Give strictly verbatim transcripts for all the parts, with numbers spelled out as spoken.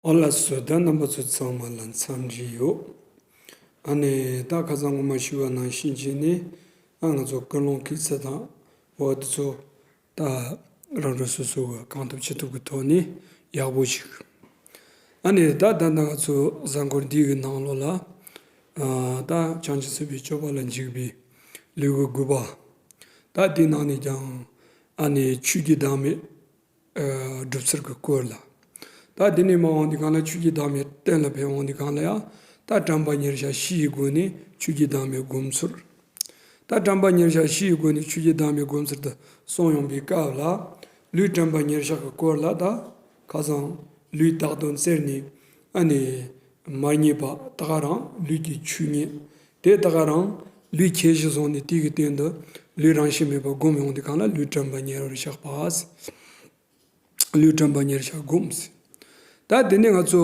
ཨོ་ལགས་སོ། ད་རྣམ་པ་ཚོ་ཚང་མ་ལ་འཚམས་འདྲི་ཡོད། ཨ་ནི་ད་ཁ་སང་སྔོན་མ་ཞུས་པ་ནང་བཞིན་བྱས་ནས། ཨ་ང་ཚོ་ཀུན་སློང་སྐྱེད་ཚལ་དང་འོ་དེ་ཚོ་ད་རང་རང་སོ་སོ་གི་གང་ཐུབ་ཅི་ཐུབ་ཀྱི་ཐོག་ནས་ཡག་པོ་ཞིག་ཨ་ནི་ད་ད་ལྟ་ང་ཚོ་གཟའ་འཁོར་འདི་གི་ནང་ལོགས་ལ། ཨ་ད་བྱང་ཆུབ་སེམས་དཔའི་སྤྱོད་པ་ལ་འཇུག་པའི་ལེའུ་དགུ་པ། ད་དེའི་ནང་ནས་ཀྱང་ཨ་ནི་ཆོས་བརྒྱུད་བདག་མེད་སྒྲུབ་ཚུལ་གྱི་སྐོར་ལ། ད་དེ་ནས་མར་འོང་དུས་སྒང་ལ་ཆོས་བརྒྱུད་བདག་མེད་གཏན་ལ་ཕེབས་འོང་དུས་སྒང་ལ་ཡང་། ད་དྲན་པ་ཉེར་བཞག་བཞི་ཡི་སྒོ་ནས་ཆོས་བརྒྱུད་བདག་མེད་སྒོམ་ཚུལ། ད་དྲན་པ་ཉེར་བཞག་བཞི་ཡི་སྒོ་ནས་ཆོས་བརྒྱུད་བདག་མེད་སྒོམ་ཚུལ་དུ་གསུངས་ཡོང་པའི་སྐབས་ལ། ལུས་དྲན་པ་ཉེར་བཞག་གི་སྐོར་ལ་ད་ཁ་སང་ལུས་བདག་དོན་བཙལ་ནས་ཨ་ནི་མ་རྙེད་པ་ད་ག་རང་ལུས་ཀྱི་ཆོས་ཉིད། དེ་ད་ག་རང་ལུས་ཁྱད་གཞི་བཟུང་ནས་དེ་གི་སྟེང་དུ་ལུས་རང་བཞིན་མེད་པར་སྒོམ་ཡོང་དུས་སྒང་ལ་ལུས་དྲན་པ་ཉེར་བཞག་པ། ལུས་དྲན་པ་ཉེར་བཞག་སྒོམ་ཟེར། ད་དེ་ནས་ང་ཚོ་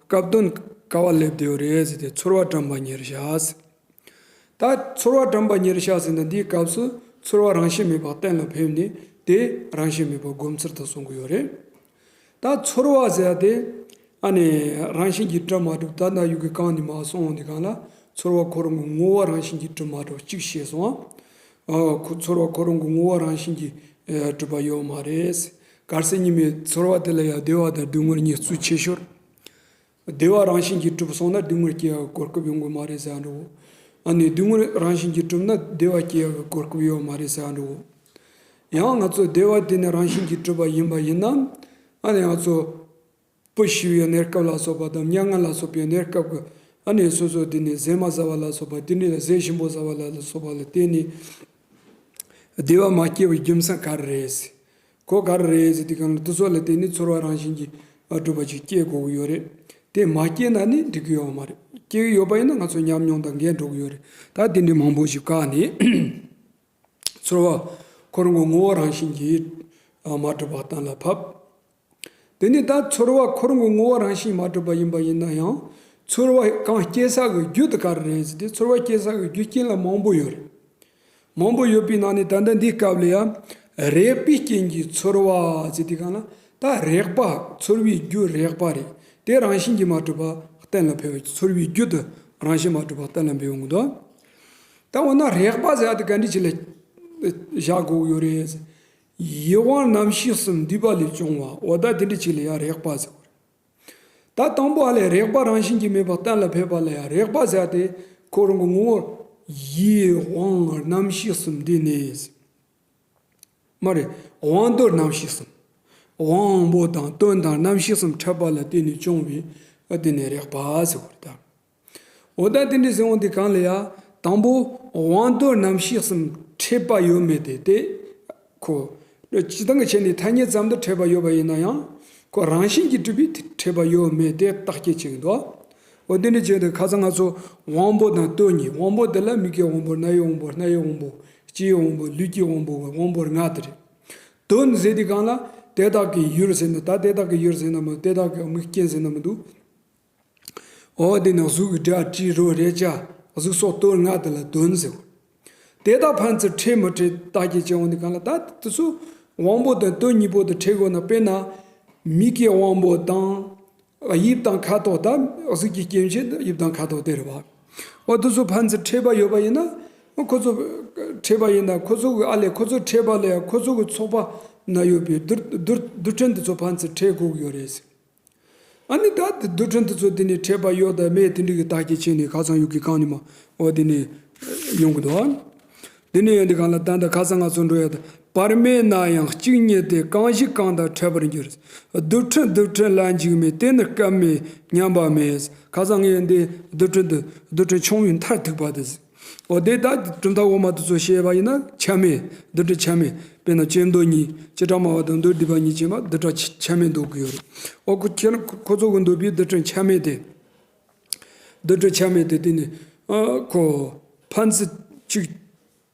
སྐབས་དོན་ག་པར་སླེབས་བསྡད་ཡོད་རེད་ཟེར་ཏེ། ཚོར་བ་དྲན་པ་ཉེར་བཞག་ཟེར། ད་ཚོར་བ་དྲན་པ་ཉེར་བཞག་ཟེར་ན་འདིའི་སྐབས་སུ་ཚོར་བ་རང་བཞིན་མེད་པ་གཏན་ལ་ཕེབས་ནས་དེ་རང་བཞིན་མེད་པ་སྒོམ་ཚུལ་དུ་གསུང་གི་ཡོད་རེད། ད་ཚོར་བ་ཟེར་ཡ་དེ་ཨ་ནི་རང་བཞིན་གྱིས་གྲུབ་མ་གྲུབ། ད་ལྟ་ཡུལ་གྱི་གང་ནས་མར་གསུངས་འོང་དུས་སྒང་ལ་ཚོར་བ་ཁོ་རང་གི་ངོ་བོ་རང་བཞིན་གྱིས་གྲུབ་མ་གྲུབ་གཅིག་བཤད་སོང་ཨ། ཨ་ཁོ་ཚོར་བ་ཁོ་རང་གི་ངོ་བོ་རང་བཞིན་གྱིས་ཨེ་གྲུབ་པ་ཡོད་མ་རེད། གལ་སྲིད་ཉི་མའི་ཚོར་བ་དེ་ལ་ཡང་བདེ་བ་དང་སྡུག་བསྔལ་གཉིས་གཙོ་ཆེ་ཤོས། བདེ་བ་རང་བཞིན་གྱིས་གྲུབ་སོང་ན་སྡུག་བསྔལ་སྐྱེ་ཡག་གི་གོ་སྐབས་ཡོང་གི་མ་རེད་ཟེར་ཡ་འདྲ་བོ། ཨ་ནི་སྡུག་བསྔལ་རང་བཞིན་གྱིས་གྲུབ་ན་བདེ་བ་སྐྱེ་ཡག་གི་གོ་སྐབས་ཡོད་མ་རེད་ཟེར་ཡ་འདྲ་བོ། ཡང་ང་ཚོ་བདེ་བ་དེ་ནི་རང་བཞིན་གྱིས་གྲུབ་པ་ཡིན་པ་ཡིན་ན། ཨ་ནི་ང་ཚོ་སྤུ་ཤི་བའི་གནས་སྐབས་ལ་སོགས་པ་དང་མྱ་ངན་ལ་སོགས་པའི་གནས་སྐབས་ཀྱི་ཨ་ནི་སོ་སོ་དེ་ནི་ཟས་མ་ཟ་བ་ལ་སོགས་པ། དེ་ནི་ཟས་ཞིམ་པོ་ཟ་བ་ལ་སོགས་པ་ལ་བརྟེན་ནས་བདེ་བ་མ་སྐྱེ་བའི་རྒྱུ་མཚན་ག་རེ་རེད། གོ་ག་རེ་རེད་ཟེར་དུས་སྒང་ལ་དེ་ཚོ་ལ་བརྟེན་ནས་ཚོར་བ་རང་བཞིན་གྱིས་གྲུབ་པ་ཅིག་སྐྱེ་དགོས་ཀྱི་ཡོད་རེད། དེ་མ་སྐྱེས་ན་ནི་འགྲིག་གི་ཡོད་མ་རེད། སྐྱེ་གི་ཡོད་པ་ཡིན་ན་ང་ཚོ་ཉམས་མྱོང་དང་འགལ་འགྲོ་གི་ཡོད་རེད། ད་དེ་འདྲའི་མང་པོ་ཞིག་བཀག་ནས་ཚོར་བ་ཁོ་རང་གི་ངོ་བོ་རང་བཞིན་གྱིས་མ་གྲུབ་པ་གཏན་ལ་ཕབ། དེ་ནས་ད་ཚོར་བ་ཁོ་རང་གི་ངོ་བོ་རང་བཞིན་མ་གྲུབ་པ་ཡིན་པ་ཡིན་ན་ཡང་། ཚོར་བ་གང་སྐྱེ་ས་གི་རྒྱུ་དེ་ག་རེ་རེད་ཟེར་དུས། ཚོར་བ་སྐྱེ་ས་གི་རྒྱུ་རྐྱེན་ལ་མང་པོ་ཡོད་རེད། མང་པོ་ཡོད་པའི་ནང་ནས་ད་ལྟ་འདིའི་སྐབས་ལ་ཡང་རེག་པའི་རྐྱེན་གྱིས་ཚོར་བ་ཟེར་དུས་སྒང་ལ། ད་རེག་པ། ཚོར་བའི་རྒྱུ་རེག་པ་རེད། དེ་རང་བཞིན་གྱིས་མ་གྲུབ་པ་གཏན་ལ་འཕེལ་བའི་ཚོར་བའི་རྒྱུ་དེ་རང་བཞིན་མ་གྲུབ་པ་གཏན་ལ་འབེབས་ཡོང་གི་འདུག་ད་འོ་ན་རེག་པ་ཟེར་ཡ་དེ་ག་འདྲ་ཅིག་ལ་བཞག་དགོས་ཀྱི་ཡོད་རེད། ཡིད་དབང་རྣམ་ཤེས་གསུམ་འདུས་པ་ལས་བྱུང་བ། འོ་ད་དེ་འདྲ་ཅིག་ལ་ཡང་རེག་པ་ཟེར་བ་རེད། ད་དང་པོ་ཨ་ལས་རེག་པ་རང་བཞིན་གྱིས་མེད་པ་གཏན་ལ་ཕེབས་པ་ལ་ཡང་རེག་པ་ཟེར་ཏེ། ཁོ་རང་གི་ངོ་བོ་ཡིད་དབང་རྣམ་ཤེས་གསུམ་འདི་ནི། མ་རེད། དབང་རྟོལ་རྣམ་ཤེས་གསུམ། དབང་པོ་དང་དོན་དང་རྣམ་ཤེས་གསུམ་འཕྲད་པ་ལ་བརྟེན་ནས་བྱུང་བའི་ཨ་དེ་ནི་རེག་པ་ཟེར་བ་རེད་ད། འོ་ད་དེ་འདྲ་ཟེར་འོང་དུས་སྒང་ལ་ཡ། དང་པོ་དབང་རྟོལ་རྣམ་ཤེས་གསུམ་འཕྲད་པ་ཡོད་མེད་དེ་དེ། ཁོ་སྤྱིར་བཏང་གི་ཆ་ནས་ཐ་སྙད་ཙམ་དུ་འཕྲད་པ་ཡོད་པ་ཡིན་ན་ཡང་། ཁོ་རང་བཞིན་གྱིས་གྲུབ་པའི་འཕྲད་པ་ཡོད་མེད་དེ་བརྟག་དཔྱད་བྱེད་ཀྱི་འདུག་འོ་དེ་འདྲ་བྱས་ཏེ་ཁ་སང་ང་ཚོ་དབང་པོ་དང་དོན་གཉིས། དབང་པོ་དེ་ལ་མིག་གི་དབང་པོ། རྣ་བའི་དབང་པོ། སྣ་ཡི་དབང་པོ། ལྕེའི་དབང་པོ། ལུས་ཀྱི་དབང་པོ། དབང་པོ་ལྔ་དེ་རེད། དོན་ཟེར་དུས་སྒང་ལ་དེ་དག་གི་ཡུལ་ཟེར་ན། ད་དེ་དག་གི་ཡུལ་ཟེར་ན་མ། དེ་དག་གི་དམིགས་རྐྱེན་ཟེར་ན་མི་འདུག་འོ་དེ་ནི་གཟུགས་ཀྱི་སྒྲ་དྲི་རོ་རེག་བྱ་གཟུགས་སོགས་དོན་ལྔ་དེ་ལ་དོན་ཟེར། དེ་དག་ཕན་ཚུན་འཕྲད་མི་འཕྲད་བརྟག་དཔྱད་བྱེད་འོང་དུས་སྒང་ལ། ད་དེ་ཚོ་དབང་པོ་དང་དོན་གཉིས་པོ་དེ་འཕྲད་དགོས་ན། དཔེར་ན་མིག་གི་དབང་པོ་དང་དབྱིབས་དང་ཁ་དོག་ད་གཟུགས་ཀྱི་སྐྱེ་མཆེད་དབྱིབས་དང་ཁ་དོག་དེ་རེད་བ། འོ་དེ་ཚོ་ཕན་ཚུན་འཕྲད་པ་ཡོད་པ་ཡིན་ན། ཁོ་ཚོ་འཕྲད་པ་ཡིན་ན་ཁོ་ཚོ་གི་ཨ་ལས་ཁོ་ཚོ་འཕྲད་པ་ལ་ཡང་ཁོ་ཚོ་གི་ཚོགས་པ་ན་ཡོད་པའི་རྡུལ་རྡུལ་རྡུལ་ཕྲན་དེ་ཚོ་ཕན་ཚུན་འཕྲད་དགོས་ཀྱི་ཡོད་རེད་ཟེར། ཨ་ནི་ད་དེ་རྡུལ་ཕྲན་དེ་ཚོ་དེ་ནས་འཕྲད་པ་ཡོད་དང་མེད་དེ་འདྲ་གི་བརྟག་དཔྱད་བྱས་ནས་ཁ་སང་ཡུལ་གྱི་གང་ནས་མ་འོ་དེ་ནས་ཡོང་གི་འདུག་དེ་ནས་ཡོང་དུས་སྒང་ལ་ད་ལྟ་ཁ་སང་ང་ཚོ་འགྲོ་ཡ་ད། བར་མེད་ན་ཡང་གཅིག་ཉིད་དེ། གང་ཞིག་གང་དང་འཕྲད་པར་འགྱུར། རྡུལ་ཕྲན་རྡུལ་ཕྲན་ལ་འཇིགས་མེད། དེ་ནི་སྐབས་མེད་མཉམ་པ་མེད། ཁ་སང་ངས་འདི་རྡུལ་ཕྲན་དུ་རྡུལ་ཕྲན་ཆུང་བའི་མཐར་ཐུག་པ་དེ། འོ་དེ་ད་གྲུབ་མཐའ་འོག་མ་དེ་ཚོ་བཤད་པ་ཡིན་ན་ཆ་མེད། རྡུལ་ཕྲན་ཆ་མེད། དཔེར་ན་ཅན་མདོ་གཉིས། བྱེ་བྲག་སྨྲ་བ་དང་མདོ་སྡེ་པ་གཉིས་བྱས་པ་རྡུལ་ཕྲན་ཆ་མེད་འདོད་ཀྱི་ཡོད་རེད། འོ་ཁོ་ཁྱེད་རང་ཁོ་ཚོ་གི་འདོད་པའི་རྡུལ་ཕྲན་ཆ་མེད་དེ། རྡུལ་ཕྲན་ཆ་མེད་དེ་དེ་ནི་ཨ་ཁོ་ཕན་ཚུན་གཅིག་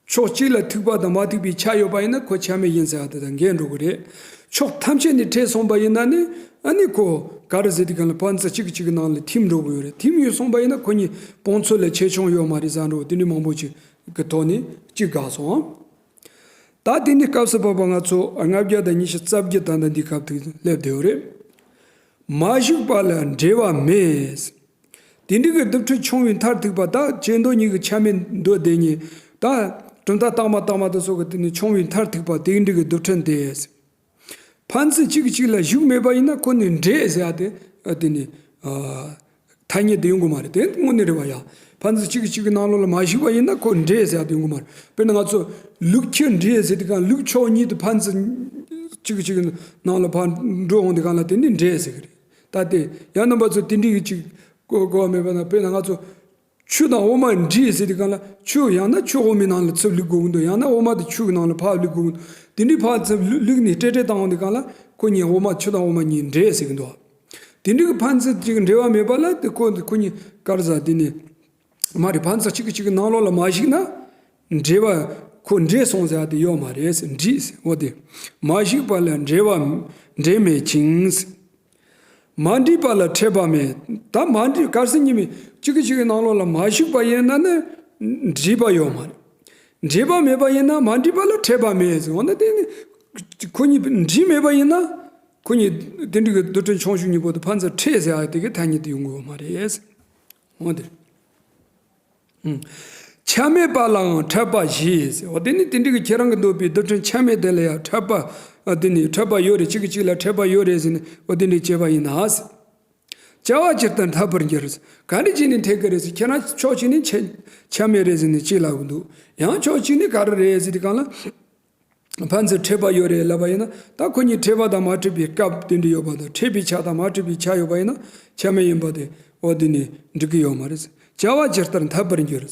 ཕྱོགས་གཅིག་ལ་ཐུག་པ་དང་མ་ཐུག་པའི་ཆ་ཡོད་པ་ཡིན་ན་ཁོ་ཆ་མེད་ཡིན་ཟེར་བ་དེ་དང་འགལ་འགྲོ་གི་རེད། ཕྱོགས་ཐམས་ཅད་ནས་འཕྲད་སོང་པ་ཡིན་ན་ནི་ཨ་ནི་ཁོ་ག་རེ་ཟེར་དུས་སྒང་ལ་ཕན་ཚུན་གཅིག་གིས་གཅིག་གི་ནང་ལ་ཐིམ་འགྲོ་གི་ཡོད་རེད། ཐིམ་ཡོད་སོང་པ་ཡིན་ན་ཁོ་གཉིས་སྤོང་ཚུལ་ལ་ཁྱད་ཆོས་ཡོད་མ་རེད་ཟེར་འགྲོ། དེ་འདྲའི་མང་པོ་ཅིག་གི་ཐོག་ནས་ཅིག་དགག་སོང་། ད་དེ་ནི་སྐབས་སུ་བབ་པ་ང་ཚོ་ལྔ་བརྒྱ་དང་ཉི་ཤུ་རྩ་བརྒྱད་ད་ལྟ་འདི་སྐབས་དུ་སླེབས་བསྡད་ཡོད་རེད། མ་ཞིག་པ་ལ་འབྲེལ་བ་མེད། དེ་འདྲ་གི་རྡུལ་ཕྲན་ཆུང་བའི་མཐར་ཐུག་པ་དག་ཇེ་མདོ་གཉིས་ཀྱི་ཆ་མེད་མདོ་སྡེ་གཉིས་དག་གྲུབ་མཐའ་རྟགས་མ་རྟགས་མ་དེ་ཚོ་གི་དེ་ནི་ཆུང་བའི་མཐར་ཐུག་པ་དེ་འདྲ་གི་རྡུལ་ཕྲན་དེ། ཕན་ཚུན་གཅིག་གིས་གཅིག་ལ་ཞུགས་མེད་པ་ཡིན་ན་ཁོ་ནི་འབྲེལ་ཟེར་ཡ་དེ་དེ་ནི་ཐ་སྙད་དུ་ཡོང་གི་མ་རེད། དེ་དངོས་གནས་རེད་བ་ཡ། ཕན་ཚུན་གཅིག་གིས་གཅིག་གི་ནང་ལོགས་ལ་མ་ཞུགས་པ་ཡིན་ན་ཁོ་འབྲེལ་ཟེར་ཡ་དེ་ཡོང་གི་མ་རེད། དཔེར་ན་ང་ཚོ་ལུག་ཁྱུ་འབྲེལ་ཟེར་དུས་གང་ལུག་ཕྱོགས་གཉིས་དུ་ཕན་ཚུན་གཅིག་གིས་གཅིག་གི་ནང་ལ་ཕར་འགྲོ་འོང་དུས་གང་ལ་དེ་ནི་འབྲེལ་ཟེར་གི་རེད། ད་དེ་ཡང་རྣམ་པ་ཚོ་དེ་འདྲའི་གི་གཅིག་གོ་གོ་བ་མེད་པ་ན། དཔེར་ན་ང་ཚོ་ཆུ་དང་འོ་མ་འདྲེས་ཟེར་དུས་གང་ལ་ཆུ་ཡང་ན་ཆུ་འོ་མའི་ནང་ལ་ཚུར་བླུག་དགོས་ཀྱི་འདུག་ཡང་ན་འོ་མ་དེ་ཆུ་གི་ནང་ལ་ཕར་བླུག་དགོས་ཀྱི་འདུག་དེ་འདྲའི་ཕར་ཚུར་བླུག་བླུག་ནས་སྤྲད་སྤྲད་བཏང་འོང་དུས་གང་ལ་ཁོ་གཉིས་འོ་མ་ཆུ་དང་འོ་མ་གཉིས་འདྲེས་ཟེར་གྱི་འདུག་དེ་འདྲའི་གི་ཕན་ཚུན་གཅིག་འབྲེལ་བ་མེད་པ་ལ་དེ་ཁོ་ཁོ་གཉིས་ག་རེ་ཟ་དེ་ནི་མ་རེད། ཕན་ཚུན་གཅིག་གིས་གཅིག་གི་ནང་ལོགས་ལ་མ་ཞུགས་ན་འབྲེལ་བ་ཁོ་འདྲེས་སོང་ཟེར་ཡ་དེ་ཡོད་མ་རེད། འདྲེས་འོ་དེ་མ་ཞུགས་པ་ལ་འབྲེལ་བ་འབྲེལ་མེད་ཅིང་། མ་འདྲེས་པ་ལ་འཕྲད་པ་མེད། ད་མ་འདྲེས་གལ་སྲིད་གཉིས་མེད་གཅིག་གིས་གཅིག་གི་ནང་ལོགས་ལ་མ་ཞུགས་པ་ཡིན་ན་ནི་འདྲེས་པ་ཡོད་མ་རེད། འདྲེས་པ་མེད་པ་ཡིན་ན་མ་འདྲེས་པ་ལ་འཕྲད་པ་མེད་ཟེར། འོ་ན་དེ་ནི་ཁོ་གཉིས་འདྲེས་མེད་པ་ཡིན་ན་ཁོ་གཉིས་དེ་འདྲ་གི་རྡུལ་ཕྲན་ཆུང་ཤོས་གཉིས་པོ་དེ་ཕན་ཚུན་འཕྲད་ཟེར་ཡ་དེ་གི་ཐ་སྙད་དུ་ཡོང་གི་ཡོད་མ་རེད། འོ་དེ། ཆ་མེད་པ་ལའང་འཕྲད་པ་བཞི་ཟེར། འོ་དེ་ནི་དེ་འདྲ་གི་ཁྱེད་རང་གིས་འདོད་པའི་རྡུལ་ཕྲན་ཆ་མེད་དེ་ལ་ཡང་འཕྲད་པ་དེ་ནི་འཕྲད་པ་ཡོད་རེད། གཅིག་གིས་གཅིག་ལ་འཕྲད་པ་ཡོད་རེད་ཟེར་ནས་འོ་དེ་འདྲ་བྱས་པ་ཡིན་ན་ཟེར། བྱ་བ་ཇི་ལྟར་འཐད་པར་འགྱུར་ཟེར། ག་འདྲ་བྱས་ནས་འཐད་ཀྱི་རེད་ཟེར། ཁྱེད་རང་ཕྱོགས་གཅིག་ནས་ཆ་ཆ་མེད་རེད་ཟེར་ནས་གཅིག་ལབ་ཀྱི་འདུག་ཡང་ཕྱོགས་གཅིག་ནས་ག་རེ་རེད་ཟེར་དུས་གང་ལ། ཕན་ཚུན་འཕྲད་པ་ཡོད་རེད་ལབ་པ་ཡིན་ན། ད་ཁོ་གཉིས་འཕྲད་པ་དང་མ་འཕྲད་པའི་སྐབས་དེ་འདྲ་ཡོད་པ་དང་། འཕྲད་པའི་ཆ་དང་མ་འཕྲད་པའི་ཆ་ཡོད་པ་ཡིན་ན་ཆ་མེད་ཡིན་པ་དེ་འོ་དེ་ནི་འགྲིག་གི་ཡོད་མ་རེད། བྱ་བ་ཇི་ལྟར་འཐད་པར་འགྱུར།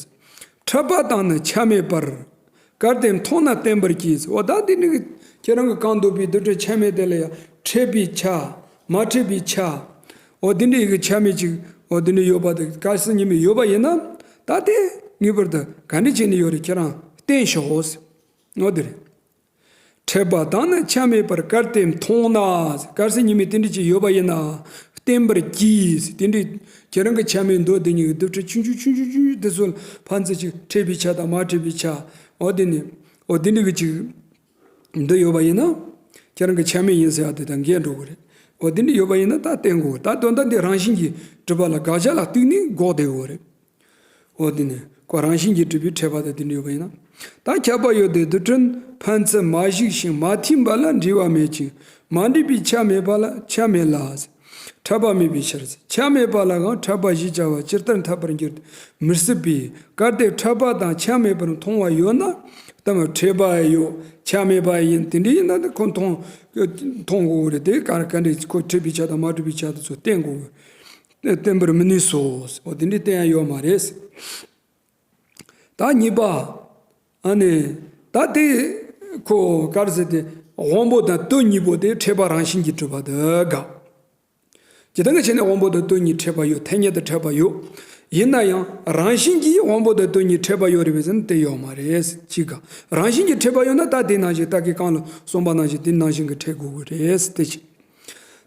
འཕྲད་པ་དང་ནི་ཆ་མེད་པར། གལ་ཏེ་མཐོང་ན་བརྟེན་པར་གྱིས། འོ་ད་དེ་འདྲ་གི་ཁྱེད་རང་གིས་གང་འདོད་པའི་རྡུལ་ཕྲན་ཆ་མེད་དེ་ལ་ཡང་འཕྲད་པའི་ཆ་མ་འཕྲད་པའི་ཆ་འོ་དེ་འདྲ་གི་ཆ་མེད་ཅིག་འོ་དེ་འདྲ་ཡོད་པ་དེ་གལ་སྲིད་གཉིས་མེད་ཡོད་པ་ཡིན་ན། ད་དེ་ངེས་པར་དུ་ག་འདྲ་བྱས་ནས་ཡོད་རེད། ཁྱེད་རང་བསྟན་ཤོག་འོ་དེ་རེད། འཕྲད་པ་དང་ནི་ཆ་མེད་པར་གལ་ཏེ་མཐོང་ན། གལ་སྲིད་གཉིས་མེད་དེ་འདྲ་ཅིག་ཡོད་པ་ཡིན་ན། བརྟེན་པར་གྱིས། དེ་འདྲའི་ཁྱེད་རང་གི་ཆ་མེད་མདོ་དེ་གཉིས་ཀྱི་རྡུལ་ཕྲན་ཆུང་ཆུང་ཆུང་ཆུང་ཆུང་དེ་ཚོ་ཕན་ཚུན་ཅིག་འཕྲད་པའི་ཆ་དང་མ་འཕྲད་པའི་ཆ། འོ་དེ་ནི་འོ་དེ་འདྲ་གི་ཅིག་འདི་ཡོད་པ་ཡིན་ན། ཁྱེད་རང་གི་ཆ་མེད་ཡིན་ཟེར་ཡ་དེ་དང་འགལ་འགྲོ་གི་རེད། འོ་དེ་འདྲ་ཡོད་པ་ཡིན་ན་ད་བརྟེན་དགོས། ད་དོན་དག་འདི་རང་བཞིན་གྱིས་གྲུབ་པ་ལ་དགག་བྱ་ལ་གཏུགས་ནས་འགོག་བསྡད་དགོས་རེད། འོ་དེ་ནི་ཁོ་རང་བཞིན་གྱིས་གྲུབ་པའི་འཕྲད་པ་དང་དེ་འདྲ་ཡོད་པ་ཡིན་ན། ད་ཁྱབ་པ་ཡོད་དེ་རྡུལ་ཕྲན་ཕན་ཚུན་མ་ཞུགས་ཤིང་མ་ཐིམ་པ་ལ་འབྲེལ་བ་མེད་ཅིང་མ་འདྲེས་པའི་ཆ་མེད་པ་ལ་ཆ་མེད་ལ། འཕྲད་པ་མེད་པའི་ཕྱིར། ཆ་མེད་པ་ལའང་འཕྲད་པ་ཞེས་བྱ་བ་ཇི་ལྟར་འཐད་པར་འགྱུར་མི་སྲིད་པས། གལ་ཏེ་འཕྲད་པ་དང་ཆ་མེད་པར་མཐོང་བ་ཡོད་ན་དེ་མ་འཕྲད་པ་ཡོད་ཆ་མེད་པ་ཡིན། དེ་འདྲ་ཡིན་ན་ཁོ་མཐོང་མཐོང་དགོས་རེད། དེ་ག་ག་འདྲ་ཁོ་འཕྲད་པའི་ཆ་དང་མ་འཕྲད་པའི་ཆ་དེ་ཚོ་བསྟན་དགོས། བསྟན་པར་མི་ནུས་སོ། འོ་དེ་འདྲའི་བསྟན་ཡ་ཡོད་མ་རེད། ད་གཉིས་པ། ཨ་ནི། ད་དེ་ཁོ་ག་རེ་ཟེར་ཏེ། དབང་པོ་དང་དོན་གཉིས་པོ་དེ་འཕྲད་པ་རང་བཞིན་གྱིས་གྲུབ་པ་དེ་དགག་ཇི་ལྟར་གྱི་ཆ་ནས་དབང་པོ་དང་དོན་གཉིས་འཕྲད་པ་ཡོད། ཐ་སྙད་དུ་འཕྲད་པ་ཡོད། ཡིན་ན་ཡང་རང་བཞིན་གྱིས་དབང་པོ་དང་དོན་གཉིས་འཕྲད་པ་ཡོད་རེད་པས་ཟེར་ན་དེ་ཡོད་མ་རེད། གཅིག་ག་རང་བཞིན་གྱིས་འཕྲད་པ་ཡོད་ན་ད་དེ་ནང་བཞིན་ད་གིན་གོང་ལ་གསུངས་པ་ནང་བཞིན་དེ་ནང་བཞིན་གྱི་འཕྲད་དགོས་ཀྱི་རེད། དེ་གཅིག་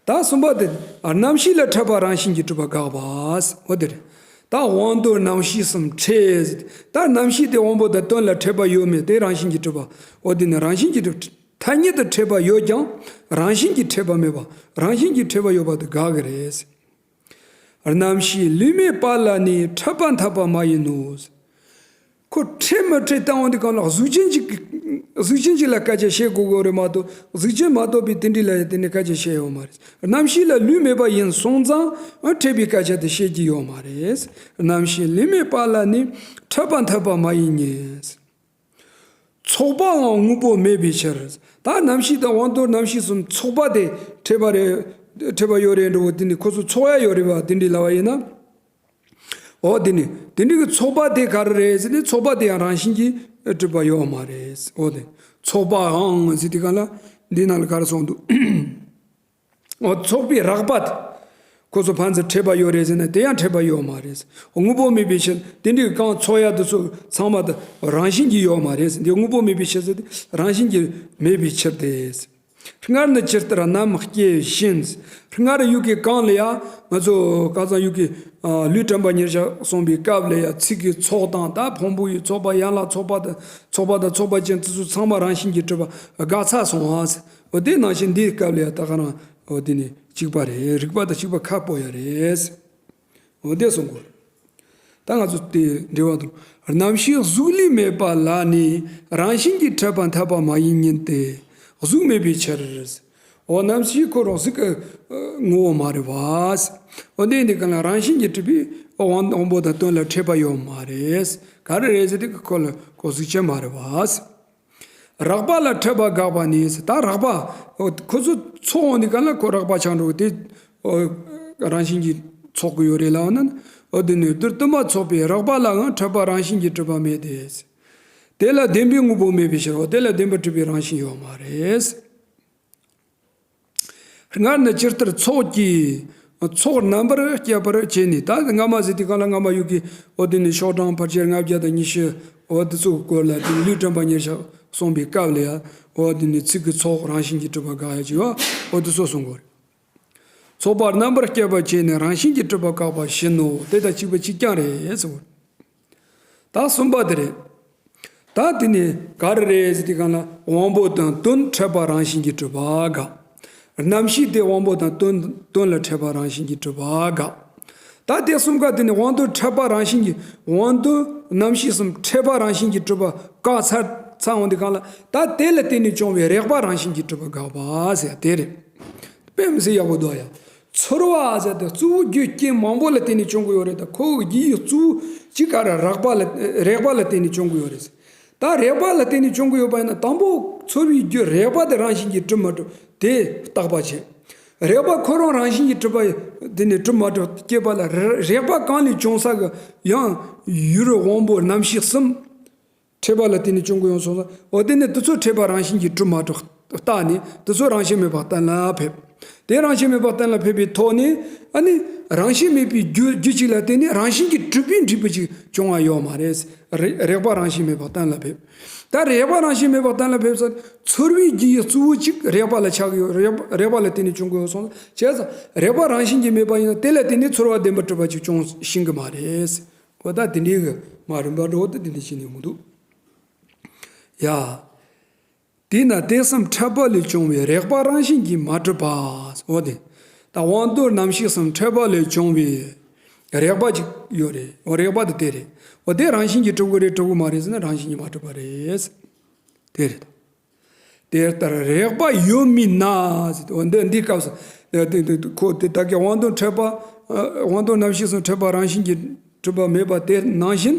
ད་གསུམ་པ་དེ། རྣམ་ཤེས་ལ་འཕྲད་པ་རང་བཞིན་གྱིས་གྲུབ་པ་དགག་པ། འོ་དེ་རེད། ད་དབང་དོན་རྣམ་ཤེས་གསུམ་འཕྲད། ད་རྣམ་ཤེས་དེ་དབང་པོ་དང་དོན་ལ་འཕྲད་པ་ཡོད་མེད་དེ་རང་བཞིན་གྱིས་གྲུབ་པ། འོ་དེ་ནི་རང་བཞིན་གྱིས་གྲུབ། ཐ་སྙད་དུ་འཕྲད་པ་ཡོད་ཀྱང་རང་བཞིན་གྱིས་འཕྲད་པ་མེད་པ། རང་བཞིན་གྱིས་འཕྲད་པ་ཡོད་པ་དེ་དགག་གི་རེད། རྣམ་ཤེས་ལུས་མེད་པ་ལ་ནི་འཕྲད་པ་འཐད་པ་མ་ཡིན་ནོ། ཁོ་འཕྲད་མི་འཕྲད་བལྟ་འོང་དུས་གང་ལ་གཟུགས་ཅན་གཅིག་གཟུགས་ཅན་གཅིག་ལ་སྐད་ཆ་བཤད་དགོས་དགོས་རེད་མ་གཏོགས་གཟུགས་ཅན་མ་གཏོགས་པའི་དེ་འདྲ་ལ་ཡང་དེ་ནས་སྐད་ཆ་བཤད་ཡོད་མ་རེད། རྣམ་ཤེས་ལ་ལུས་མེད་པ་ཡིན་སོང་ཙང་འཕྲད་པའི་སྐད་ཆ་དེ་བཤད་ཀྱི་ཡོད་མ་རེད། རྣམ་ཤེས་ལུས་མེད་པ་ལ་ནི་འཕྲད་པ་འཐད་པ་མ་ཡིན་ཉིད། ཚོགས་པའང་དངོས་པོ་མེད་པའི་ཕྱིར། ད་རྣམ་ཤེས་དང་དབང་དོན་རྣམ་ཤེས་གསུམ་ཚོགས་པ་དེ་འཕྲད་པ་རེད། འཕྲད་པ་ཡོད་རེད་འགྲོ་བོ་དེ་ནི་ཁོ་ཚོ་ཚོགས་ཡ་ཡོད་རེད་བ་དེ་འདྲ་ལབ་པ་ཡིན་ན། འོ་དེ་ནི་དེ་འདྲ་གི་ཚོགས་པ་དེ་ག་རེ་རེད་ཟེར་ནས་ཚོགས་པ་དེ་ཡང་རང་བཞིན་གྱིས་གྲུབ་པ་ཡོད་མ་རེད། འོ་དེ་ཚོགས་པའང་ཟེར་དུས་གང་ལ་འདི་ནང་ལ་ག་རེ་གསུངས་འདུག་འོ་ཚོགས་པའི་རགས་པ་དེ་ཁོ་ཚོ་ཕན་ཚུན་འཕྲད་པ་ཡོད་རེད་ཟེར་ན་དེ་ཡང་འཕྲད་པ་ཡོད་མ་རེད། དངོས་པོ་མེད་པའི་ཕྱིར་དེ་འདྲའི་གང་ཚོགས་ཡ་དེ་ཚོ་ཚང་མ་དེ་རང་བཞིན་གྱིས་ཡོད་མ་རེད། འདི་དངོས་པོ་མེད་པའི་ཕྱིར་ཟེར་ཏེ་རང་བཞིན་གྱིས་མེད་པའི་ཕྱིར་ཏེ། སྔར་ནི་ཇི་ལྟར་རྣམ་སྐྱེ་བཞིན། སྔར་ཡུལ་གྱི་གང་ལ་ཡང་ང་ཚོ་ཁ་སང་ཡུལ་གྱི་ལུས་དྲན་པ་ཉེར་བཞག་གསུངས་པའི་སྐབས་ལ་ཡང་ཚིག་གི་ཚོགས་དང་ད་ཕུང་པོ་ཡི་ཚོགས་པ་ཡན་ལག་ཚོགས་པ་དང་ཚོགས་པ་དང་ཚོགས་པ་ཅན་དེ་ཚོ་ཚང་མ་རང་བཞིན་གྱིས་གྲུབ་པ་དགག་ཚར་སོང་ཨ། འོ་དེ་ནང་བཞིན་འདིའི་སྐབས་ལ་ཡང་ད་ག་རང་འོ་དེ་ནི་ གཅིག་པ་རེད། རིགས་པ་དང་གཅིག་པ་ཁག་པོ་ཡ་རེད། འོ་དེ་གསུང་དགོས། ད་ང་ཚོ་དེ་འགྲེལ་བ་དང་རྣམ་ཤེས་གཟུགས་ལས་མེད་པ་ལ་ནི་རང་བཞིན་གྱིས་འཕྲད་པ་འཐད་པ་མ་ཡིན་ཉིད་དེ། གཟུགས་མེད་པའི་ཕྱིར། འོ་རྣམ་ཤེས་ཁོ་རང་གཟུགས་ཀྱི་ངོ་བོ་མ་རེད་བ། འོ་དེ་འདི་ག་ལ་རང་བཞིན་གྱིས་གྲུབ་པའི་དབང་དབང་པོ་དང་དོན་ལ་འཕྲད་པ་ཡོད་མ་རེད། ག་རེ་རེད་ཟེར་དུས་ཁོ་ལ་ཁོ་གཟུགས་ཅན་མ་རེད་བ། རགས་པ་ལ་འཕྲད་པ་དགག་པ་ནི། ད་རགས་པ་ཁོ་ཚོ་ཚོགས་འོང་དུས་ག་ལ་ཁོ་རགས་པ་ཆགས་འགྲོ་དེ། རང་བཞིན་གྱིས་ཚོགས་ཀྱི་ཡོད་རེད་ལབ་ན། འོ་དེ་ནི་དུར་དུ་མ་ཚོགས་པའི་རགས་པ་ལའང་འཕྲད་པ་རང་བཞིན་གྱིས་གྲུབ་པ་མེད་དེ། དེ་ལ་བདེན་པའི་དངོས་པོ་མེད་པའི་ཕྱིར་རོ། དེ་ལ་བདེན་པར་གྲུབ་པའི་རང་བཞིན་ཡོད་མ་རེད། སྔར་ནི་ཇི་ལྟར་ཚོགས་ཀྱིས་ཚོགས་རྣམ་པར་བསྐྱེད་པར་བྱས་ནས། ད་སྔ་མ་ཟེར་དུས་ག་ལ་སྔ་མ་ཡོད་ཀྱི་འོ་དེ་ནི་ཤོག་གྲངས་ཕལ་ཆེར་ལྔ་བརྒྱ་དང་ཉི་ཤུ་འོ་དེ་ཚོ་སྐོར་ལ་དེ་ལུས་དྲན་པ་ཉེར་བཞག་གསུངས་པའི་སྐབས་ལ་ཡང་འོ་དེ་ནི་ཚིག་གི་ཚོགས་རང་བཞིན་གྱིས་གྲུབ་པ་དགག་ཡ་ཅིག་ཡོད། འོ་དེ་ཚོ་གསུང་དགོས་རེད། ཚོགས་པ་རྣམ་པར་བསྐྱེད་པར་བྱས་ནས་རང་བཞིན་གྱིས་གྲུབ་པ་དགག་པ་བཞིན་ནོ། དེ་དང་གཅིག་པ་གཅིག་རྐྱང་རེད་ཟེར་བ། ད་གསུམ་པ་དེ་རེད། ད་དེ་ནི་ག་རེ་རེད་ཟེར་དུས་ག་ལ་དབང་པོ་དང་དོན་འཕྲད་པ་རང་བཞིན་གྱིས་གྲུབ་པ་དགག་རྣམ་ཤེས་དེ་དབང་པོ་དང་དོན་དོན་ལ་འཕྲད་པ་རང་བཞིན་གྱིས་གྲུབ་པ་དགག་ད་དེ་གསུམ་ཀ་དེ་ནི་དབང་དོན་འཕྲད་པ་རང་བཞིན་གྱིས། དབང་དོན་རྣམ་ཤེས་གསུམ་འཕྲད་པ་རང་བཞིན་གྱིས་གྲུབ་པ་བཀག་ཚར་ཚར་འོང་དུས་ག་ལ། ད་དེ་ལ་བརྟེན་ནས་བྱུང་བའི་རེག་པ་རང་བཞིན་གྱིས་གྲུབ་པ་དགག་པ་ཟེར་དེ་རེད། དཔེ་མི་སྲིད་ཡག་པོ་འདུག་ཡ། ཚོར་བ་ཟེར་ཏེ་གཙོ་བོ་རྒྱུ་རྐྱེན་མང་པོ་ལ་བརྟེན་ནས་བྱུང་གི་ཡོད་རེད། ད་ཁོ་བོ་རྒྱུ་ཡི་གཙོ་བོ་གཅིག་ག་རེ་རེག་པ་ལ་རེག་པ་ལ་བརྟེན་ནས་བྱུང་གི་ཡོད་རེད། ད་རེག་པ་ལ་བརྟེན་ནས་བྱུང་གི་ཡོད་པ་ཡིན་ན། དང་པོ་ཚོར་བའི་རྒྱུ་རེག་པ་དེ་རང་བཞིན་གྱིས་གྲུབ་མ་གྲུབ་དེ་བརྟག་པ་བྱེད། རེག་པ་ཁོ་རང་རང་བཞིན་གྱིས་གྲུབ་པ་དེ་ནི་གྲུབ་མ་གྲུབ་སྐྱེས་པ་ལ་རེ་རེག་པ་གང་ལས་བྱུང་ས་གི་ཡང་ཡུལ་དབང་པོ་རྣམ་ཤེས་གསུམ། འཕྲད་པ་ལ་བརྟེན་ནས་བྱུང་གི་ཡོང་སོང་ཙང་། འོ་དེ་ནི་དེ་ཚོ་འཕྲད་པ་རང་བཞིན་གྱིས་གྲུབ་མ་གྲུབ་བརྟགས་ནས་དེ་ཚོ་རང་བཞིན་མེད་པ་གཏན་ལ་ཕེབས། དེ་རང་བཞིན་མེད་པ་གཏན་ལ་ཕེབས་པའི་ཐོག་ནས། ཨ་ནི་རང་བཞིན་མེད་པའི་རྒྱུ་རྒྱུ་གཅིག་ལ་བརྟེན་ནས་རང་བཞིན་གྱིས་གྲུབ་པའི་འབྲས་བུ་ཅིག་བྱུང་བ་ཡོད་མ་རེད། རེ་རེག་པ་རང་བཞིན་མེད་པ་གཏན་ལ་ཕེབས། ད་རེག་པ་རང་བཞིན་མེད་པ་གཏན་ལ་ཕེབས་ས་ཚོར་བའི་རྒྱུ་ཡི་གཙོ་བོ་གཅིག་རེག་པ་ལ་ཆགས་ཀྱི་ཡོད། རེག་པ་རེག་པ་ལ་བརྟེན་ནས་བྱུང་གི་ཡོད་སོང་ཙང་། བྱས་ཙང་རེག་པ་རང་བཞིན་གྱིས་མེད་པ་ཡིན་ན་དེ་ལ་བརྟེན་ནས་ཚོར་བ་བདེན་པར་གྲུབ་པ་ཅིག་བྱུང་ཤེས་ཀྱི་མ་རེད། འོ་ད་དེ་འདྲའི་གི་མ་རིམ་པ་འགྲོ་དེ་དེ་འདྲ་བྱས་ནས་མི་འདུག་ཡ། དེས་ན་དེ་གསུམ་འཕྲད་པ་ལས་བྱུང་བའི་རེག་པ་རང་བཞིན་གྱིས་མ་གྲུབ་པ། འོ་དེ། ད་དབང་དོན་རྣམ་ཤེས་གསུམ་འཕྲད་པ་ལས་བྱུང་བའི་རེག་པ་ཅིག་ཡོད་རེད། འོ་རེག་པ་དེ་དེ་རེད། འོ་དེ་རང་བཞིན་གྱིས་གྲུབ་ཀྱི་རེད་གྲུབ་ཀྱི་མ་རེད་ཟེར་ན་རང་བཞིན་གྱིས་མ་གྲུབ་པ་རེད། དེ་རེད། དེ་ལྟར་རེག་པ་ཡོད་མིན་ན་ཟེར། འོ་འདི་འདིའི་སྐབས་སུ་དེ་དེ་དེ་ཁོ་དེ་ད་གི་དབང་དོན་འཕྲད་པ། ཨ་དབང་དོན་རྣམ་ཤེས་གསུམ་འཕྲད་པ་རང་བཞིན་གྱིས་གྲུབ་པ་མེད་པ་དེ་ནང་བཞིན།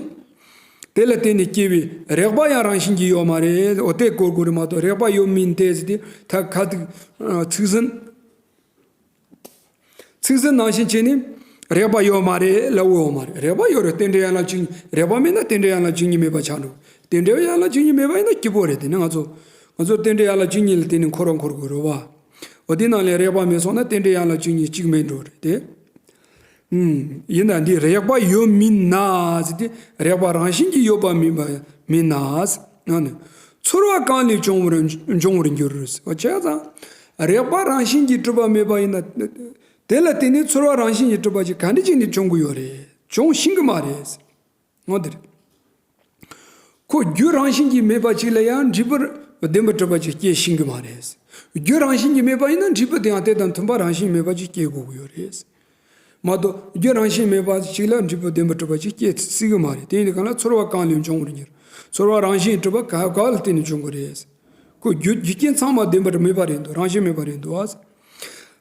དེ་ལ་བརྟེན་ནས་སྐྱེ་བའི་རེག་པ་ཡང་རང་བཞིན་གྱིས་ཡོད་མ་རེད། འོ་དེ་གོ་དགོས་རེད་མ་གཏོགས་རེག་པ་ཡོད་མིན་དེ་ཟེར་དེ་ད་ཁ་ཐུག་ཚིག་ཟིན། ཚིག་ཟིན་ནང་བཞིན་བྱས་ནས་རེག་པ་ཡོད་མ་རེད་ལབ་འོས་མ་རེད། རེག་པ་ཡོད་རེད། རྟེན་འབྲེལ་ཡན་ལག་བཅུ་གཉིས། རེག་པ་མེད་ན་རྟེན་འབྲེལ་ཡན་ལག་བཅུ་གཉིས་མེད་པ་ཆགས་འགྲོ། རྟེན་འབྲེལ་ཡན་ལག་བཅུ་གཉིས་མེད་པ་ཡིན་ན་སྐྱིད་པོ་རེད། དེ་ནི་ང་ཚོ་ང་ཚོ་རྟེན་འབྲེལ་ཡན་ལག་བཅུ་གཉིས་ལ་བརྟེན་ནས་འཁོར་བ་འཁོར་དགོས་རེད་བ། འོ་དེ་ནང་ལས་རེག་པ་མེད་སོང་ན་རྟེན་འབྲེལ་ཡན་ལག་བཅུ་གཉིས་གཅིག་མེད་འགྲོ་རེད་དེ། ཨུམ། ཡིན་ན་འདི་རེག་པ་ཡོད་མིན་ན་ཟེར་ཏེ། རེག་པ་རང་བཞིན་གྱིས་ཡོད་པ་མིན་པ་མིན་ན། ཨ་ནི། ཚོར་བ་གང་ལས་བྱུང་བར་འབྱུང་བར་འགྱུར། བྱས་ཙང་། རེག་པ་རང་བཞིན་གྱིས་གྲུབ་པ་མེད་པ་ཡིན་ན། དེ་ལ་བརྟེན་ནས་ཚོར་བ་རང་བཞིན་གྱིས་གྲུབ་པ་ཅིག་ག་འདྲ་ཅིག་ནས་བྱུང་གི་ཡོད་རེད། བྱུང་ཤེས་ཀྱི་མ་རེད། འོ་དེ་རེད། ཁོ་རྒྱུ་རང་བཞིན་གྱིས་མེད་པ་ཅིག་ལ་ཡང་འབྲས་བུ་བདེན་པར་གྲུབ་པ་ཅིག་སྐྱེ་ཤེས་ཀྱི་མ་རེད། རྒྱུ་རང་བཞིན་གྱིས་མེད་པ་ཡིན་ན་འབྲས་བུ་དེ་ཡང་དེ་དང་མཐུན་པ་རང་བཞིན་མེད་པ་ཅིག་སྐྱེ་དགོས་ཀྱི་ཡོད་རེད། མ་གཏོགས་རྒྱུ་རང་བཞིན་མེད་པ་ཅིག་ལ་འབྲས་བུ་བདེན་པར་གྲུབ་པ་ཅིག་སྐྱེ་སྲིད་ཀྱི་མ་རེད། དེ་ཡིན་དུས་གང་ལ་ཚོར་བ་གང་ལས་འབྱུང་བར་འགྱུར། ཚོར་བ་རང་བཞིན་གྲུབ་པ་ག་ག་ལ་བརྟེན་ནས་འབྱུང་གི་རེད། ཁོ་རྒྱུ་རྒྱུ་རྐྱེན་ཚང་མ་བདེན་པར་མེད་པ་རེད་འདུག་རང་བཞིན་མེད་པ་རེད་འདུག་ཨ།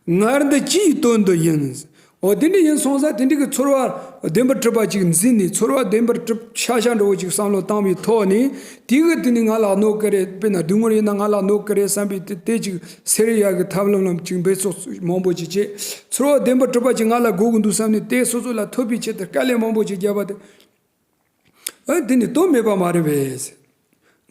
སྔར་འདི་ཅི་ཡི་དོན་དུ་ཡིན། འོ་དེ་འདྲ་ཡིན་སོང་ཙང་དེ་འདྲ་གི་ཚོར་བ་བདེན་པར་གྲུབ་པ་ཅིག་འཛིན་ནས་ཚོར་བ་བདེན་པར་གྲུབ་ཤ་ཤ་འདྲ་བོ་ཅིག་བསམ་བློ་བཏང་བའི་ཐོག་ནས་དེ་གི་དེ་ནི་ང་ལ་གནོད་ཀྱི་རེད། དཔེར་ན་སྡུག་བསྔལ་ཡིན་ན་ང་ལ་གནོད་ཀྱི་རེད་བསམ་པའི་དེ་དེ་ཅིག་སེལ་ཡག་གི་ཐབས་ལམ་ལམ་ཅིག་འབད་རྩོལ་མང་པོ་ཅིག་བྱས། ཚོར་བ་བདེན་པར་གྲུབ་པ་ཅིག་ང་ལ་དགོས་ཀྱི་འདུག་བསམ་ནས་དེ་སོ་སོ་ལ་ཐོབ་པའི་ཆེད་དུ་དཀའ་ལས་མང་པོ་ཅིག་བརྒྱབ་པ་དེ། ཨ་དེ་ནི་དོན་མེད་པ་མ་རེད་པས།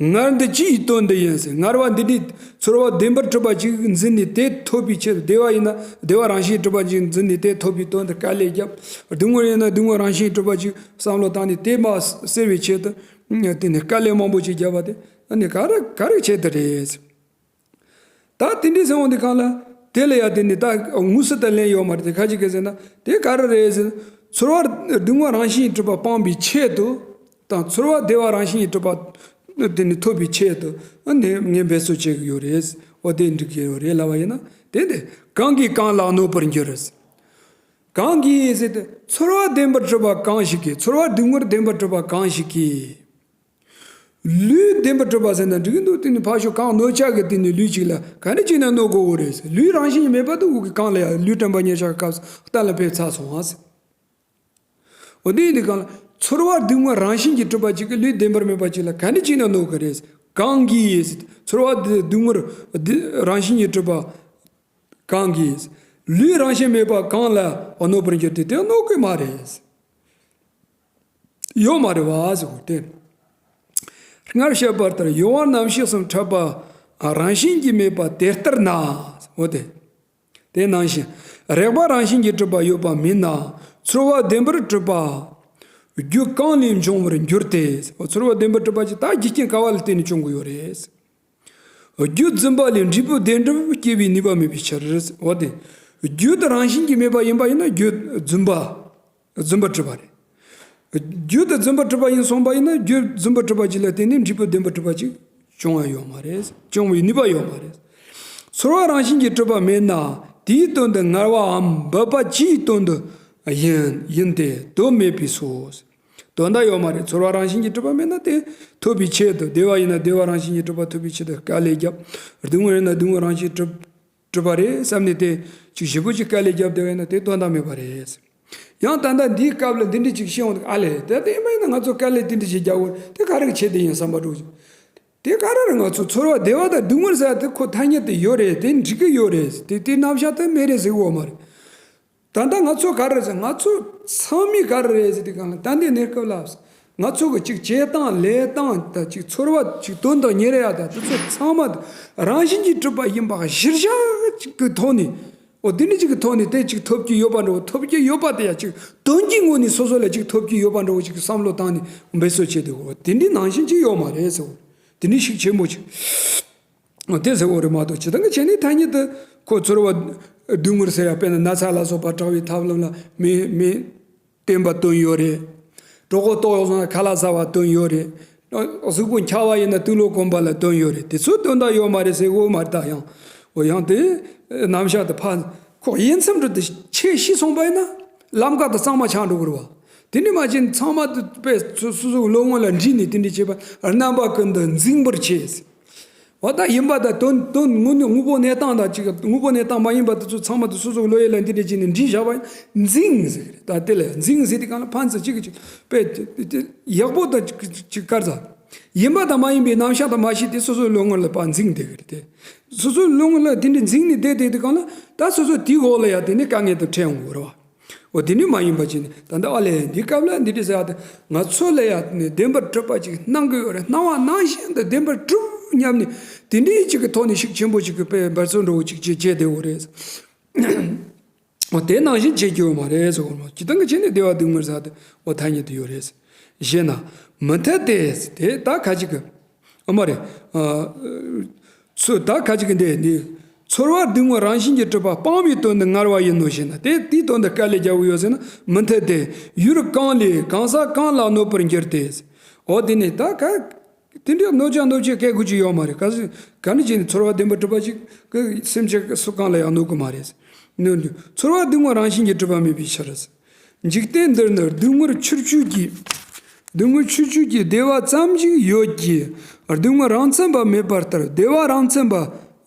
སྔར་འདི་ཅི་ཡི་དོན་དུ་ཡིན་ཟེར། སྔར་བ་འདི་འདྲའི་ཚོར་བ་བདེན་པར་གྲུབ་པ་ཅིག་འཛིན་ནས་དེ་ཐོབ་པའི་ཆེད་དུ། བདེ་བ་ཡིན་ན་བདེ་བ་རང་བཞིན་གྲུབ་པ་ཅིག་འཛིན་ནས་དེ་ཐོབ་པའི་དོན་དུ་དཀའ་ལས་བརྒྱབ། སྡུག་བསྔལ་ཡིན་ན་སྡུག་བསྔལ་རང་བཞིན་གྲུབ་པ་ཅིག་བསམ་བློ་བཏང་ནས་དེ་མ་སེལ་བའི་ཆེད་དུ་དེ་ནས་དཀའ་ལས་མང་པོ་ཅིག་བརྒྱབ་པ་དེ་ཨ་ནི་ག་རེ་ག་རེ་ཆེད་དུ་རེད་ཟེར། ད་དེ་འདྲའི་ཟེར་འོང་དུས་གང་ལ། དེ་ལ་ཡང་དེ་ནི་ད་དངོས་སུ་ད་ལན་ཡོད་མ་རེད་དེ། ཁ་ཅིག་གིས་ཟེར་ན་དེ་ག་རེ་རེད་ཟེར། ཚོར་བ་སྡུག་བསྔལ་རང་བཞིན་གྲུབ་པ་སྤང་བའི་ཆེད་དུ་དང་། ཚོར་བ་བདེ་བ་རང་བཞིན་གྲུབ་པ་ དེ་ནི་ཐོབ་པའི་ཆེད་དུ་ནི་ངས་འབད་རྩོལ་བྱེད་ཀྱི་ཡོད་རེད། འོ་དེ་འགྲིག་གི་ཡོད་རེད་ལབ་པ་ཡིན་ན། དེ་འདི་གང་གིས་གང་ལ་གནོད་པར་འགྱུར། གང་གིས་ཟེར་ཏེ་ཚོར་བ་བདེན་པར་གྲུབ་པ་གང་ཞིག་གིས། ཚོར་བ་སྡུག་བསྔལ་བདེན་པར་གྲུབ་པ་གང་ཞིག་གིས། ལུས་བདེན་པར་གྲུབ་པ་ཟེར་ན་འགྲིག་གི་འདུག་དེ་ནི་ཕར་ཞོག་གང་གནོད་བྱ་གི་དེ་ནི་ལུས་གཅིག་ལ་ག་འདྲ་བྱས་ན་གནོད་དགོས་འོ་རེད། ལུས་རང་བཞིན་གྱིས་མེད་པ་དེ་འོ་གི་གང་ལ་ཡང་ལུས་དྲན་པ་ཉེར་བཞག་གི་སྐབས་སུ་གཏན་ལ་ཕེབས་ཚར་སོང་ཨ་ཟེར། འོ་དེ་ཡིན་དུས་གང་ལ་ཚོར་བ་སྡུག་བསྔལ་རང་བཞིན་གྱིས་གྲུབ་པ་གཅིག་གིས་ལུས་བདེན་པར་མེད་པ་གཅིག་ལ་ག་འདྲ་བྱས་ན་གནོད་གི་རེད། གང་གིས། ཚོར་བ་སྡུག་བསྔལ་རང་བཞིན་གྱིས་གྲུབ་པ་གང་གིས། ལུས་རང་བཞིན་མེད་པ་གང་ལ་གནོད་པར་འགྱུར་ཏེ་དེ་གནོད་གི་མ་རེད། ཡོད་མ་རེད་བ་ཟེར་གོ་དེ། སྔར་བཤད་པ་ལྟར་གཡོ་བ་རྣམ་ཤེས་སམ་ཕྲད་པ་རང་བཞིན་གྱིས་མེད་པ་དེ་ལྟར་ན། འོ་དེ། དེ་ནང་བཞིན་རེག་པ་རང་བཞིན་གྱིས་གྲུབ་པ་ཡོད་པ་མིན་ན། ཚོར་བ་བདེན་པར་གྲུབ་པ་རྒྱུ་གང་ལས་འབྱུང་བར་འགྱུར་ཏེ། ཚོར་བ་བདེན་པར་གྲུབ་པ་ཅིག་ད་རྒྱུ་རྐྱེན་ག་བ་ལ་བརྟེན་ནས་བྱུང་གི་ཡོད་རེད། རྒྱུ་རྫུན་པ་ལས་འབྲས་བུ་བདེན་གྲུབ་སྐྱེ་བའི་ནུས་པ་མེད་པའི་ཕྱིར། འོ་དེ། རྒྱུ་དེ་རང་བཞིན་གྱིས་མེད་པ་ཡིན་པ་ཡིན་ན་རྒྱུ་རྫུན་པ། རྫུན་པར་གྲུབ་པ་རེད། རྒྱུ་དེ་རྫུན་པར་གྲུབ་པ་ཡིན་སོང་པ་ཡིན་ན་རྒྱུ་རྫུན་པར་གྲུབ་པ་ཅིག་ལ་བརྟེན་ནས་འབྲས་བུ་བདེན་པར་གྲུབ་པ་ཅིག་བྱུང་བ་ཡོད་མ་རེད། བྱུང་བའི་ནུས་པ་ཡོད་མ་རེད། ཚོར་བ་རང་བཞིན་གྱིས་གྲུབ་པ་མེད་ན་དེའི་དོན་དུ་ངལ་བའམ་འབད་པ་ཅིའི་དོན་དུ་ཡིན་ཡིན་ཏེ་དོན་མེད་པས་སོ། དོན་དག་ཡོད་མ་རེད། ཚོར་བ་རང་བཞིན་གྱིས་གྲུབ་པ་མེད་ན་དེ་ཐོབ་པའི་ཆེད་དུ། བདེ་བ་ཡིན་ན་བདེ་བ་རང་བཞིན་གྱིས་གྲུབ་པ་ཐོབ་པའི་ཆེད་དུ་དཀའ་ལས་བརྒྱབ། སྡུག་བསྔལ་ཡིན་ན་སྡུག་བསྔལ་རང་བཞིན་གྲུབ་གྲུབ་པ་རེད་བསམ་ནས་དེ་ཅིག་ཞེ་པོ་ཅིག་དཀའ་ལས་བརྒྱབ་བསྡད་པ་ཡིན་ན་དེ་དོན་དག་མེད་པ་རེད། ཡང་ད་ལྟ་འདིའི་སྐབས་ལ་འདི་འདྲ་ཅིག་ཤེས་འོང་དུས་ཨ་ལས་དེ་དེ་ཡིན་པ་ཡིན་ན་ང་ཚོ་དཀའ་ལས་དེ་འདྲ་ཞིག་རྒྱག་དགོས་དེ་ག་རེ་གི་ཆེད་དུ་ཡིན་བསམ་པ་འགྲོ་ཅིག་དེ་ག་རེ་རེད། ང་ཚོ་ཚོར་བ་བདེ་བ་དང་སྡུག་བསྔལ་ཟེར་ཡ་དེ་ཁོ་ཐ་སྙད་དུ་ཡོད་རེད། དེ་འགྲིག་གི་ཡོད་རེད། དེ་དེ་རྣམ་གཞག་དེ་མེད་རེད་ཟེར་གི་ཡོད་མ་རེད། ད་ལྟ་ང་ཚོ་ག་རེ་ཟེར། ང་ཚོ་ཚང་མས་ག་རེ་རེད་ཟེར་དུས་གང་ལ་ད་ལྟའི་གནས་སྐབས་ལ་ང་ཚོ་གི་ཅིག་བྱེད་སྟངས་ལས་སྟངས་དང་ཅིག་ཚོར་བ་ཅིག་དོན་དང་ཉེ་རེ་ཡ་དང་དེ་ཚོ་ཚང་མ་རང་བཞིན་གྱིས་གྲུབ་པ་ཡིན་པ་གཞིར་བཞག་ཅིག་གི་ཐོག་ནས། འོ་དེ་འདྲ་ཅིག་གི་ཐོག་ནས་དེ་ཅིག་ཐོབ་ཀྱི་ཡོད་པ་འདྲ་བོ། ཐོབ་ཀྱི་ཡོད་པ་དེ་ཡ་ཅིག་དོན་གྱི་ངོས་ནས་སོ་སོ་ལ་ཅིག་ཐོབ་ཀྱི་ཡོད་པ་འདྲ་བོ་ཅིག་གི་བསམ་བློ་བཏང་ནས་འབད་རྩོལ་བྱེད་དུས་འོ་དེ་འདྲའི་ནང་བཞིན་ཅིག་ཡོད་མ་རེད་ཟེར། འོ་དེ་འདྲའི་ཤུགས་ཆེན་པོ་ཅིག་དེ་ཟེར་བ་རེད་མ་གཏོགས་ཇི་ལྟར་གི་བྱས་ནས་ཐ་སྙད་དུ་ཁོ་ཚོར་བ་སྡུག་བསྔལ་ཟེར་ཡ་དཔེར་ན་ན་ཚ་ལ་སོགས་པ་དྲག་པའི་ཐབས་ལམ་ལ་མི་མི་བསྟེན་པ་དོན་ཡོད་རེད། གྲོད་ཁོག་ལྟོགས་སོང་ན་ཁ་ལག་ཟ་བ་དོན་ཡོད་རེད། གཟུགས་པོ་འཁྱག་པ་ཡིན་ན་དུག་ལོག་སྐོམ་པ་ལ་དོན་ཡོད་རེད། དེ་ཚོ་དོན་དག་ཡོད་མ་རེད་ཟེར་གོ་མ་རེད་ད་ཡང་། འོ་ཡང་དེ་རྣམ་གཞག་དེ་ཕར་ཁོ་དབྱེ་མཚམས་འདྲ་དེ་ཆད་ཤི་སོང་པ་ཡིན་ན་ལམ་ཁ་དེ་གཙང་མ་ཆགས་འགྲོ་གི་རེད་བ། དེ་འདྲ་མ་བྱས་ན་ཚང་མ་དེ་དཔེ་སོ་སོ་སོའི་བློ་ངོ་ལ་འདྲིས་ནས་དེ་འདྲ་བྱས་པ་རྣམ་པ་ཀུན་ཏུ་འཛིང་བར་བྱེད། འོ་ད་ཡིན་པ་དང་དོན་དོན་དངོས་དངོས་པོ་གནས་སྟངས་དང་གཅིག་དངོས་པོ་གནས་སྟངས་མ་ཡིན་པ་དེ་ཚོ་ཚང་མ་དེ་སོ་སོའི་བློ་ཡུལ་ལ་འདི་འདྲ་བྱས་ནས་འདྲིས་བཞག་པ་ཡིན་འཛིང་ཟེར་གི་རེད། ད་དེ་ལ་འཛིང་ཟེར་དུས་གང་ལ་ཕན་ཚུན་གཅིག་གིས་གཅིག་དཔེ་དེ་དེ་ཡག་པོ་དང་གཅིག་གཅིག་དཀར་ཟ། ཡིན་པ་དང་མ་ཡིན་པའི་རྣམ་གཞག་དང་མ་ཤེས་ཏེ་སོ་སོའི་བློ་ངོ་ལ་ཕར་འཛིང་བསྡད་གི་རེད་དེ། སོ་སོའི་བློ་ངོ་ལ་དེ་འདྲ་འཛིང་ནས་བསྡད་བསྡད་དུས་གང་ལ་ད་སོ་སོ་དེའི་འོག་ལ་ཡ་དེ་ནས་དཀའ་ངལ་དུ་འཕྲད་འོང་གི་རེད་བ། འོ་དེ་ནི་མ་ཡིན་པ་བྱས་ནས་ད་ལྟ་ཨ་ལས་འདི་སྐབས་ལ་འདི་འདྲ་ཟེར་ཡ་དེ་ང་ཚོ་ལ་ཡ་ནི་བདེན་པར་གྲུབ་པ་ཅིག་སྣང་གི་ཡོད་རེད། སྣང་བ་སྣང་བཞིན་དུ་བདེན་པར་གྲུབ་སྙམ་ནས་དེ་འདྲའི་ཅིག་གི་ཐོག་ནས་ཤུགས་ཆེན་པོ་ཅིག་གི་དཔེ་འབད་རྩོལ་འདྲ་བོ་ཅིག་བྱེད་བྱེད་བསྡད་ཡོད་རེད། འོ་དེ་ནང་བཞིན་བྱེད་ཀྱི་ཡོད་མ་རེད་ཟེར་གོ་མ། ཇི་ལྟར་གི་བྱས་ནས་བདེ་བ་སྡུག་བསྔལ་ཟེར་ཡ་དེ་འོ་ཐ་སྙད་དུ་ཡོད་རེད། ཞེ་ན། མི་འཐད་དེ། དེ་ད་ཁ་ཅིག་གི་ཨ་མ་རེད། ཨ། ཚུ་ད་ཁ་ཅིག་གི་འདི་འདི། ཚོར་བ་སྡུག་བསྔལ་རང་བཞིན་གྱིས་གྲུབ་པ་སྤང་བའི་དོན་དུ་ངལ་བ་ཡིན་ནོ་ཞེ་ན། དེ་དེའི་དོན་དུ་དཀའ་ལས་རྒྱག་གི་ཡོད་ཟེར་ན་མི་འཐད་དེ། ཡུལ་གང་ལས་གང་ཟག་གང་ལ་གནོད་པར་འགྱུར་ཏེ། འོ་དེ་ནི་ད་ག་དེ་འདྲའི་གནོད་བྱ་གནོད་བྱེད་སྐད་དགོས་ཀྱི་ཡོད་མ་རེད། ག་ཟེ་ག་ནི་བྱས་ནས་ཚོར་བ་བདེན་པར་གྲུབ་པ་ཅིག་གི་སེམས་ཅན་སུ་གང་ལ་ཡང་གནོད་གི་མ་རེད། གནོད་འགྱུར། ཚོར་བ་སྡུག་བསྔལ་རང་བཞིན་གྱིས་གྲུབ་པ་མེད་པའི་ཕྱིར། འཇིག་རྟེན་འདིར་ནི་སྡུག་བསྔལ་ཆུ་སྐྱོད་ཀྱི། སྡུག་བསྔལ་ཆུ་སྐྱོད་ཀྱི་བདེ་བ་ཙམ་ཞིག་ཡོད་ཀྱི། སྡུག་བསྔལ་རང་མཚན་པ་མེད་པ་ལྟར་བདེ་བ་རང་མཚན་པ་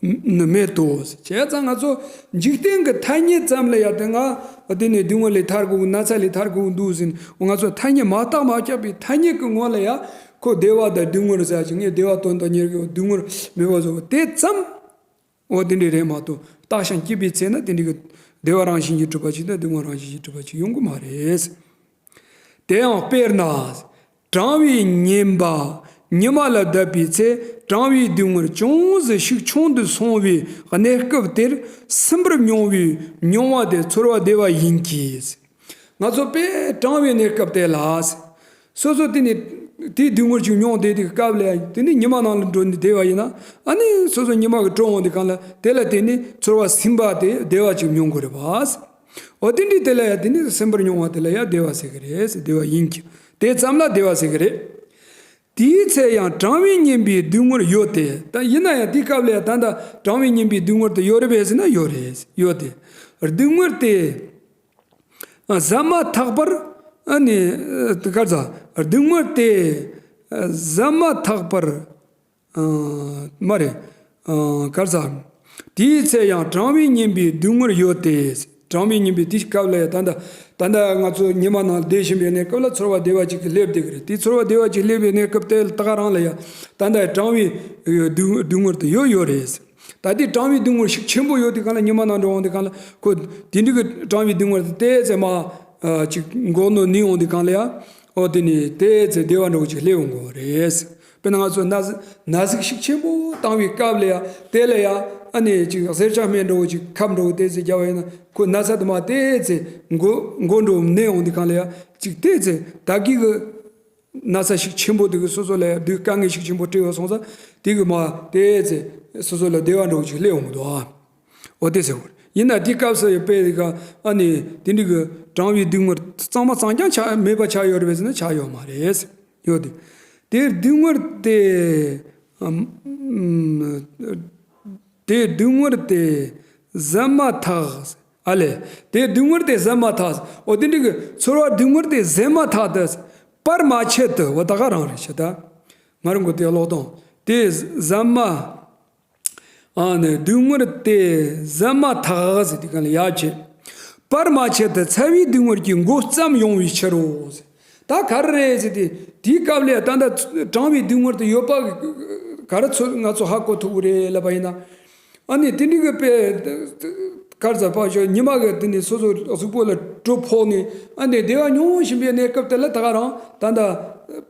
ནི་མེད་དོ། བྱས་ཙང་ང་ཚོ་འཇིག་རྟེན་གྱི་ཐ་སྙད་ཙམ་ལ་ཡ་དེ་ང་དེ་ནས་སྡུག་བསྔལ་ལས་ཐར་དགོས་ན་ཚ་ལས་ཐར་དགོས་འདུག་ཟེར་ནས་ང་ཚོ་ཐ་སྙད་མ་བརྟགས་མ་དཔྱད་པའི་ཐ་སྙད་ཀྱི་ངོ་ལ་ཡ་ཁོ་བདེ་བ་དང་སྡུག་བསྔལ་ཟེར་ཅིག་ངས་བདེ་བ་དོན་དང་ཉེར་གི་སྡུག་བསྔལ་མེད་པ་བཟོ་བ་དེ་ཙམ། འོ་དེ་འདྲ་རེད་མ་གཏོགས་བརྟགས་ཤིང་དཔྱད་པའི་ཚེ་ན་དེ་འདྲ་གི་བདེ་བ་རང་བཞིན་གྱིས་གྲུབ་པ་ཅིག་དང་སྡུག་བསྔལ་རང་བཞིན་གྱིས་གྲུབ་པ་ཅིག་ཡོང་གི་མ་རེད། དེ་ཡང་དཔེར་ན། གྲང་བའི་ཉིན་པ་ཉི་མ་ལ་བསྡད་པའི་ཚེ་གྲང་བའི་སྡུག་བསྔལ་ཅུང་ཟད་ཤུགས་ཆུང་དུ་སོང་བའི་གནས་སྐབས་དེར་སིམ་པར་མྱོང་བའི་མྱོང་བ་དེ་ཚོར་བ་བདེ་བ་ཡིན་གྱི། ང་ཚོ་དཔེ་གྲང་བའི་གནས་སྐབས་དེ་ལ། སོ་སོ་དེ་ནི་དེའི་སྡུག་བསྔལ་ཅིག་མྱོང་བསྡད་དུས་སྐབས་ལ་དེ་ནི་ཉི་མ་ནང་ལ་འགྲོ་ནས་བསྡད་པ་ཡིན་ན་ཨ་ནི་སོ་སོ་ཉི་མ་གི་དྲོ་འོང་དུས་གང་ལ་དེ་ལ་དེ་ནི་ཚོར་བ་སིམ་པ་དེ་བདེ་བ་ཅིག་མྱོང་དགོས་རེད་པ། འོ་དེ་འདྲའི་དེ་ལ་ཡང་དེ་ནི་སིམ་པར་མྱོང་བ་དེ་ལ་ཡང་བདེ་བ་ཟེར་གི་རེད། བདེ་བ་ཡིན་གྱི་དེ་ཙམ་ལ་བདེ་བ་ཟེར་གི་རེད། དེའི་ཚེ་ཡང་གྲང་བས་ཉེན་པའི་སྡུག་བསྔལ་ཡོད་དེ། ད་ཡིན་ན་ཡང་དེའི་སྐབས་ལ་ཡང་ད་ལྟ་གྲང་བས་ཉེན་པའི་སྡུག་བསྔལ་དེ་ཡོད་རེད་པས་ཟེར་ན་ཡོད་རེད། ཡོད་དེ། སྡུག་བསྔལ་དེ། ཨ། ཟ་མ་ཐག་པར། ཨ་ནི། ཨ། ག་རེ་ཟ། སྡུག་བསྔལ་དེ། ཨ། ཟ་མ་ཐག་པར། ཨ། མ་རེད། ཨ། ག་རེ་ཟ། དེའི་ཚེ་ཡང་གྲང་བས་ཉེན་པའི་སྡུག་བསྔལ་ཡོད་དེ། གྲང་བས་ཉེན་པའི་དེའི་སྐབས་ལ་ཡང་ད་ལྟ། ད་ལྟ་ང་ཚོ་ཉི་མ་ནང་བསྡད་བཞིན་པའི་གནས་སྐབས་ལ་ཚོར་བ་བདེ་བ་ཅིག་སླེབས་བསྡད་ཀྱི་རེད། དེ་ཚོར་བ་བདེ་བ་ཅིག་སླེབས་པའི་གནས་སྐབས་དེ་ད་ག་རང་ལ་ཡང་ད་ལྟ་གྲང་བའི་སྡུག་སྡུག་བསྔལ་དེ་ཡོད་ཡོད་རེད། ད་དེ་གྲང་བའི་སྡུག་བསྔལ་ཤུགས་ཆེན་པོ་ཡོད་དུས་སྒང་ལ་ཉི་མ་ནང་འགྲོ་འོང་དུས་སྒང་ལ་ཁོ་དེ་འདྲ་གི་གྲང་བའི་སྡུག་བསྔལ་དེ་ཏོག་ཙམ་མར་ཅིག་མགོ་ནོར་ནུས་འོང་དུས་སྒང་ལ་ཡང་། ཨོ། དེ་ནི་ཏོག་ཙམ་བདེ་བ་འདྲ་བོ་ཅིག་སླེབས་འོང་གི་རེད། དཔེར་ན་ང་ཚོ་ན་ཟུག་ན་ཟུག་ཤུགས་ཆེན་པོ་བཏང་བའི་སྐབས་ལ་ཡང་དེ་ལ་ཡང་ཨ་ནི་ཅིག་གཟེར་ཆག་སྨན་འདྲ་བོ་ཅིག་ཁབ་འདྲ་བོ་ཏོག་ཙམ་བརྒྱབ་པ་ཡིན་ན་ཁོ་ན་ཚ་དེ་མར་ཏོག་ཙམ་མགོ་མགོ་འདྲ་བོ་ནོར་འོང་དུས་སྒང་ལ་ཡང་ཅིག་ཏོག་ཙམ་ད་གི་གི་ན་ཚ་ཤུགས་ཆེན་པོ་དེ་གི་སོ་སོ་ལ་སྡུག་དཀའ་ངལ་ཤུགས་ཆེན་པོ་སྤྲད་པ་སོང་ཙང་དེ་གི་མར་ཏོག་ཙམ་སོ་སོ་ལ་བདེ་བ་འདྲ་བོ་ཅིག་སླེབས་འོང་གི་འདུག་ཨ། འོ་དེ་ཟེར་བ་རེད། ཡིན་ན་དེའི་སྐབས་སུ་ཡང་དཔེ་དེ་ག་ཨ་ནི་དེ་འདྲ་གི་གྲང་བའི་སྡུག་བསྔལ་གཙང་མ་གཙང་རྐྱང་ཆགས་མེད་པ་ཆགས་ཡོད་རེད་པས་ཟེར་ན་ཆགས་ཡོད་མ་རེད། ཡོད་དེ། དེ་སྡུག་བསྔལ་དེ། ཨམ། དེ་སྡུག་བསྔལ་དེ་ཟད་མ་ཐག་ཨ་ལས། དེ་སྡུག་བསྔལ་དེ་ཟད་མ་ཐག་འོ་དེ་འདྲ་གི་ཚོར་བ་སྡུག་བསྔལ་དེ་ཟད་མ་ཐག་ཏུ། བར་མ་ཆད་དུ། འོ་ད་ག་རང་རེད་ཤི་ད། ང་རང་གི་དེ་ཀློག་སྟངས་དེ་ཟད་མ། ཨ་ནི་སྡུག་བསྔལ་དེ་ཟད་མ་ཐག་ཟེར་དུས་སྒང་ལ་ཡར་བྱེད། བར་མ་ཆད་དུ་ཚ་བའི་སྡུག་བསྔལ་གྱི་མགོ་བརྩམས་ཡོང་བའི་ཕྱིར་རོ། ད་ག་རེ་རེད་ཟེར་ཏེ། དེའི་སྐབས་ལ་ད་ལྟ་གྲང་བའི་སྡུག་བསྔལ་དེ་ཡོད་པ་ག་རེ་ཚོ་ང་ཚོ་ཧ་གོ་ཐུབ་ཀྱི་རེད་ལབ་པ་ཡིན་ན། ཨ་ནི་དེ་འདྲ་གི་དཔེ་གར་ཟ་ཕར་ཞོག་ཉི་མ་གི་དེ་ནས་སོ་སོ་གཟུགས་པོ་ལ་དྲོད་ཕོག་ནས་ཨ་ནི་བདེ་བ་མྱོང་བཞིན་པའི་གནས་སྐབས་དེ་ལ་ད་ག་རང་ད་ལྟ་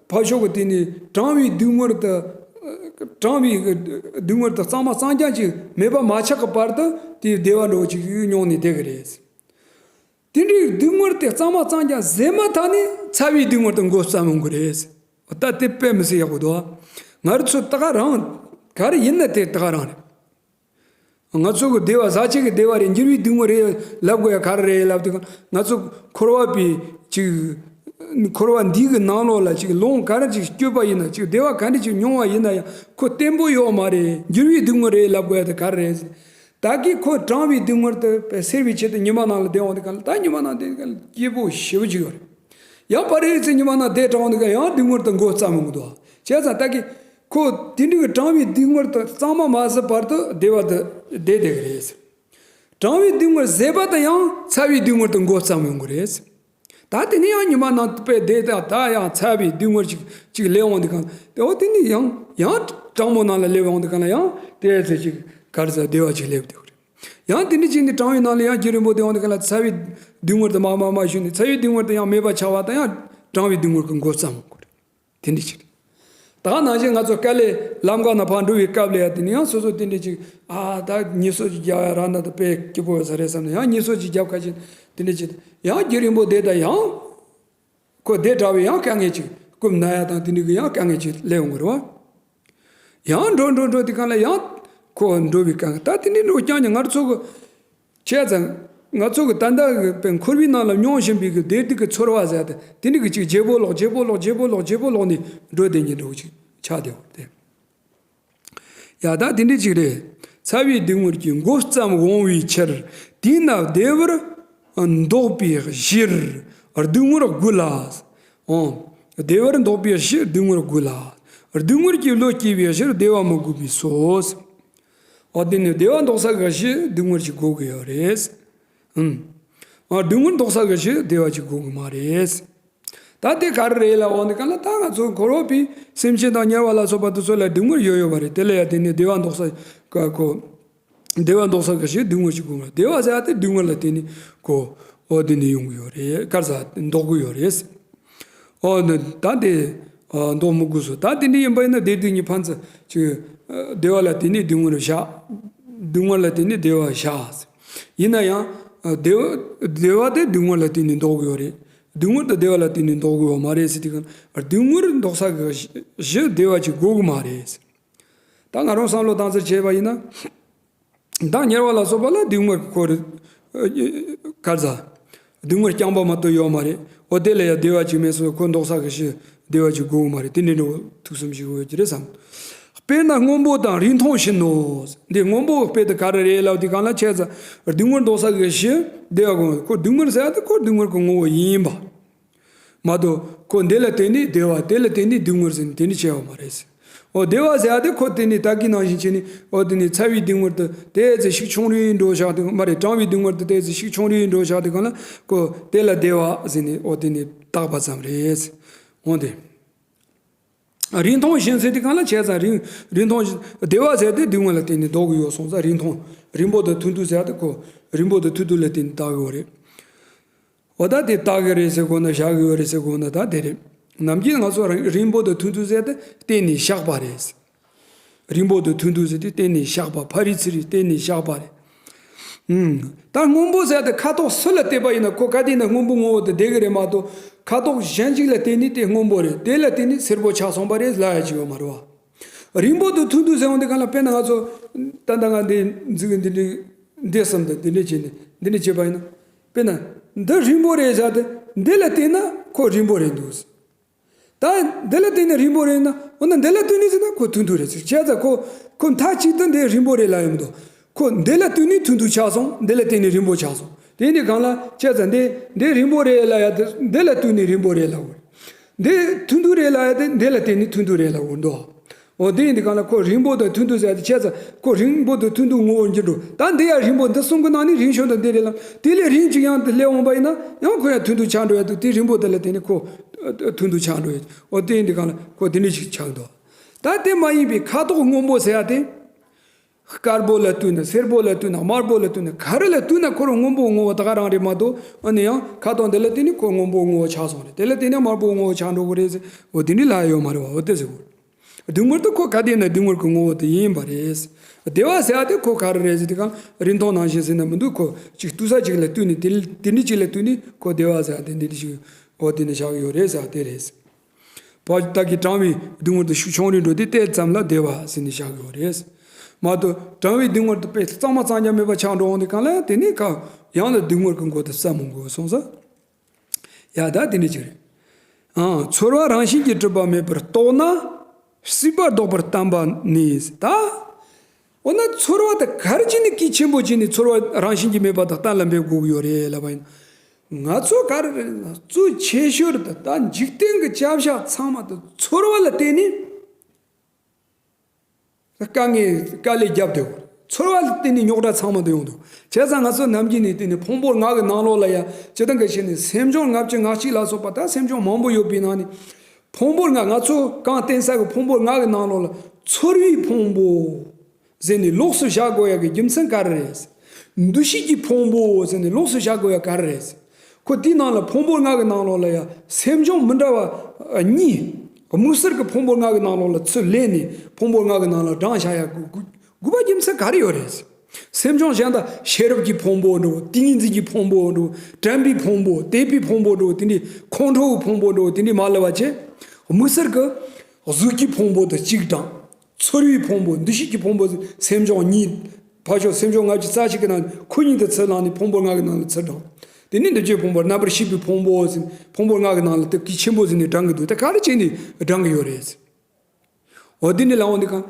ཕར་ཞོག་གི་དེ་ནས་གྲང་བའི་སྡུག་བསྔལ་དེ། གྲང་བའི་སྡུག་བསྔལ་དེ་གཙང་མ་གཙང་རྐྱང་ཅིག་མེད་པ་མ་ཆགས་ཀྱི་བར་དུ་དེའི་བདེ་བ་འདྲ་བོ་ཅིག་མྱོང་ནས་བསྡད་ཀྱི་རེད། དེ་འདྲའི་སྡུག་བསྔལ་དེ་གཙང་མ་གཙང་རྐྱང་ཟད་མ་ཐག་ནས་ཚ་བའི་སྡུག་བསྔལ་དེ་མགོ་བརྩམས་ཡོང་གི་རེད། ད་དེ་དཔེ་མི་སྲིད་ཡག་པོ་འདུག་ང་རང་ཚོ་ད་ག་རང་ག་རེ་ཡིན་ན་དེ་ད་ག་རང་རེད། ང་ཚོ་གི་བདེ་བ་ཟག་བཅས་ཀྱི་བདེ་བ་རེད། འགྱུར་བའི་སྡུག་བསྔལ་རེད་ལབ་དགོས་ཡ་ག་རེ་རེད་ལབ་དུས་ང་ཚོ་འཁོར་བ་པའི་ཅིག་འཁོར་བ་འདི་གི་ནང་ལོགས་ལ་ཅིག་ལོང་ག་རེ་ཅིག་སྐྱོད་པ་ཡིན་ན་ཅིག་བདེ་བ་ག་འདྲ་ཅིག་མྱོང་བ་ཡིན་ན་ཡང་ཁོ་བརྟན་པོ་ཡོད་མ་རེད། འགྱུར་བའི་སྡུག་བསྔལ་རེད་ལབ་དགོས་ཡ་དེ་ག་རེ་རེད། ད་གི་ཁོ་གྲང་བའི་སྡུག་བསྔལ་དེ་སེལ་བའི་ཆེད་དུ་ཉི་མ་ནང་ལ་བསྡད་འོང་དེ་ག་ལ་ད་ཉི་མ་ནང་བསྡད་ག་ལ་སྐྱིད་པོ་ཞེ་པོ་ཅིག་ཡོད་རེད། ཡང་ཕར་རེ་ཚེ་ཉི་མ་ནང་བསྡད་དྲགས་འོང་དེ་ག་ཡང་སྡུག་བསྔལ་དེ་མགོ་བརྩམས་འོང་གི་འདུག་བྱས་ཙང་ད་གི་ཁོ་དེ་འདྲ་གི་གྲང་བའི་སྡུག་བསྔལ་དེ་གཙང་མ་མ་ཟད་བར་དུ་བདེ་བ་དེ་བསྡད་བསྡད་གི་རེད། གྲང་བའི་སྡུག་བསྔལ་ཟད་པ་དང་ཡང་ཚ་བའི་སྡུག་བསྔལ་དེ་མགོ་བརྩམས་ཡོང་གི་རེད། ད་དེ་ནས་ཡང་ཉི་མ་ནང་དུ་དཔེ་བསྡད་ད་ད་ཡང་ཚ་བའི་སྡུག་བསྔལ་ཅིག་ཅིག་སླེབས་འོང་དེ་གང་དེ་འོ་དེ་ནས་ཡང་ཡང་གྲང་མོ་ནང་ལ་སླེབས་འོང་དེ་གང་ལ་ཡང་དེ་ཚེ་ཅིག་གར་ས་བདེ་བ་ཅིག་སླེབས་དེ་རེད། ཡང་དེ་འདྲ་ཅིག་ནི་གྲང་བའི་ནང་ལ་ཡང་རྒྱུན་རིང་པོ་བསྡད་འོང་དེ་གང་ལ་ཚ་བའི་སྡུག་བསྔལ་དེ་མ་མ་མ་ཞུ་ནས་ཚ་བའི་སྡུག་བསྔལ་དེ་ཡང་མེད་པ་ཆགས་པ་དང་ཡང་གྲང་བའི་སྡུག་བསྔལ་གྱི་མགོ་བརྩམས་འོང་དེ་འདྲ་ཅིག་རེད། ད་ནང་བཞིན་ང་ཚོ་དཀའ་ལས་ལམ་ཁ་ནང་ཕར་འགྲོ་བའི་སྐབས་ལ་ཡང་དེ་ནི་ཡང་སོ་སོ་དེ་འདྲ་ཅིག་ཨ་ད་ཉེས་གསོག་ཅིག་རྒྱག་ཡ་རག་ན་ད་དཔེ་སྐྱིད་པོ་ཡོད་ས་རེད་བསམ་ནས་ཡང་ཉེས་གསོག་ཅིག་རྒྱབ་ཁ་ཅིག་དེ་འདྲ་ཅིག་ཡང་རྒྱུན་རིང་པོ་བསྡད་ད་ཡང་ཁོ་བསྡད་དྲགས་པའི་ཡང་དཀའ་ངལ་ཅིག་རྐུབ་ན་ཡ་དང་དེ་འདྲ་གི་ཡང་དཀའ་ངལ་ཅིག་སླེབས་ཡོང་གི་རེད་བ། ཡང་འགྲོ་འགྲོ་འགྲོ་དེ་གང་ལ་ཡང་ཁོ་འགྲོ་བའི་དཀའ་ངལ་ད་དེ་འདྲ་འགྲོ་རྐྱང་ཀྱང་ང་ཚོ་གི་བྱས་ཙང་། ང་ཚོ་གི་ད་ལྟ་གི་དཔེ་འཁོར་བའི་ནང་ལ་མྱོང་བཞིན་པའི་གི་བདེ་སྡུག་གི་ཚོར་བ་ཟེར་ཏེ་དེ་འདྲ་གི་ཅིག་བརྗེ་པོ་ལོག་བརྗེ་པོ་ལོག་བརྗེ་པོ་ལོག་བརྗེ་པོ་ལོག་ནས་འགྲོ་བསྡད་ཉིན་འགྲོ་གི་ཅིག་ཆགས་བསྡད་ཡོད་དེ། ཡ་ད་དེ་འདྲ་ཅིག་རེད། ཚ་བའི་སྡུག་བསྔལ་གྱི་མགོ་བརྩམས་འོང་བའི་ཕྱིར། དེས་ན་བདེ་བར་འདོགས་པའི་གཞིར་སྡུག་བསྔལ་དགོས་ལ། ཨོ། བདེ་བར་འདོགས་པའི་གཞིར་སྡུག་བསྔལ་དགོས་ལ། སྡུག་བསྔལ་གྱི་བློ་སྐྱེ་བའི་ཕྱིར་བདེ་བ་མི་དགོས་པས་སོ། འོ་དེ་ནི་བདེ་བ་འདོགས་ས་གི་གཞི་སྡུག་བསྔལ་གྱི་དགོས་ཀྱི་ཡོད་རེད། ཨུམ། ཨ་སྡུག་བསྔལ་འདོགས་ས་གི་གཞི་བདེ་བ་གྱི་དགོས་ཀྱི་མ་རེད། ད་དེ་ག་རེ་རེད་ལབ་འོང་དེ་ག་ལ་ད་ང་ཚོ་འཁོར་བ་པའི་སེམས་ཅན་དང་དམྱལ་བ་ལ་སོགས་པ་དེ་ཚོ་ལ་སྡུག་བསྔལ་ཡོད་ཡོད་པ་རེད། དེ་ལ་ཡང་དེ་ནི་བདེ་བ་འདོགས་ས་ག་ཁོ། བདེ་བ་འདོགས་ས་གི་གཞི་སྡུག་བསྔལ་གྱི་དགོས་ཀྱི་མ་རེད། བདེ་བ་ཟེར་ཡ་དེ་སྡུག་བསྔལ་ལ་བརྟེན་ནས་ཁོ། འོ་དེ་ནི་ཡོང་གི་ཡོད་རེད། ག་རེ་ཟ་འདོགས་ཀྱི་ཡོད་རེད། ཨོ་ནི་ད་དེ་ཨ་འདོགས་མི་དགོས་སོ། ད་དེ་འདྲ་ཡིན་པ་ཡིན་ན་བདེ་སྡུག་གཉིས་ཕན་ཚུན་ཅིག་ཨ་བདེ་བ་ལ་བརྟེན་ནས་སྡུག་བསྔལ་བཞག་སྡུག་བསྔལ་ལ་བརྟེན་ནས་བདེ་བ་བཞག་ཡིན་ན་ཡང་ཨ་བདེ་བ་བདེ་བ་དེ་སྡུག་བསྔལ་ལ་བརྟེན་ནས་འདོགས་དགོས་རེད། སྡུག་བསྔལ་དེ་བདེ་བ་ལ་བརྟེན་ནས་འདོགས་དགོས་པ་མ་རེད་ཟེར་དུས་གང་སྡུག་བསྔལ་འདོགས་ས་གི་གཞི་བདེ་བ་ཅིག་དགོས་གི་མ་རེད། ད་ང་རང་བསམ་བློ་བཏང་ཚུལ་བྱས་པ་ཡིན་ན། ད་དམྱལ་བ་ལ་སོགས་པ་ལ་སྡུག་བསྔལ་ཁོ་རེ། ག་རེ་ཟ། སྡུག་བསྔལ་རྐྱང་པ་མ་གཏོགས་ཡོད་མ་རེད། འོ་དེ་ལ་ཡང་བདེ་བ་ཅིག་མེད་སོང་ཁོ་འདོགས་ས་གི་གཞི་ བདེ་བ་ཅིག་དགོས་མ་རེད། དེ་འདྲའི་འགྲོ་ཐུགས་བསམ་ཞིག་དགོས་ཀྱི་རེད་བསམ། དཔེར་ན་སྔོན་པོ་དང་རིང་ཐུང་བཞིན་ནོ། འདི་སྔོན་པོ་དཔེ་དེ་ག་རེ་རེད་ལབ་དུས་སྒང་ལ་བྱས་ཙང་སྡུག་བསྔལ་འདོད་ས་གི་གཞི་བདེ་བ་དགོས། ཁོ་སྡུག་བསྔལ་ཟེར་ཡ་དེ་ཁོ་སྡུག་བསྔལ་གྱི་ངོ་བོ་ཡིན་པ། མ་གཏོགས་ཁོ་འདི་ལ་བརྟེན་ནས་བདེ་བ་དེ་ལ་བརྟེན་ནས་སྡུག་བསྔལ་ཟེར་ནས་དེ་འདྲ་བྱས་པ་མ་རེད། འོ་བདེ་བ་ཟེར་ཡ་དེ་ཁོ་དེ་ནི་ད་གིན་ནང་བཞིན་བྱས་ནས། འོ་དེ་ནི་ཚ་བའི་སྡུག་བསྔལ་དེ་དེ་ཙི་ཞིག་ཆུང་རུ་འགྲོ་བཞག་དེ་མ་རེད། གྲང་བའི་སྡུག་བསྔལ་དེ་དེ་ཙི་ཞིག་ཆུང་རུ་འགྲོ་བཞག་དེ་གང་ལ་ཁོ་དེ་ལ་བདེ་བ་ཟེར་ནས་འོ་དེ་ནི་བཏགས་པ་ཙམ་རེད། འོ་དེ། རིང་ཐུང་བཞིན་ཟེར་དེ་གང་ལ་བྱས་ཙང་རིང་རིང་ཐུང་བཞིན། བདེ་བ་ཟེར་དེ་སྡུག་བསྔལ་ལ་བརྟེན་ནས་ལྡོག་གི་ཡོད་སོང་ཙང་རིང་ཐུང་། རིང་པོ་དང་ཐུང་ཐུང་ཟེར་དེ་ཁོ་རིང་པོ་དང་ཐུང་ཐུང་ལ་བརྟེན་ནས་བཏགས་ཡོད་རེད། འོ་ད་དེ་བཏགས་ཀྱི་རེད་ཟེར་དགོས་ན་བཞག་གི་ཡོད་རེད་ཟེར་དགོས་ན་ད་དེ་རེད། ནམ་རྒྱུན་ང་ཚོ་རིང་རིང་པོ་དང་ཐུང་ཐུང་ཟེར་དེ་བརྟེན་ནས་བཞག་པ་རེད། རིང་པོ་དང་ཐུང་ཐུང་ཟེར་དེ་བརྟེན་ནས་བཞག་པ། ཕ་རི་ཚི་རི་བརྟེན་ནས་བཞག་པ་རེད། ཨུམ། ད་སྔོན་པོ་ཟེར་དེ་ཁ་དོག་སུ་ལ་བལྟས་པ་ཡིན་ན་ཁོ་ག་དེ་ན་སྔོན་པོ་ངོ་བོ་དེ་བསྡད་ཀྱི་རེད་མ་གཏོགས་ཁ་དོག་གཞན་ཞིག་ལ་བལྟས་ནས་དེ་སྔོན་པོ་རེད། དེ་ལ་བལྟས་ནས་སེར་པོ་ཆགས་སོང་བ་རེད་ལབ་ཡ་ཅིག་ཡོད་མ་རེད་བ། རིང་པོ་དང་ཐུང་ཐུང་ཟེར་འོང་དེ་གང་ལ་དཔེར་ན་ང་ཚོ་ད་ལྟ་ང་འདི་འཛུགས་འདི་འདྲི་འདི་བསམ་དང་འདི་འདྲི་བྱས་ནས་འདི་འདྲི་བྱས་པ་ཡིན་ན། དཔེར་ན་འདི་རིང་པོ་རེད་ཟེར་དེ་འདི་ལ་བལྟས་ན་ཁོ་རིང་པོ་རེད་འདུག། ད་འདི་ལ་བལྟས་ན་རིང་པོ་རེད་ན། འོ་ན་འདི་ལ་བལྟས་ནས་ཟེར་ན་ཁོ་ཐུང་ཐུང་རེད་ཟེར། བྱས་ཙང་ཁོ་ཁོ་མཐའ་གཅིག་ཏུ་འདི་རིང་པོ་རེད་ལབ་ཡོང་མི་འདུག། ཁོ་འདི་ལ་བལྟས་ནས་ཐུང་ཐུང་ཆགས་སོང་། འདི་ལ་བལྟས་ནས་རིང་པོ་ཆགས་སོང་། དེ་ནི་གང་ལ་བྱས་ཙང་འདི་འདི་རིང་པོ་རེད་ལབ་ཡ་དེ་འདི་ལ་བལྟས་ནས་རིང་པོ་རེད་ལབ་དགོས། འདི་ཐུང་ཐུང་རེད་ལབ་ཡ་དེ་འདི་ལ་བལྟས་ནས་ཐུང་ཐུང་རེད་ལབ་དགོས་འདུག། འོ་དེ་ཡིན་དུས་གང་ལ་ཁོ་རིང་པོ་དང་ཐུང་ཐུང་ཟེར་ཡ་དེ་བྱས་ཙང་ཁོ་རིང་པོ་དང་ཐུང་ཐུང་ངོ་བོ་འགྱུར་འགྲོ། ད་འདི་ཡ་རིང་པོ་འདི་གསུམ་གི་ནང་ནས་རིང་ཤོས་དང་འདི་རེད་ལ། དེ་ལས་རིང་ཅིག་ཡང་དེ་སླེབས་འོང་པ་ཡིན་ན་ཡང་ཁོ་ཡང་ཐུང་ཐུང་ཆགས་འགྲོ་ཡ་འདུག། དེ་རིང་པོ་དེ་ལ་བརྟེན་ནས་ཁོ་ཐུང་ཐུང་ཆགས་འགྲོ་ཡ། འོ་དེ་ཡིན་དུས་གང་ལ་ཁོ་དེ་འདྲ་ཞིག་ཆགས་འདུག། ད་དེ་མ་ཡིན་པའི་ཁ་དོག་སྔོན་པོ་ཟེར་ཡ་དེ། དཀར་པོ་ལ་བལྟས་ན་སེར་པོ་ལ་བལྟས་ན་དམར་པོ་ལ་བལྟས་ན་ག་རེ་ལ་བལྟས་ན་ཁོ་རང་སྔོན་པོ་ངོ་བོ་ད་ག་རང་རེད་མ་གཏོགས། ཨ་ནི་ཡང་ཁ་དོག་འདི་ལ་བརྟེན་ནས་ཁོ་སྔོན་པོ་ངོ་བོ་ཆགས་སོང་རེད། དེ་ལ་བརྟེན་ནས་དམར་པོ་ངོ་བོ་ཆགས་འགྲོ་གི་རེད་ཟེར། འོ་དེ་འདྲ་ལབ་ཡོད་མ་རེད་བ། འོ་དེ་ཟེར་གོ། སྡུག་བསྔལ་དེ་ཁོ་ག་དེ་ན་སྡུག་བསྔལ་གྱི་ངོ་བོ་དེ་ཡིན་པ་རེད། བདེ་བ་ཟེར་ཡ་དེ་ཁོ་ག་རེ་རེད་ཟེར་དུས་གང་རིང་ཐུང་ནང་བཞིན་ཟེར་ན་མི་འདུག། ཁོ་ཅིག་བལྟས་ས་ཅིག་ལ་བལྟས་ནས་དེ་དེ་འདྲ་ཅིག་ལ་བལྟས་ནས་ཁོ་བདེ་བ་ཟེར་ཡ་དེ་འདི་འདྲ་ཞིག་འོ་དེ་ནས་བཞག་ཡོད་རེད་ཟེར་ཡ་དེ་རེད། བ་ད་གི་གྲང་བའི་སྡུག་བསྔལ་དེ་ཤུགས་ཆུང་རུ་འགྲོ་དུས་དེ་ཙམ་ལ་བདེ་བ་ཟེར་ནས་བཞག་ཡོད་རེད། མ་གཏོགས་གྲང་བའི་སྡུག་བསྔལ་དེ་དཔེ་གཙང་མ་གཙང་རྐྱང་མེད་པ་ཆགས་འགྲོ་འོང་དུས་གང་ལ་དེ་ནས་ཁ་ཡང་ལ་སྡུག་བསྔལ་གྱི་མགོ་དེ་ཟ་མི་དགོས་སོང་ས། ཡ་ད་དེ་འདྲ་ཅིག་རེད། ཨང་། ཚོར་བ་རང་བཞིན་གྱིས་གྲུབ་པ་མེད་པར་རྟོགས་ན། སྲིད་པ་ལྡོག་པར་བསྟན་པ་ནི། ད། འོ་ན་ཚོར་བ་དེ་ག་རེ་བྱས་ནས་གལ་ཆེན་པོ་བྱས་ནས་ཚོར་བ་རང་བཞིན་གྱིས་མེད་པ་དེ་གཏན་ལ་འབེབས་དགོས་ཀྱི་ཡོད་རེད་ལབ་པ་ཡིན། ང་ཚོ་ག་རེ་རེད་ན་གཙོ་ཆེ་ཤོས་དེ་ད་འཇིག་རྟེན་གྱི་བྱ་བཞག་ཚང་མ་དེ་ཚོར་བ་ལ་བརྟེན་ནས་དཀའ་ངལ་དཀའ་ལས་བརྒྱབ་བསྡད་ཡོད། ཚོར་བ་ལ་བརྟེན་ནས་རྙོག་དྲ་ཚང་མ་དེ་ཡོང་འདུག། བྱས་ཙང་ང་ཚོ་ནམ་རྒྱུན་ནས་བལྟས་ནས་ཕུང་པོ་ལྔ་གི་ནང་ལོགས་ལ་ཡ་སྤྱིར་བཏང་གི་བཤད་ནས་སེམས་བྱུང་ལྔ་བཅུ་ང་གཅིག་ལ་སོགས་པ་ད་སེམས་བྱུང་མང་པོ་ཡོད་པའི་ནང་ནས་ཕུང་པོ་ལྔ་ང་ཚོ་གང་བསྟན་ས་གི་ཕུང་པོ་ལྔ་གི་ནང་ལོགས་ལ་ཚོར་བའི་ཕུང་པོ་ཟེར་ནས་ལོགས་སུ་བཞག་དགོས་ཡ་གི་རྒྱུ་མཚན་ག་རེ་རེད། འདུ་ཤེས་ཀྱི་ཕུང་པོ་ཟེར་ནས་ལོགས་སུ་བཞག་དགོས་ཡ་ག་རེ་རེད། ཁོ་དེའི་ནང་ལ་ཕུང་པོ་ལྔ་གི་ནང་ལོགས་ལ་ཡ་སེམས་བྱུང་མི་འདྲ་བ་གཉིས། དམིགས་བསལ་གྱི་ཕུང་པོ་ལྔ་གི་ནང་ལོགས་ལ་ཚུར་ལེན་ནས་ཕུང་པོ་ལྔ་གི་ནང་ལ་བགྲངས་བཞག་ཡ་དགོས་པ་རྒྱུ་མཚན་ག་རེ་ཡོད་རེད། སེམས་བྱུང་གཞན་དག་ཤེས་རབ་ཀྱི་ཕུང་པོ་འདྲ་བོ། ཏིང་ངེ་འཛིན་གྱི་ཕུང་པོ་འདྲ་བོ། དྲན་པའི་ཕུང་པོ། དད་པའི་ཕུང་པོ་འདྲ་བོ། དེ་འདྲའི་ཁོང་ཁྲོ་བའི་ཕུང་པོ་འདྲ་བོ། དེ་འདྲའི་མ་ལབ་པ་བྱས། དམིགས་བསལ་གྱི་གཟུགས་ཀྱི་ཕུང་པོ་དང་གཅིག་དང་། ཚོར་བའི་ཕུང་པོ། འདུ་ཤེས་ཀྱི་ཕུང་པོ། སེམས་བྱུང་གཉིས། ཕར་ཕྱོགས་སེམས་བྱུང་ལྔ་བཅུ་རྩ་གཅིག་གི་ནང་ཁོ་གཉིས་དེ་ཚུར་བླངས་ནས་ཕུང་པོ་ལྔ་གི་ནང་ལ་ཚུར་བགྲངས། དེ་ནས་འདུ་བྱེད་ཕུང་པོ། རྣམ་པར་ཤེས་པའི་ཕུང་པོ་ཟེར། ཕུང་པོ་ལྔ་གི་ནང་ལ་དེ་གལ་ཆེན་པོ་ཟེར་ནས་བགྲང་གི་འདུག། དེ་ག་རེ་བྱས་ནས་བགྲང་གི་ཡོད་རེད། འོ་དེ་ནས་ལབ་འོང་དུས་གང་།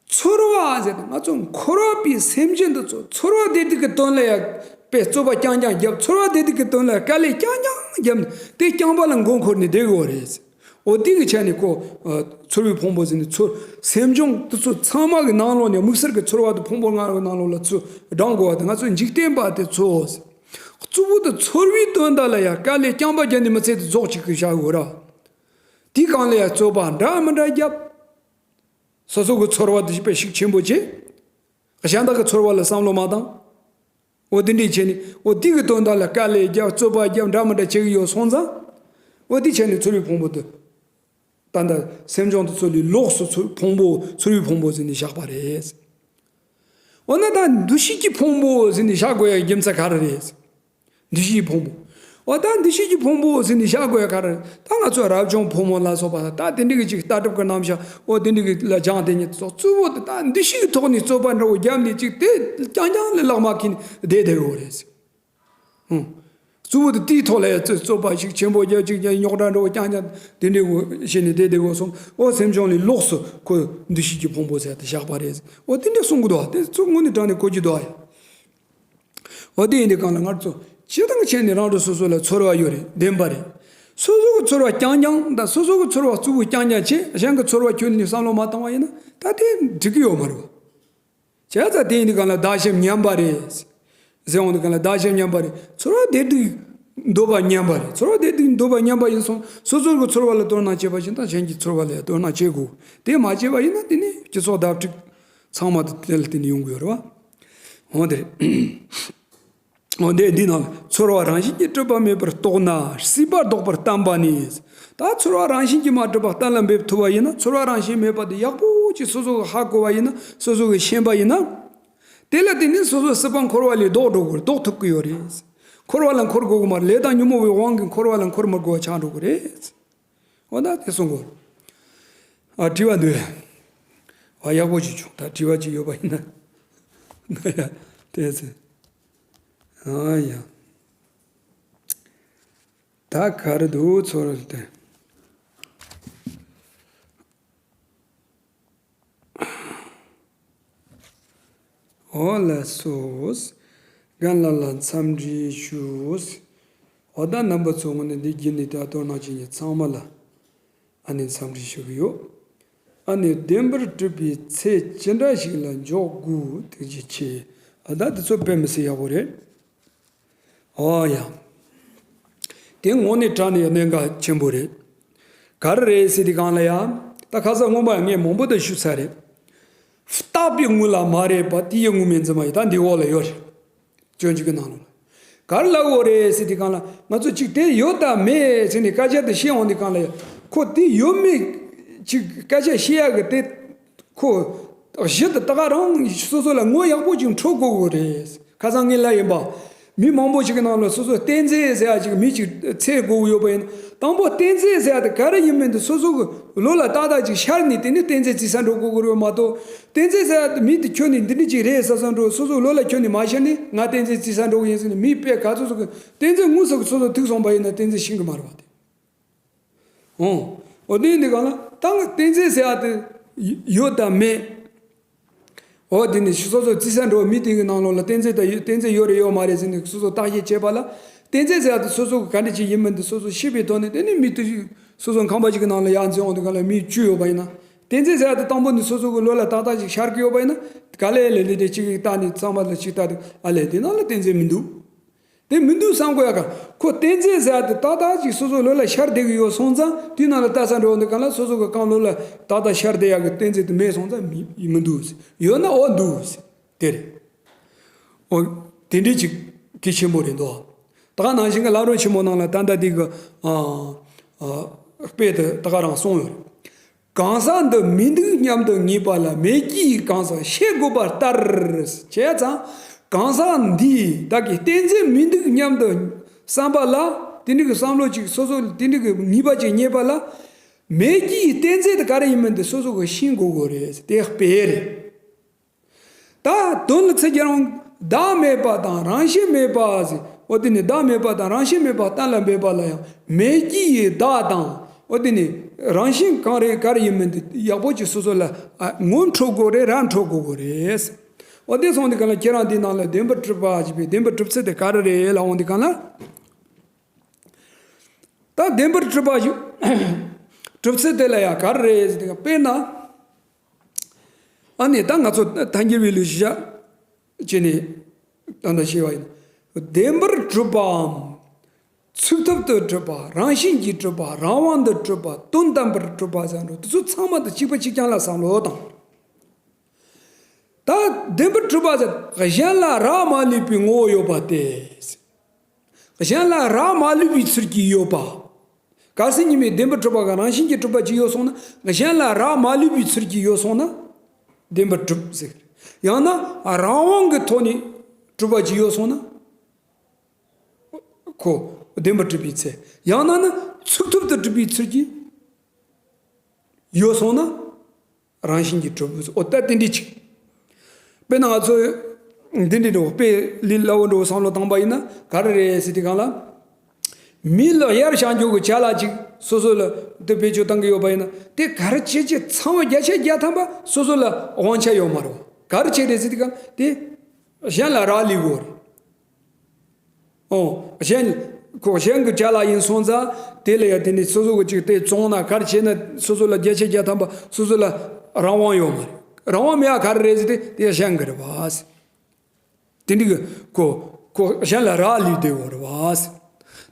ཚོར་བ་ཟེར་ན་ང་ཚོ་འཁོར་བ་པའི་སེམས་ཅན་འདི་ཚོ་ཚོར་བ་བདེ་སྡུག་གི་དོན་ལ་ཡང་དཔེ་རྩོད་པ་རྐྱང་རྐྱང་བརྒྱབ། ཚོར་བ་བདེ་སྡུག་གི་དོན་ལ་དཀའ་ལས་རྐྱང་རྐྱང་བརྒྱབ་ནས་དེ་རྐྱང་པ་ལ་མགོ་འཁོར་ནས་བསྡད་དགོས་རེད། འོ་དེ་གི་ཆ་ནས་ཁོ་ཚོར་བའི་ཕུང་པོ་ཟེར་ནས་ཚོར། སེམས་བྱུང་དེ་ཚོ་ཚང་མ་གི་ནང་ལོགས་ནས་དམིགས་བསལ་གྱི་ཚོར་བ་དེ་ཕུང་པོ་ལྔ་གི་ནང་ལོགས་ལ་ཚུར་བགྲང་དགོས་པ་དེ་ང་ཚོ་འཇིག་རྟེན་པ་དེ་ཚོ། གཙོ་བོ་དེ་ཚོར་བའི་དོན་དག་ལ་ཡང་དཀའ་ལས་རྐྱང་པ་བརྒྱབ་ནས་མི་ཚད་དེ་རྫོགས་བྱེད་ཀྱི་བྱ་དགོས་ར། དེའི་སྒང་ལ་ཡང་རྩོད་པ་འདྲ་མི་འདྲ་བརྒྱབ། སོ་སོ་གི་ཚོར་བ་དེ་དཔེ་ཤུགས་ཆེན་པོ་བྱེད། གཞན་དག་གི་ཚོར་བ་ལ་བསམ་བློ་མ་བཏང་། འོ་དེ་འདྲས་བྱས་ནས་འོ་དེ་གི་དོན་དག་ལ་དཀའ་ལས་རྒྱབ། རྩོད་པ་རྒྱབ། འདྲ་མི་འདྲ་བྱེད་ཀྱི་ཡོད་སོང་ཙང་། འོ་དེ་བྱས་ནས་ཚོར་བའི་ཕུང་པོ་དེ། ད་ལྟ་སེམས་བྱུང་དུ་ཚོར་བའི་ལོགས་སུ་ཚོར་ཕུང་པོ། ཚོར་བའི་ཕུང་པོ་ཟེར་ནས་བཞག་པ་རེད། འོ་ན་ད་འདུ་ཤེས་ཀྱི་ཕུང་པོ་ཟེར་ནས་བཞག་དགོས་ཡ་རྒྱུ་མཚན་ག་རེ་རེད། འདུ་ཤེས་ཀྱི་ཕུང་པོ། འོ་ད་འདུ་ཤེས་ཀྱི་ཕུང་པོ་ཟེར་ནས་བཞག་དགོས་ཡ་ག་རེ། ད་ང་ཚོ་རབ་བྱུང་ཕོ་མོ་ལ་སོགས་པ་ད་དེ་འདྲ་གི་ཅིག་ལྟ་གྲུབ་ཀྱི་རྣམ་གཞག་འོ་དེ་འདྲ་གི་ལ་སྦྱངས་དེ་ཉིད་སོགས་གཙོ་བོ་དེ་ད་འདུ་ཤེས་ཀྱི་ཐོག་ནས་རྩོད་པ་འདྲ་བོ་བརྒྱབ་ནས་ཅིག་དེ་རྐྱང་རྐྱང་ལ་ལག་མ་ཁྱེར་ནས་བསྡད་བསྡད་ཡོད་རེད། ཧུམ། གཙོ་བོ་དེ་དེའི་ཐོག་ལ་ཡང་རྩོད་པ་ཞིག་ཆེན་པོ་རྒྱ་ཅིག་རྒྱ་རྙོག་དྲ་འགྲོ་རྐྱང་རྐྱང་དེ་འདྲའི་བྱས་ནས་བསྡད་བསྡད་དགོས་སོང་། ཨོ་སེམས་བྱུང་ནས་ལོགས་སུ་ཁོ་འདུ་ཤེས་ཀྱི་ཕུང་པོ་ཟེར་དེ་བཞག་པ་རེད། ཨོ་དེ་འདྲ་གསུང་གི་འདུག་དེ་ཚོ་དངོས་གནས་དྲང་གནས་གོ་རྒྱུ་འདུག་ཨ་ཡ། འོ་དེ་ཡིན་དུས་གང་ལ་ང་ཚོ་སྤྱིར་བཏང་བྱས་ནས་རང་གྲོལ་སོ་སོ་ལ་ཚོར་བ་ཡོད་རེད། བདེན་པ་རེད། སོ་སོ་གི་ཚོར་བ་རྐྱང་རྐྱང་དང་སོ་སོ་གི་ཚོར་བ་གཙོ་བོ་རྐྱང་རྐྱང་བྱས་གཞན་གྱི་ཚོར་བ་ཁྱོན་ནས་བསམ་བློ་མ་བཏང་བ་ཡིན་ན་ད་དེ་འགྲིག་གི་ཡོད་མ་རེད་བ། བྱས་ཙང་དེ་ཡིན་དུས་གང་ལ་བདག་གཞན་མཉམ་པ་རེད། ཟེར་འོང་དུས་གང་ལ་བདག་གཞན་མཉམ་པ་རེད། ཚོར་བ་བདེ་སྡུག་འདོད་པ་མཉམ་པ་རེད། ཚོར་བ་བདེ་སྡུག་འདོད་པ་མཉམ་པ་ཡིན་སོང་སོ་སོ་གི་ཚོར་བ་ལ་དོ་སྣང་བྱེད་པ་བཞིན་དང་གཞན་གྱི་ཚོར་བ་ལ་དོ་སྣང་བྱེད་དགོས། དེ་མ་བྱས་པ་ཡིན་ན་དེ་ནི་སྤྱི་ཚོགས་བདག་སྒྲིག་ཚང་མ་དེ་དེ་ལ་བརྟེན་ནས་ཡོང་གི་ཡོད་རེད་བ། འོ་དེ་རེད། འོ་དེ་འདི་ནང་ཚོར་བ་རང་བཞིན་གྱིས་གྲུབ་པ་མེད་པར་རྟོགས་ན་སྲིད་པ་ལྡོག་པར་གཏན་པ་ནི། ད་ཚོར་བ་རང་བཞིན་གྱིས་མ་གྲུབ་པ་གཏན་ལ་འབེབས་ཐུབ་པ་ཡིན་ན། ཚོར་བ་རང་བཞིན་མེད་པ་དེ་ཡག་པོ་ཅིག་སོ་སོ་གིས་ཧ་གོ་བ་ཡིན་ན། སོ་སོ་གིས་ཤེས་པ་ཡིན་ན། དེ་ལ་བརྟེན་ནས་སོ་སོ་སྲིད་པ་འཁོར་བ་ལས་ལྡོག་འགྲོ་དགོས། ལྡོག་ཐུབ་ཀྱི་ཡོད་རེད། འཁོར་བ་ལ་འཁོར་དགོས་ཀྱི་མ་རེད། ལས་དང་ཉོན་མོངས་པའི་དབང་གིས་འཁོར་བ་ལ་འཁོར་མི་དགོས་པ་ཆགས་འགྲོ་གི་རེད། འོ་ན་དེ་གསུང་གོ། ཨ་དྲི་བ་འདུག་ཨ་ཡག་པོ་ཅིག་བྱུང་། ད་དྲི་བ་ཅིག་ཡོད་པ་ཡིན་ན། ན་ཡ་དེ་ཚེ། ཨ་ཡ། ད་ག་རེ་འདུག་ཚོར་དེ། འོ་ལགས་སོ། རྒན་ལགས་ལ་འཚམས་འདྲི་ཞུ། འོ་ད་རྣམ་པ་ཚོ་ངོ་ནས་འདི་བརྒྱུད་ནས་ད་དོ་སྣང་བྱེད་མཁན་ཚང་མ་ལ་ཨ་ནི་འཚམས་འདྲི་ཞུ་གི་ཡོད། ཨ་ནི་བདེན་པར་གྲུབ་པའི་ཚེ་ཅི་འདྲ་ཞིག་ལ་འཇོག་དགོས། ཐུགས་རྗེ་ཆེ། ཨ་ད་འདི་ཚོ་དཔེ་མི་སྲིད་ཡག་པོ་རེད། ཨོ་ཡ། དེ་དངོས་གནས་དྲང་གནས་གནད་འགག་ཆེན་པོ་རེད། ག་རེ་རེད་ཟེར་དུས་གང་ལ་ཡ། ད་ཁ་སང་སྔོན་མ་ངས་མང་པོ་དང་ཞུས་ཚར་རེད། བརྟགས་པའི་དངོས་ལ་མ་རེག་པ་དེ་ཡི་དངོས་མིང་འཛིན་པ་ཡི་ད་འདི་འོག་ལ་ཡོད་རེད། སྤྱོད་འཇུག་གི་ནང་ལ། ག་རེ་ལབ་དགོས་རེད་ཟེར་དུས་གང་ལ་ང་ཚོ་གཅིག་དེ་ཡོད་དམ་མེད་ཟེར་ནས་སྐད་ཆ་དེ་བཤད་འོང་དུས་གང་ལ་ཡ། ཁོ་དེ་ཡོད་མེད་ཅིག་སྐད་ཆ་བཤད་ཡག་གི་དེ། ཁོ། གཞི་དེ་ད་ག་རང་སོ་སོ་ལ་ངོ་ཡག་པོ་ཅིག་འཕྲོད་དགོས་དགོས་རེད། ཁ་སང་ངས་ལབ་ཡིན་པ། མི་མང་པོ་ཞིག་གི་ནང་ལ་སོ་སོ་བསྟན་རྫས་ཟེར་ཡ་ཅིག་མི་ཅིག་འཚོལ་དགོས་ཀྱི་ཡོད་པ་ཡིན། དང་པོ་བསྟན་རྫས་ཟེར་ཡ་དེ་ག་རེ་ཡིན་མིན་དེ་སོ་སོ་གི་བློ་ལ་ཏག་ཏག་ཅིག་ཤར་ནས་དེ་ནི་བསྟན་རྫས་བརྩི་ས་འགྲོ་དགོས་ཀྱི་རེད་མ་གཏོགས། བསྟན་རྫས་ཟེར་ཡ་དེ་མི་དེ་ཁྱོན་ནས་འདི་འདྲ་ཅིག་རེད་ཟེར་ས་འགྲོ། སོ་སོ་བློ་ལ་ཁྱོན་ནས་མ་ཤར་ནས་ང་བསྟན་རྫས་བརྩི་ས་འགྲོ་གི་ཡིན་ཟེར་ནས་མི་དཔེ་ག་ཚོད་ཚོད་གི་བསྟན་རྫས་དངོས་སུ་གི་སོ་སོ་ཐུག་སོང་པ་ཡིན་ན་བསྟན་རྫས་ཤེས་གི་མ་རེད་པ་དེ། ཨོ། འོ་དེ་འདི་གང་ལ་ད་ང་བསྟན་རྫས་ཟེར་ཡ་དེ་ཡོད་དམ་མེད། འོ་དེ་ནི་སོ་སོ་བརྩི་ས་འགྲོ་བ་མི་དེ་གི་ནང་ལོགས་ལ་བསྟན་རྫས་དང་ཡོད་བསྟན་རྫས་ཡོད་རེད་ཡོད་མ་རེད་ཟེར་ནས་སོ་སོ་བརྟག་དཔྱད་བྱས་པ་ལ། བསྟན་རྫས་ཟེར་ཡ་དེ་སོ་སོ་གི་ག་འདྲ་ཅིག་ཡིན་མིན་དེ་སོ་སོ་ཤེས་པའི་ཐོག་ནས་དེ་ནི་མི་དེ་སོ་སོ་ཁང་པ་ཅིག་གི་ནང་ལ་ཡར་འཛུལ་འོང་དུས་གང་ལ་མི་བཅུ་ཡོད་པ་ཡིན་ན། བསྟན་རྫས་ཟེར་ཡ་དེ་དང་པོ་ནི་སོ་སོ་གི་བློ་ལ་ཏག་ཏག་ཅིག་ཤར་གི་ཡོད་པ་ཡིན་ན། ག་ལེ་ལེ་ལེ་དེ་གཅིག་གིས་བལྟས་ནས་ཚང་མ་ལ་གཅིག་ལྟ་དུས་ཨ་ལེ་དེ་ནང་ལ་བསྟན་རྫས་མི་འདུག་དེ་མི་འདུག་བསམ་དགོས་ཡ་ག་ཁོ་བསྟན་རྫས་ཟེར་ཡ་དེ་ཏག་ཏག་ཅིག་སོ་སོའི་བློ་ལ་ཤར་བསྡད་ཀྱི་ཡོད་སོང་ཙང་དེའི་ནང་ལ་ལྟ་ས་འགྲོ་འདི་ག་ལ་སོ་སོ་གི་རྐང་བློ་ལ་ཏག་ཏག་ཤར་བསྡད་ཡ་གི་བསྟན་རྫས་དེ་མེད་སོང་ཙང་མི་མི་འདུག་ཟེར། ཡོད་ན་འོ་འདུག་ཟེར། དེ་རེད། འོ། དེ་འདྲའི་ཅིག་གལ་ཆེན་པོ་རེད་འདུག་ད་ག་ནང་བཞིན་གྱི་བླ་རུང་ཆེན་མོ་ནང་ལ་ད་ལྟ་དེ་གི་ཨ་ཨ་དཔེ་དེ་ད་ག་རང་གསུངས་ཡོད་རེད། གང་ཟག་འདི་མི་འདུག་སྙམ་དུ་ངེས་པ་ལ་མེད་ཀྱི་གང་ཟག་ཤེས་དགོས་པ་ལྟར། བྱས་ཙང་གང་ཟག་འདིས་བདག་གི་བསྟན་རྫས་མི་འདུག་སྙམ་དུ་བསམ་པ་ལ། དེ་འདྲ་གི་བསམ་བློ་ཅིག་སོ་སོ་དེ་འདྲ་གི་ངེས་པ་ཅིག་རྙེད་པ་ལ། མེད་ཀྱི་བསྟན་རྫས་དེ་ག་རེ་ཡིན་མིན་དེ་སོ་སོ་གིས་ཤེས་དགོས་དགོས་རེད། དེ་དཔེ་རེད། ད་དོན་ལ་ཚིག་གི་རང་བདག་མེད་པ་དང་རང་བཞིན་མེད་པ་ཟེར། འོ་དེ་ནི་བདག་མེད་པ་དང་རང་བཞིན་མེད་པ་གཏན་ལ་འབེབས་པ་ལ་ཡང་མེད་ཀྱི་ཡི་བདག་དང་། འོ་དེ་ནི་རང་བཞིན་གང་རེད་ག་རེ་ཡིན་མིན་དེ་ཡག་པོ་ཅིག་སོ་སོ་ལ་ཨ་ངོ་འཕྲོད་དགོས་རེད། ར་འཕྲོད་དགོས་དགོས་རེད། འོ་དེ་སོང་དུས་ག་ལ་ཁྱེད་རང་འདི་ནང་ལ་བདེན་པར་གྲུབ་པ་ཞེས་པའི་བདེན་པར་གྲུབ་ཚུལ་དེ་ག་རེ་རེད་ལབ་འོང་དུས་ག་ལ། ད་བདེན་པར་གྲུབ་པ་ཞིག་གྲུབ་ཚུལ་དེ་ལ་ཡང་ག་རེ་རེད་ཟེར་དུས་དཔེར་ན། ཨ་ནི་ད་ང་ཚོ་ཐལ་འགྱུར་བའི་ལུགས་ཤིག་བྱས་ནས་ད་ལྟ་བཤད་པ་ཡིན། བདེན་པར་གྲུབ་པའམ། ཚུགས་ཐུབ་ཏུ་གྲུབ་པ། རང་བཞིན་གྱིས་གྲུབ་པ། རང་དབང་དུ་གྲུབ་པ། དོན་དམ་པར་གྲུབ་པ་ཟེར་འགྲོ་དེ་ཚོ་ཚང་མ་དང་གཅིག་པ་གཅིག་རྐྱང་ལ་བསམ་བློ་བཏང་། ད་བདེན་པར་གྲུབ་པ་ཟེར་གཞན་ལ་རག་མ་ལུས་པའི་ངོ་བོ་ཡོད་པ་སྟེ། གཞན་ལ་རག་མ་ལུས་པའི་ཚུལ་གྱིས་ཡོད་པ། གལ་སྲིད་ཉིད་མེད་བདེན་པར་གྲུབ་པ་གང་རང་བཞིན་གྱིས་གྲུབ་པ་ཅིག་ཡོད་སོང་ན། གཞན་ལ་རག་མ་ལུས་པའི་ཚུལ་གྱིས་ཡོད་སོང་ན། བདེན་པར་གྲུབ་ཟེར། ཡང་ན་རང་དབང་གི་ཐོག་ནས་གྲུབ་པ་ཅིག་ཡོད་སོང་ན། ཁོ་བདེན་པར་གྲུབ་པའི་ཚུལ། ཡང་ན་ནི་ཚུགས་ཐུབ་ཏུ་གྲུབ་པའི་ཚུལ་གྱིས་ཡོད་སོང་ན། རང་བཞིན་གྱིས་གྲུབ། འོ་ད་དེ་འདྲའི་ཅིག་དཔེར་ན་ང་ཚོ་འདི་འདྲའི་འགྲོ་དཔེ་ལས་སླ་བོ་འགྲོ་བསམ་བློ་བཏང་པ་ཡིན་ན་ག་རེ་རེད་ཟེར་དུས་གང་ལ། མི་ལ་གཡར་བཞག་རྒྱུ་གི་ཅ་ལག་ཅིག་སོ་སོ་ལ་དེ་བེད་སྤྱོད་བཏང་གི་ཡོད་པ་ཡིན་ན། དེ་ག་རེ་བྱས་བྱས་ཚང་མ་བརྒྱ་ཆ་བརྒྱ་ཐམ་པ་སོ་སོ་ལ་དབང་ཆ་ཡོད་མ་རེད་བ། ག་རེ་བྱས་རེད་ཟེར་དུས་ག་དེ་གཞན་ལ་རག་ལས་དགོས་རེད། ཨོ། གཞན། ཁོ་གཞན་གྱི་ཅ་ལག་ཡིན་སོང་ཙང་། དེ་ལ་ཡང་དེ་ནི་སོ་སོ་གི་ཅིག་དེ་བཙོང་ན་ག་རེ་བྱས་ན་སོ་སོ་ལ་བརྒྱ་ཆ་བརྒྱ་ཐམ་པ་སོ་སོ་ལ་རང་དབང་ཡོད་མ་རེད། རང་དབང་མེད་པ་ག་རེ་རེད་ཟེར་དུས་དེ་གཞན་གྱི་རེད་བ། དེ་འདྲ་གི་ཁོ་ཁོ་གཞན་ལ་རག་ལས་བསྡད་ཡོད་རེད་བ།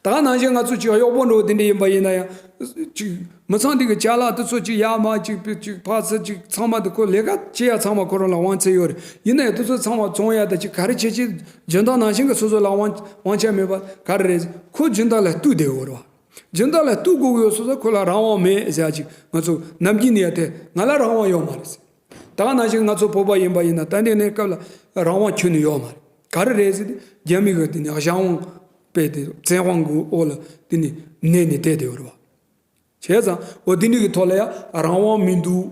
ད་ག་ནང་བཞིན་ང་ཚོ་ཅིག་གཡོག་པོ་འདྲ་བོ་དེ་འདྲ་ཡིན་པ་ཡིན་ན་ཡང་། ཅིག་མི་ཚང་དེ་གི་ཅ་ལག་དེ་ཚོ་ཅིག་ཡར་མར་ཅིག་ཅིག་ཕར་ཚུར་ཅིག་ཚང་མ་དེ་ཁོ་ལས་ཀ་བྱེད་ཡ་ཚང་མ་ཁོ་རང་ལ་དབང་ཚད་ཡོད་རེད། ཡིན་ན་ཡང་དེ་ཚོ་ཚང་མ་བཙོང་ཡ་ད་ཅིག་ག་རེ་བྱེད་ཅིག་སྦྱིན་བདག་ནང་བཞིན་གི་སོ་སོ་ལ་དབང་དབང་ཆ་མེད་པ་ག་རེ་རེད། ཁོ་སྦྱིན་བདག་ལ་ལྟོས་བསྡད་ཡོད་རེད་བ། སྦྱིན་བདག་ལ་ལྟོས་དགོས་ཀྱི་ཡོད་སོང་ཙང་ཁོ་ལ་རང་དབང་མེད་ཟེར་ཡ་ཅིག་ང་ཚོ་ནམ་རྒྱུན་ནས་ཡ་དེ་ང་ལ་རང་དབང་ཡོད་མ་རེད་ཟེར། ད་ག་ནང་བཞིན་ང་ཚོ་བོད་པ་ཡིན་པ་ཡིན་ན་ད་ལྟའི་གནས་སྐབས་ལ་རང་དབང་ཁྱོན་ནས་ཡོད་མ་རེད། ག་རེ་རེད་ཟེར་ཏེ་རྒྱ་མི་གི་དེ་ནས་གཞན་དབང་སྤེལ་ཏེ་བཙན་དབང་གི་འོག་ལ་དེ་ནས་གནས་ནས་བསྡད་དེ་ཡོད་རེད་བ། བྱས་ཙང་འོ་དེ་འདྲ་གི་ཐོག་ལ་ཡང་རང་དབང་མི་འདུག་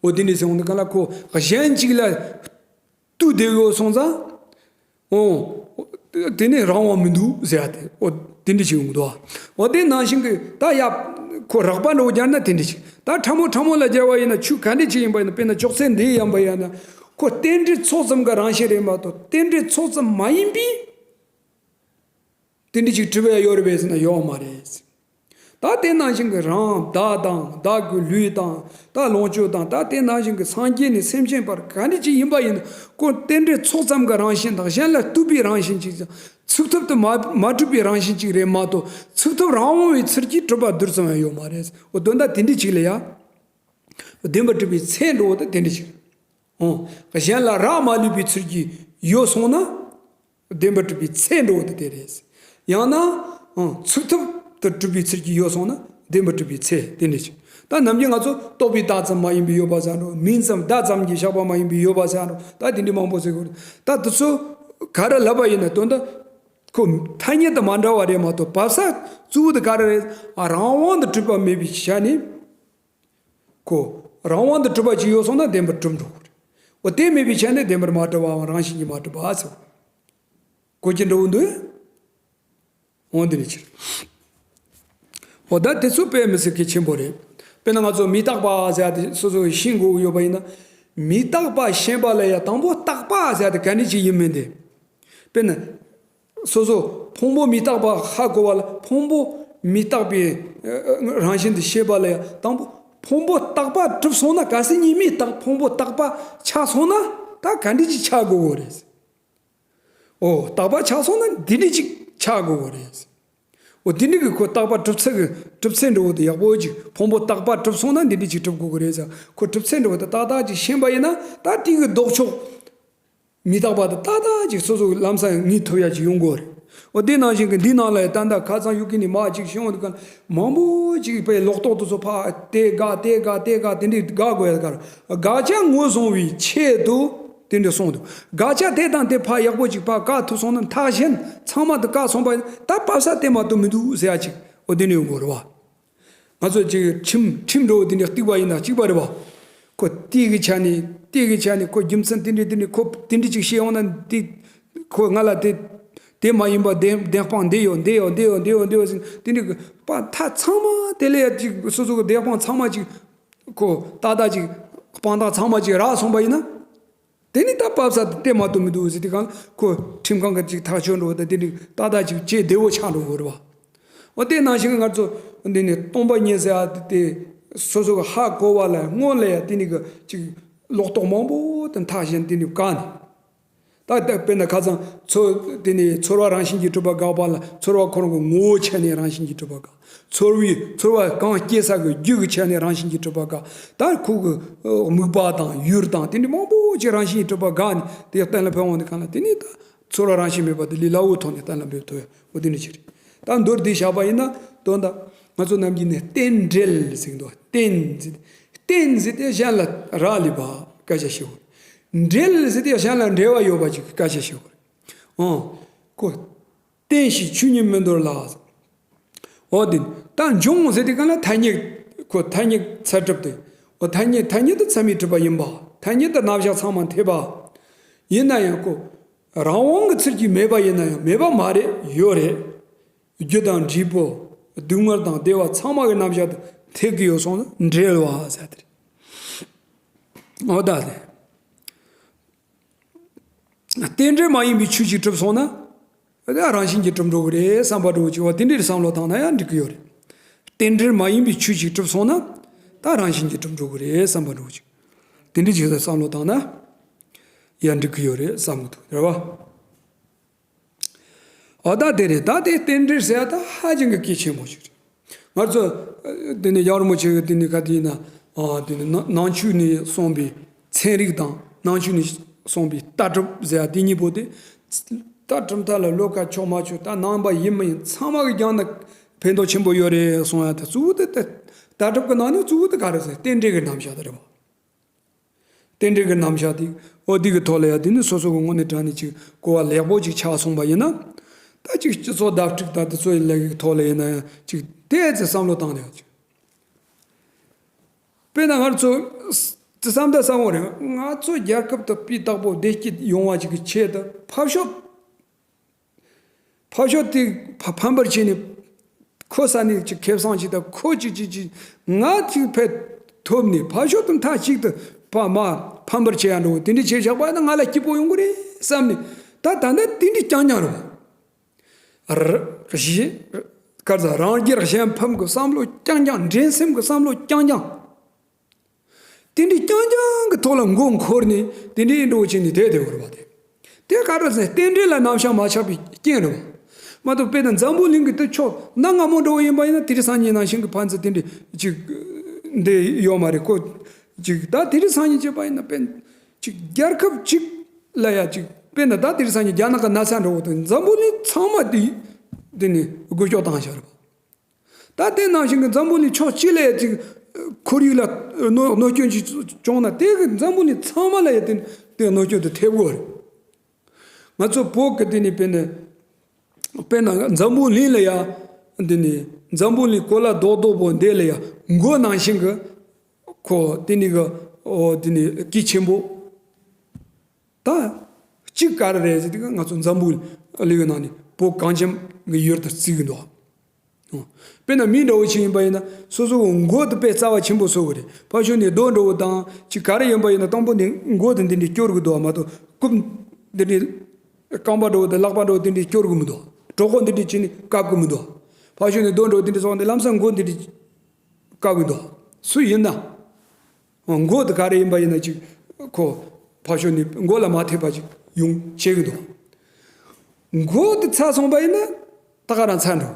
འོ་དེ་འདྲ་ཟེར་འོང་དུས་ག་ལ་ཁོ་གཞན་གཅིག་ལ་ལྟོས་བསྡད་ཡོད་སོང་ཙང་། ཨོ། དེ་ནས་རང་དབང་མི་འདུག་ཟེར་ཡ་དེ། ཨོ། དེ་འདྲ་ཞིག་ཡོང་གི་འདུག་འོ་དེ་ནང་བཞིན་གྱི་ད་ཡ། ཁོ་རགས་པ་འདྲ་བོ་སྦྱར་ན་དེ་འདྲ་ཞིག་ད་ཕྲ་མོ་ཕྲ་མོ་ལ་སྦྱར་བ་ཡིན་ན་ཆོས་ག་འདྲ་ཅིག་ཡིན་པ་ཡིན་ན། དཔེར་ན་ཅོག་ཙེ་འདི་ཡིན་པ་ཡིན་ན། ཁོ་རྟེན་འབྲེལ་ཚོགས་ཙམ་གྱི་རང་བཞིན་རེད་མ་གཏོགས་རྟེན་འབྲེལ་ཚོགས་ཙམ་མ་ཡིན་པའི། དེ་འདྲ་ཅིག་གྲུབ་ཡ་ཡོད་རེད་པས་ཟེར་ན་ཡོད་མ་རེད། ད་དེ་ནང་བཞིན་གྱི་རང་བདག་དང་བདག་གི་ལུས་དང་ད་ལོངས་སྤྱོད་དང་ད་དེ་ནང་བཞིན་གྱི་སངས་རྒྱས་ནས་སེམས་ཅན་བར་ག་འདྲ་ཅིག་ཡིན་པ་ཡིན་ན་ཁོ་རྟེན་འབྲེལ་ཚོགས་ཙམ་གྱི་རང་བཞིན་དང་གཞན་ལ་ལྟོས་པའི་རང་བཞིན་ཅིག་ཙམ་ཚུགས་ཐུབ་ཏུ་མ་མ་གྲུབ་པའི་རང་བཞིན་ཅིག་རེད་མ་གཏོགས་ཚུགས་ཐུབ་རང་དབང་བའི་ཚུལ་གྱིས་གྲུབ་པ་རྡུལ་ཙམ་ཡང་ཡོད་མ་རེད། འོ་དོན་དག་དེ་འདྲ་ཅིག་ལ་ཡ། བདེན་པར་གྲུབ་པའི་ཚད་འགྲོ་བ་དེ་དེ་འདྲ་ཅིག་འོ། གཞན་ལ་རག་མ་ལུས་པའི་ཚུལ་གྱིས་ཡོད་སོང་ན། བདེན་པར་གྲུབ་པའི་ཚད་འགྲོ་བ་དེ་དེ་རེད། ཡང་ན། ཨང་། ཚུགས་ཐུབ་ཏུ་གྲུབ་པའི་ཚུལ་གྱིས་ཡོད་སོང་ན་བདེན་པར་གྲུབ་པའི་ཚད་དེ་འདྲ་ཞིག་ད་ནམ་རྒྱུན་ང་ཚོ་རྟོག་པས་བཏགས་ཙམ་མ་ཡིན་པའི་ཡོད་པ་ཟེར་འགྲོ། མིང་ཙམ་བརྡ་ཙམ་གྱིས་བཞག་པ་མ་ཡིན་པའི་ཡོད་པ་ཟེར་འགྲོ། ད་དེ་འདྲའི་མང་པོ་ཟེར་དགོས་རེད། ད་དེ་ཚོ་ག་རེ་ལབ་པ་ཡིན་ན་དོན་དག་ཁོ་ཐ་སྙད་དུ་མ་འདྲ་བ་རེད་མ་གཏོགས་བབས་ས་གཙོ་བོ་དེ་ག་རེ་རེད། ཨ། རང་དབང་དུ་གྲུབ་པ་མེད་པའི་ཆ་ནས། ཁོ། རང་དབང་དུ་གྲུབ་པ་ཅིག་ཡོད་སོང་ན་བདེན་པར་གྲུབ་འགྲོ་གི་རེད། འོ་དེ་མེད་པའི་ཆ་ནས་བདེན་པར་མ་གྲུབ་པའམ་རང་བཞིན་གྱིས་མ་གྲུབ་པ་ཟེར། གོ་རྒྱུ་འདྲ་བོ་འདུག་འོ་འདི་ནི་ཕྱིར། འོ་ད་དེ་ཚོ་དཔེ་མི་སྲིད་གལ་ཆེན་པོ་རེད། དཔེར་ན་ང་ཚོ་མི་རྟག་པ་ཟེར་ཡ་དེ་སོ་སོ་ཤེས་དགོས་ཀྱི་ཡོད་པ་ཡིན་ན། མི་རྟག་པ་ཤེས་པ་ལ་ཡ་དང་པོ་རྟག་པ་ཟེར་ཡ་དེ་ག་འདྲ་ཅིག་ཡིན་མིན་དེ། དཔེར་ན། སོ་སོ་ཕུང་པོ་མི་རྟག་པ་ཧ་གོ་བ་ལ་ཕུང་པོ་མི་རྟག་པའི་ཨ་ཨ་རང་བཞིན་དེ་ཤེས་པ་ལ་ཡང་དང་པོ་ཕུང་པོ་རྟག་པ་གྲུབ་སོང་ན། གལ་སྲིད་གཉིས་མེད་རྟག་ཕུང་པོ་རྟག་པ་ཆགས་སོང་ན་ད་ག་འདྲ་ཅིག་ཆགས་དགོས་གོ་རེད། ཨོ་རྟག་པ་ཆགས་སོང་ན་འདི་འདྲ་ཅིག་ཆགས་དགོས་གོ་རེད། ཨོ་འདི་འདྲ་གི་ཁོ་རྟག་པ་གྲུབ་ཚད་ཀྱི་གྲུབ་ཚད་འདྲ་བོ་དེ་ཡག་པོ་ཅིག་ཕུང་པོ་རྟག་པ་གྲུབ་སོང་ན་འདི་འདྲ་ཅིག་གྲུབ་དགོས་གོ་རེད་ཟེར། ཁོ་གྲུབ་ཚད་འདྲ་བོ་དེ་ཏག་ཏག་ཅིག་ཤེས་པ་ཡིན་ན་ད་དེ་གི་ལྡོག་ཕྱོགས། མི་རྟག་པ་དེ་ཏག་ཏག་ཅིག་སོ་སོ་གི་ལམ་སང་ངེས་ཐུབ་ཡ་ཅིག་ཡོང་དགོས་རེད། འོ་དེ་ནང་བཞིན་གི་འདི་ནང་ལ་ཡང་ད་ལྟ་ཁ་སང་གཡུག་གི་ནི་མ་ཅིག་ཤེས་འོང་དུས་ག་མང་པོ་ཅིག་པའི་ལོག་རྟོག་དེ་ཚོ་ཕ་དེ་དགག་དེ་དགག་དེ་དགག་དེ་འདྲའི་དགག་དགོས་ཡ་ག་རེ། དགག་བྱ་ངོས་བཟུང་བའི་ཆེད་དུ་དེ་འདྲ་གསུངས་འདུག་དགག་བྱ་དེ་དང་དེ་ཕ་ཡག་པོ་ཅིག་ཕ་བཀག་ཐུབ་སོང་ན་མཐའ་གཞན་ཚང་མ་དེ་བཀག་སོང་པ་ཡིན་ད་བབས་ས་དེ་མ་གཏོགས་མི་འདུག་ཟེར་ཡ་ཅིག་འོ་དེ་འདྲ་ཡོང་དགོས་རེད་བ། ང་ཚོ་ཅིག་ཁྲིམས་ཁྲིམས་འདྲ་བོ་དེ་འདྲ་གཏུགས་པ་ཡིན་ན་གཅིག་པ་རེད་བ། ཁོ་དེ་གི་ཆ་ནས་དེ་གི་ཆ་ནས་ཁོ་རྒྱུ་མཚན་དེ་འདྲ་དེ་འདྲ་ཁོ་དེ་འདྲ་ཅིག་བཤད་ཡོང་ན་དེ་ཁོ་ང་ལ་དེ་དེ་མ་ཡིན་པ་བདེན་བདེན་དཔང་འདི་ཡོད་འདི་ཡོད་འདི་ཡོད་འདི་ཡོད་འདི་ཡོད་ཟེར་དེ་འདྲ་གི་པ་མཐའ་ཚང་མ་དེ་ལས་ཡ་ཅིག་སོ་སོ་གི་བདེན་དཔང་ཚང་མ་ཅིག་ཁོ་ཏག་ཏག་ཅིག་དཔང་རྟགས་ཚང་མ་ཅིག་རག་སོང་པ་ཡིན་ན། དེ་ནི་ད་བབས་ས་དེ་བལྟས་མ་གཏོགས་མི་འདུག་ཟེར་དུས་གང་ཁོ་ཁྲིམས་ཁང་གི་ཅིག་ཐག་གཅོད་འགྲོ་བ་དང་དེ་འདྲ་ཏག་ཏག་ཅིག་བྱེད་བདེ་བོ་ཆགས་འགྲོ་དགོས་རེད་བ། འོ་དེ་ནང་བཞིན་ང་ཚོ་འདི་ནི་སྟོང་པ་ཉིད་ཟེར་ཡ་དེ་སོ་སོ་གི་ཧ་གོ་བ་ལ་སྔོན་ལ་ཡ་དེ་ནི་གི་ཅིག་ལོག་རྟོག་མང་པོ་དང་མཐའ་གཞན་དེ་ནི་བཀག་ནས། ད་ལྟ་དཔེར་ན་ཁ་སང་ཚོ་དེ་ནི་ཚོར་བ་རང་བཞིན་གྱིས་གྲུབ་པ་དགག་པ་ལ་ཚོར་བ་ཁོ་རང་གི་ངོ་བོ་ཆ་ནས་རང་བཞིན་གྱིས་གྲུབ་པ་དགག་ཚོར་བའི་ཚོར་བ་གང་སྐྱེ་ས་གི་རྒྱུ་གི་ཆ་ནས་རང་བཞིན་གྱིས་གྲུབ་པ་དགག་ད་ཁོ་གི་དམིགས་པ་དང་ཡུལ་དང་དེ་འདྲ་མང་པོ་ཅིག་རང་བཞིན་གྱིས་གྲུབ་པ་དགག་ནས་དེ་གཏན་ལ་ཕབ་འོང་དུས་གང་ལ་དེ་ནི་ད་ཚོར་བ་རང་བཞིན་མེད་པ་དེ་ལས་སླ་བོའི་ཐོག་ནས་གཏན་ལ་འབེབས་ཐུབ་ཡ་འོ་དེ་འདྲ་ཅིག་རེད། ད་མདོར་བསྡུས་བཞག་པ་ཡིན་ན་དོན་དག་ང་ཚོ་ནམ་རྒྱུན་ནས་རྟེན་འབྲེལ་ཟེར་གི་འདུག་རྟེན་ཟེར་རྟེན་ཟེར་དེ་གཞན་ལ་རག་ལས་པ་སྐད་ཆ་བཤད་དགོས། འབྲེལ་ཟེར་དེ་གཞན་ལ་འབྲེལ་བ་ཡོད་པ་ཅིག་སྐད་ཆ་བཤད་དགོས། ཨང་། ཁོ། རྟེན་ཞེས་ཆོས་ཉིད་མི་འདོར་ལ། འོ་དེ། ད་འབྱུང་ཟེར་དེ་ག་ལ་ཐ་སྙད། ཁོ་ཐ་སྙད་ཚད་གྲུབ་དེ། འོ་ཐ་སྙད་ཐ་སྙད་དུ་ཚད་མས་གྲུབ་པ་ཡིན་པ། ཐ་སྙད་དུ་རྣམ་གཞག་ཚང་མ་འཐད་པ། ཡིན་ན་ཡང་ཁོ། རང་དབང་གི་ཚུལ་གྱིས་མེད་པ་ཡིན་ན་ཡང་མེད་པ་མ་རེད་ཡོད་རེད། རྒྱུ་དང་འབྲས་བུ། སྡུག་བསྔལ་དང་བདེ་བ་ཚང་མ་གི་རྣམ་གཞག་དེ་ཐེབས་ཀྱི་ཡོད་སོང་ན་འབྲེལ་བ་ཟེར་དེ་རེད། འོ་ད་དེ། རྟེན་འབྲེལ་མ་ཡིན་པའི་ཆོས་ཅིག་གྲུབ་སོང་ན། ད་རང་བཞིན་གྱིས་གྲུབ་འགྲོ་གི་རེད་བསམ་པ་འདྲ་བོ་ཅིག་བ་དེ་འདྲའི་བསམ་བློ་བཏང་ན་ཡང་འགྲིག་གི་ཡོད་རེད། རྟེན་འབྲེལ་མ་ཡིན་པའི་ཆོས་ཅིག་གྲུབ་སོང་ན། ད་རང་བཞིན་གྱིས་གྲུབ་འགྲོ་གི་རེད་བསམ་པ་འདྲ་བོ་ཅིག་དེ་འདྲའི་ཅིག་བསམ་བློ་བཏང་ན། ཡང་འགྲིག་གི་ཡོད་རེད་བསམ་གི་འདུག་རེད་བ། འོ་ད་དེ་རེད། ད་དེ་རྟེན་འབྲེལ་ཟེར་ཡ་ད་ཧ་ཅང་གི་གལ་ཆེན་པོ་ཞིག་རེད། ང་ཚོ་ཨ་དེ་ནས་ཡང་རིན་པོ་ཆེ་གི་དེ་ནས་ག་དེ་ཡིན་ན། ཨ་དེ་ནས་ནང་ནང་ཆོས་ནས་གསུངས་པའི་ཚན་རིག་དང་ནང་ཆོས་ནས་གསུངས་པའི་ལྟ་གྲུབ་ཟེར་ཡ་དེ་གཉིས་པོ་དེ། ད་གྲུབ་མཐའ་ལ་བློ་ཁ་ཕྱོགས་མ་ཕྱོགས་ད་ནང་པ་ཡིན་མ་ཡིན་ཚང་མ་གི་སྦྱངས་ན་ཕན་ཐོགས་ཆེན་པོ་ཡོད་རེད་གསུང་ཡ་དེ་གཙོ་བོ་དེ་དེ་ལྟ་གྲུབ་ཀྱི་ནང་ནས་གཙོ་བོ་དེ་ག་རེ་ཟེར་རྟེན་འབྲེལ་གྱི་རྣམ་གཞག་དེ་རེད་བ། རྟེན་འབྲེལ་གྱི་རྣམ་གཞག་དེ། འོ་འདི་གི་ཐོག་ལ་ཡང་དེ་ནི་སོ་སོ་གི་དངོས་གནས་དྲང་གནས་ཅིག་གོ་བ་ལེགས་པོ་ཅིག་ཆགས་སོང་པ་ཡིན་ན། ད་ཅིག་སྤྱི་ཚོགས་བརྡ་སྤྲོད་དང་དེ་ཚོ་ཡི་ལས་ཀའི་ཐོག་ལ་ཡིན་ན་ཡང་ཅིག་ཏོག་ཙམ་བསམ་བློ་བཏང་ནས་ཅིག་དཔེར་ན་ང་ཚོ་དེ་བསམ་ད་བསམ་འོང་རེད། ང་ཚོ་རྒྱལ་ཁབ་དེ་སྤུས་དག་པོ་བདེ་སྐྱིད་ཡོང་བ་ཅིག་གི་ཆེད་དུ་ཕབ་ཤོག་ཕ་ཤོ་དེ་ཕ་ཕམ་པར་བྱས་ནས་ཁོ་ས་ནས་ཅིག་ཁེ་བཟང་ཅིག་དང་ཁོ་ཅིག་ཅིག་ཅིག་ང་ཅིག་ཕེ་ཐོབ་ནས་ཕ་ཤོ་དེ་མཐའ་གཅིག་ཏུ་ཕ་མ་ཕམ་པར་བྱེད་ཡ་འགྲོ་དེ་འདྲ་བྱས་བཞག་པ་ན་ང་ལ་སྐྱིད་པོ་ཡོང་གི་རེད་བསམ་ནས་ད་ད་ལྟ་དེ་འདྲ་རྐྱང་རྐྱང་རེད་བ། ར་གཞི་གར་ས་རང་རྒྱལ་གཞན་ཕམ་གི་བསམ་བློ་རྐྱང་རྐྱང་འགྲན་སེམས་གི་བསམ་བློ་རྐྱང་རྐྱང་། དེ་འདྲའི་རྐྱང་རྐྱང་གི་ཐོག་ལ་མགོ་འཁོར་ནས་དེ་འདྲའི་འགྲོ་བྱས་ནས་བསྡད་བསྡད་དགོས་རེད་པ་དེ། དེ་ག་རེ་ཟེར་རྟེན་འབྲེལ་ལ་རྣམ་གཞག་མ་ཆགས་པའི་རྐྱེན་རེད་པ། མ་གཏོགས་དཔེར་ན་འཛམ་བུ་གླིང་གི་དེ་ཕྱོགས་གནའ་སྔ་མོ་འགྲོ་བ་ཡིན་པ་ཡིན་ན་དེ་རིང་སང་ཉིན་ནང་བཞིན་གྱི་ཕན་ཚུན་དེ་འདྲའི་ཅིག་འདི་ཡོད་མ་རེད་ཁོ། ཅིག་ད་དེ་རིང་སང་ཉིན་བྱས་པ་ཡིན་ན་དཔེར་ཅིག་རྒྱལ་ཁབ་ཅིག་ལ་ཡ་ཅིག་དཔེར་ན་ད་དེ་རིང་སང་ཉིན་རྒྱ་ནག་གི་ན་ཚ་འགྲོ་བ་དང་འཛམ་བུ་གླིང་ཚང་མ་དེ་དེ་ནས་སྒུལ་ཤུགས་བཏང་བཞག་རེད་པ། ད་དེ་ནང་བཞིན་གྱི་འཛམ་བུ་གླིང་ཕྱོགས་གཅིག་ལ་ཡ་ཅིག་ཁོར་ཡུག་ལ་གནོད་གནོད་སྐྱོན་ཅིག་བྱུང་ན་དེ་གི་འཛམ་བུ་གླིང་ཚང་མ་ལ་ཡ་དེ་དེ་གནོད་སྐྱོན་དེ་ཐེབས་དགོས་རེད། ང་ཚོ་བོད་ཀྱི་དེ་ནི་དཔེར་ན་དཔེར་ན་འཛམ་བུ་གླིང་ལ་ཡ་འདི་ནི་འཛམ་བུ་གླིང་གོ་ལ་རྡོག་རྡོག་པོ་འདི་ལ་ཡ་མགོ་ནང་བཞིན་གྱི་ཁོ་དེ་ནི་གི་འོ་དེ་ནི་གལ་ཆེན་པོ། ད་གཅིག་ག་རེ་རེད་ཟེར་དུས་ང་ཚོ་འཛམ་བུ་གླིང་གི་ནང་ནས་བོད་གངས་ཅན་གྱི་ཡུལ་དུ་བརྩི་གི་འདུག་དཔེར་ན་མི་འདྲ་བོ་ཞིག་ཡིན་པ་ཡིན་ན་སོ་སོ་གི་མགོ་དེ་དཔེ་རྩ་བ་ཆེན་པོ་བཟོ་གི་རེད། ཕར་ཕྱོགས་ནས་རྡོ་འདྲ་བོ་དང་ཅིག་ག་རེ་ཡིན་པ་ཡིན་ན་དང་པོ་ནས་མགོ་དེ་འདི་འདྲས་སྐྱོར་གི་འདུག་མ་གཏོགས་རྐུབ་འདི་འདྲས་རྐང་པ་འདྲ་བོ་དང་ལག་པ་འདྲ་བོ་འདི་འདྲས་སྐྱོར་གི་མི་འདུག་གྲོད་ཁོག་འདི་འདྲས་བྱས་ནས་བཀབ་གི་མི་འདུག་ཕར་ཕྱོགས་ནས་རྡོ་འདྲ་བོ་འདི་འདྲས་བཟུང་ནས་ལམ་སང་མགོ་འདི་འདྲས་བཀབ་གི་འདུག་སུ་ཡིན་ན། མགོ་དེ་ག་རེ་ཡིན་པ་ཡིན་ན་ཅིག་ཁོ་ཕར་ཕྱོགས་ནས་མགོ་ལ་མ་ཐེབས་པ་ཅིག་ཡོང་བྱེད་ཀྱི་འདུག་མགོ་དེ་ཚ་སོང་པ་ཡིན་ན་ད་ག་རང་ཚ་འགྲོ།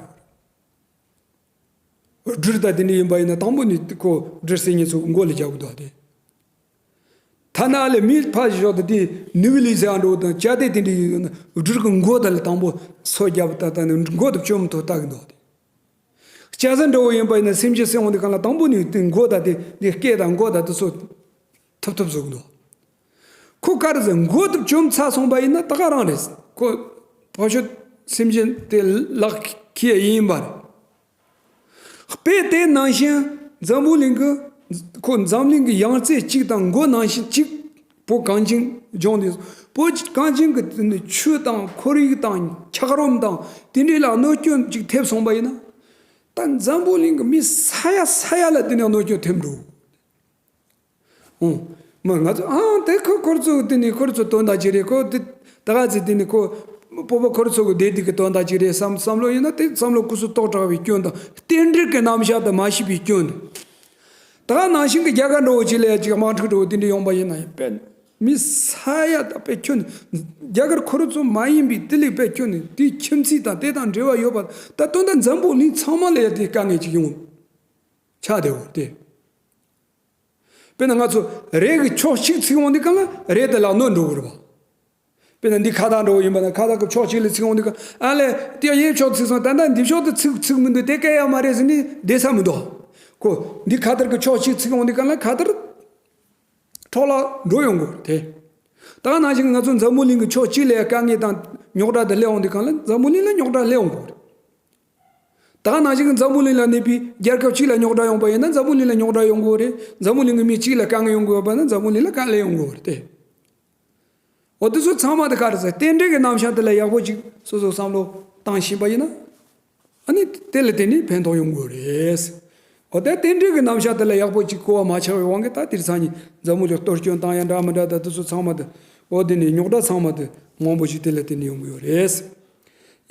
སྦྲུལ་དང་དེ་འདྲ་ཡིན་པ་ཡིན་ན་དང་པོ་ནས་ཁོ་སྦྲུལ་སེམས་ཅན་ཚོ་མགོ་ལ་རྒྱག་གི་འདུག་སྟེ། ཐ་ན་ཨ་ལས་མི་ཕར་ཕྱོགས་དེ་དེ་ནུས་ལི་ཟེར་བ་འགྲོ་དང་བྱ་དེ་དེ་འདྲ་ཡིན་ན་སྦྲུལ་གྱི་མགོ་དེ་ལ་དང་པོ་སོ་རྒྱབ་ད་ད་ནི་མགོ་དེ་བཅོམ་ཐུབ་ལྟ་གི་འདུག་སྟེ། སྐྱ་ས་འདྲ་བོ་ཡིན་པ་ཡིན་ན་སེམས་ཅན་སྲེག་འོང་དུས་གང་ལ་དང་པོ་ནས་དེ་མགོ་དང་དེ་དེ་སྐེ་དང་མགོ་དང་དེ་ཚོ་ཐུབ་ཐུབ་བཟོ་གི་འདུག་ཁོ་ག་རེ་ཟེར་མགོ་དེ་བཅོམ་ཚར་སོང་པ་ཡིན་ན་ད་ག་རང་རེད། ཁོ་ཕར་ཕྱོགས་སེམས་ཅན་དེ་ལག་ཁྱེར་ཡིན་པ་རེད། དཔེ་དེ་ནང་བཞིན་འཛམ་བུ་གླིང་གི་ཁོ་འཛམ་གླིང་གི་ཡང་རྩེ་གཅིག་དང་མགོ་ནང་བཞིན་གཅིག་བོད་གངས་ཅན་ལྗོངས་འདི་བོད་གངས་ཅན་གྱི་དེ་ནི་ཆུ་དང་ཁོར་ཡུག་དང་འཁྱགས་རོམ་དང་དེ་འདྲའི་ལ་གནོད་སྐྱོན་ཅིག་ཐེབས་སོང་པ་ཡིན་ན། ད་འཛམ་བུ་གླིང་གི་མི་ས་ཡ་ས་ཡ་ལ་དེ་ནས་གནོད་སྐྱོན་ཐེབས་འགྲོ། ཨོ། མ་ང་ཚོ་ཨང་དེ་ཁོ་ཁོར་ཚོ་དེ་ནི་ཁོར་ཚོ་དོན་དག་ཅིག་རེད་ཁོ་དེ་ད་ག་ཚེ་དེ་ནི་ཁོ་སྤོ་བོ་ཁོར་ཚོ་གི་བདེ་སྡུག་གི་དོན་དག་ཅིག་རེད་བསམ་བསམ་བློ་ཡིན་ན་དེ་བསམ་བློ་ཀུ་སུ་ཏོག་དྲག་པའི་སྐྱོན་དང་རྟེན་འབྲེལ་གྱི་རྣམ་གཞག་དང་མ་ཤེས་པའི་སྐྱོན་དང་། ད་ག་ནང་བཞིན་གྱི་རྒྱ་གར་འགྲོ་བོ་ཅིག་ལ་ཡ་ཅིག་དམག་འཁྲུག་འགྲོ་བོ་དེ་འདྲ་ཡོང་པ་ཡིན་ན་ཡང་དཔེ་མི་ས་ཡ་ད་དཔེ་ཁྱོན་རྒྱ་གར་ཁོ་རང་ཚོ་མ་ཡིན་པའི་དེ་ལས་དཔེ་ཁྱོན་དེའི་ཁྱིམ་མཚེས་དང་དེ་དང་འབྲེལ་བ་ཡོད་པ་ད་དོན་དག་འཛམ་བུ་གླིང་ཚང་མ་ལ་ཡ་དེ་དཀའ་ངལ་ཅིག་ཡོང་ཆགས་བསྡད་འོ་དེ། དཔེར་ན་ང་ཚོ་རས་ཀྱི་ཕྱོགས་གཅིག་ཚིག་འོང་དུས་གང་ལ་རས་དེ་ལ་གནོད་འགྲོ་གི་རེད་པ། དཔེར་ན་འདི་ཁ་བཏགས་འགྲོ་བ་ཡིན་པ་ན་ཁ་བཏགས་ཀྱི་ཕྱོགས་གཅིག་ལ་ཚིག་འོང་དུས་གང་ཨ་ལས་དེ་ཡའི་ཕྱོགས་ཚིག་སོང་ད་ལྟ་འདི་ཕྱོགས་དུ་ཚིག་ཚིག་མི་འདུག་དེ་སྐད་ཡ་མ་རེད་ཟེར་ནས་བསྡད་ས་མི་འདུག་ཁོ་འདི་ཁ་བཏགས་ཀྱི་ཕྱོགས་གཅིག་ཚིག་འོང་དུས་གང་ལ་ཁ་བཏགས་འཕྲོ་བརླག་འགྲོ་ཡོང་གི་རེད་དེ། ད་ག་ནང་བཞིན་ང་ཚོ་འཛམ་བུ་གླིང་གི་ཕྱོགས་གཅིག་ལ་དཀའ་ངལ་དང་རྙོག་དྲ་དེ་སླེབས་འོང་དུས་གང་ལ་འཛམ་བུ་གླིང་ལ་རྙོག་དྲ་སླེབས་འོང་གི་རེད། ད་ག་ནང་བཞིན་འཛམ་བུ་གླིང་ལ་གནས་པའི་རྒྱལ་ཁབ་གཅིག་ལ་རྙོག་དྲ་ཡོང་པ་ཡིན་ན་འཛམ་བུ་གླིང་ལ་རྙོག་དྲ་ཡོང་གི་རེད། འཛམ་བུ་གླིང་གི་མི་གཅིག་ལ་དཀའ་ངལ་ཡོང་གི་ཡོད་པ་ན་འཛམ་བུ་གླིང་ལ་དཀའ་ངལ་ཡོང་གི་ཡོད་རེད་དེ། འོ་དེ་ཚོ་ཚང་མ་དེ་ག་རེ་ཟེར་རྟེན་འབྲེལ་གྱི་རྣམ་གཞག་དེ་ལ་ཡག་པོ་ཅིག་སོ་སོ་བསམ་བློ་བཏང་ཤེས་པ་ཡིན་ན། ཨ་ནི་དེ་ལ་བརྟེན་ནས་ཕན་ཐོགས་ཡོང་དགོས་རེད། འོ་ད་རྟེན་འབྲེལ་གྱི་རྣམ་གཞག་དེ་ལ་ཡག་པོ་ཅིག་གོ་བ་མ་ཆགས་པའི་དབང་གིས་ད་དེར་སང་ཉིན་འཛམ་བུ་གླིང་གཏོར་སྐྱོན་བཏང་ཡ་འདྲ་མི་འདྲ་ད་དེ་ཚོ་ཚང་མ་དེ། འོ་དེ་ནས་རྙོག་དྲ་ཚང་མ་དེ་མང་པོ་ཞིག་དེ་ལ་བརྟེན་ནས་ཡོང་གི་ཡོད་རེད།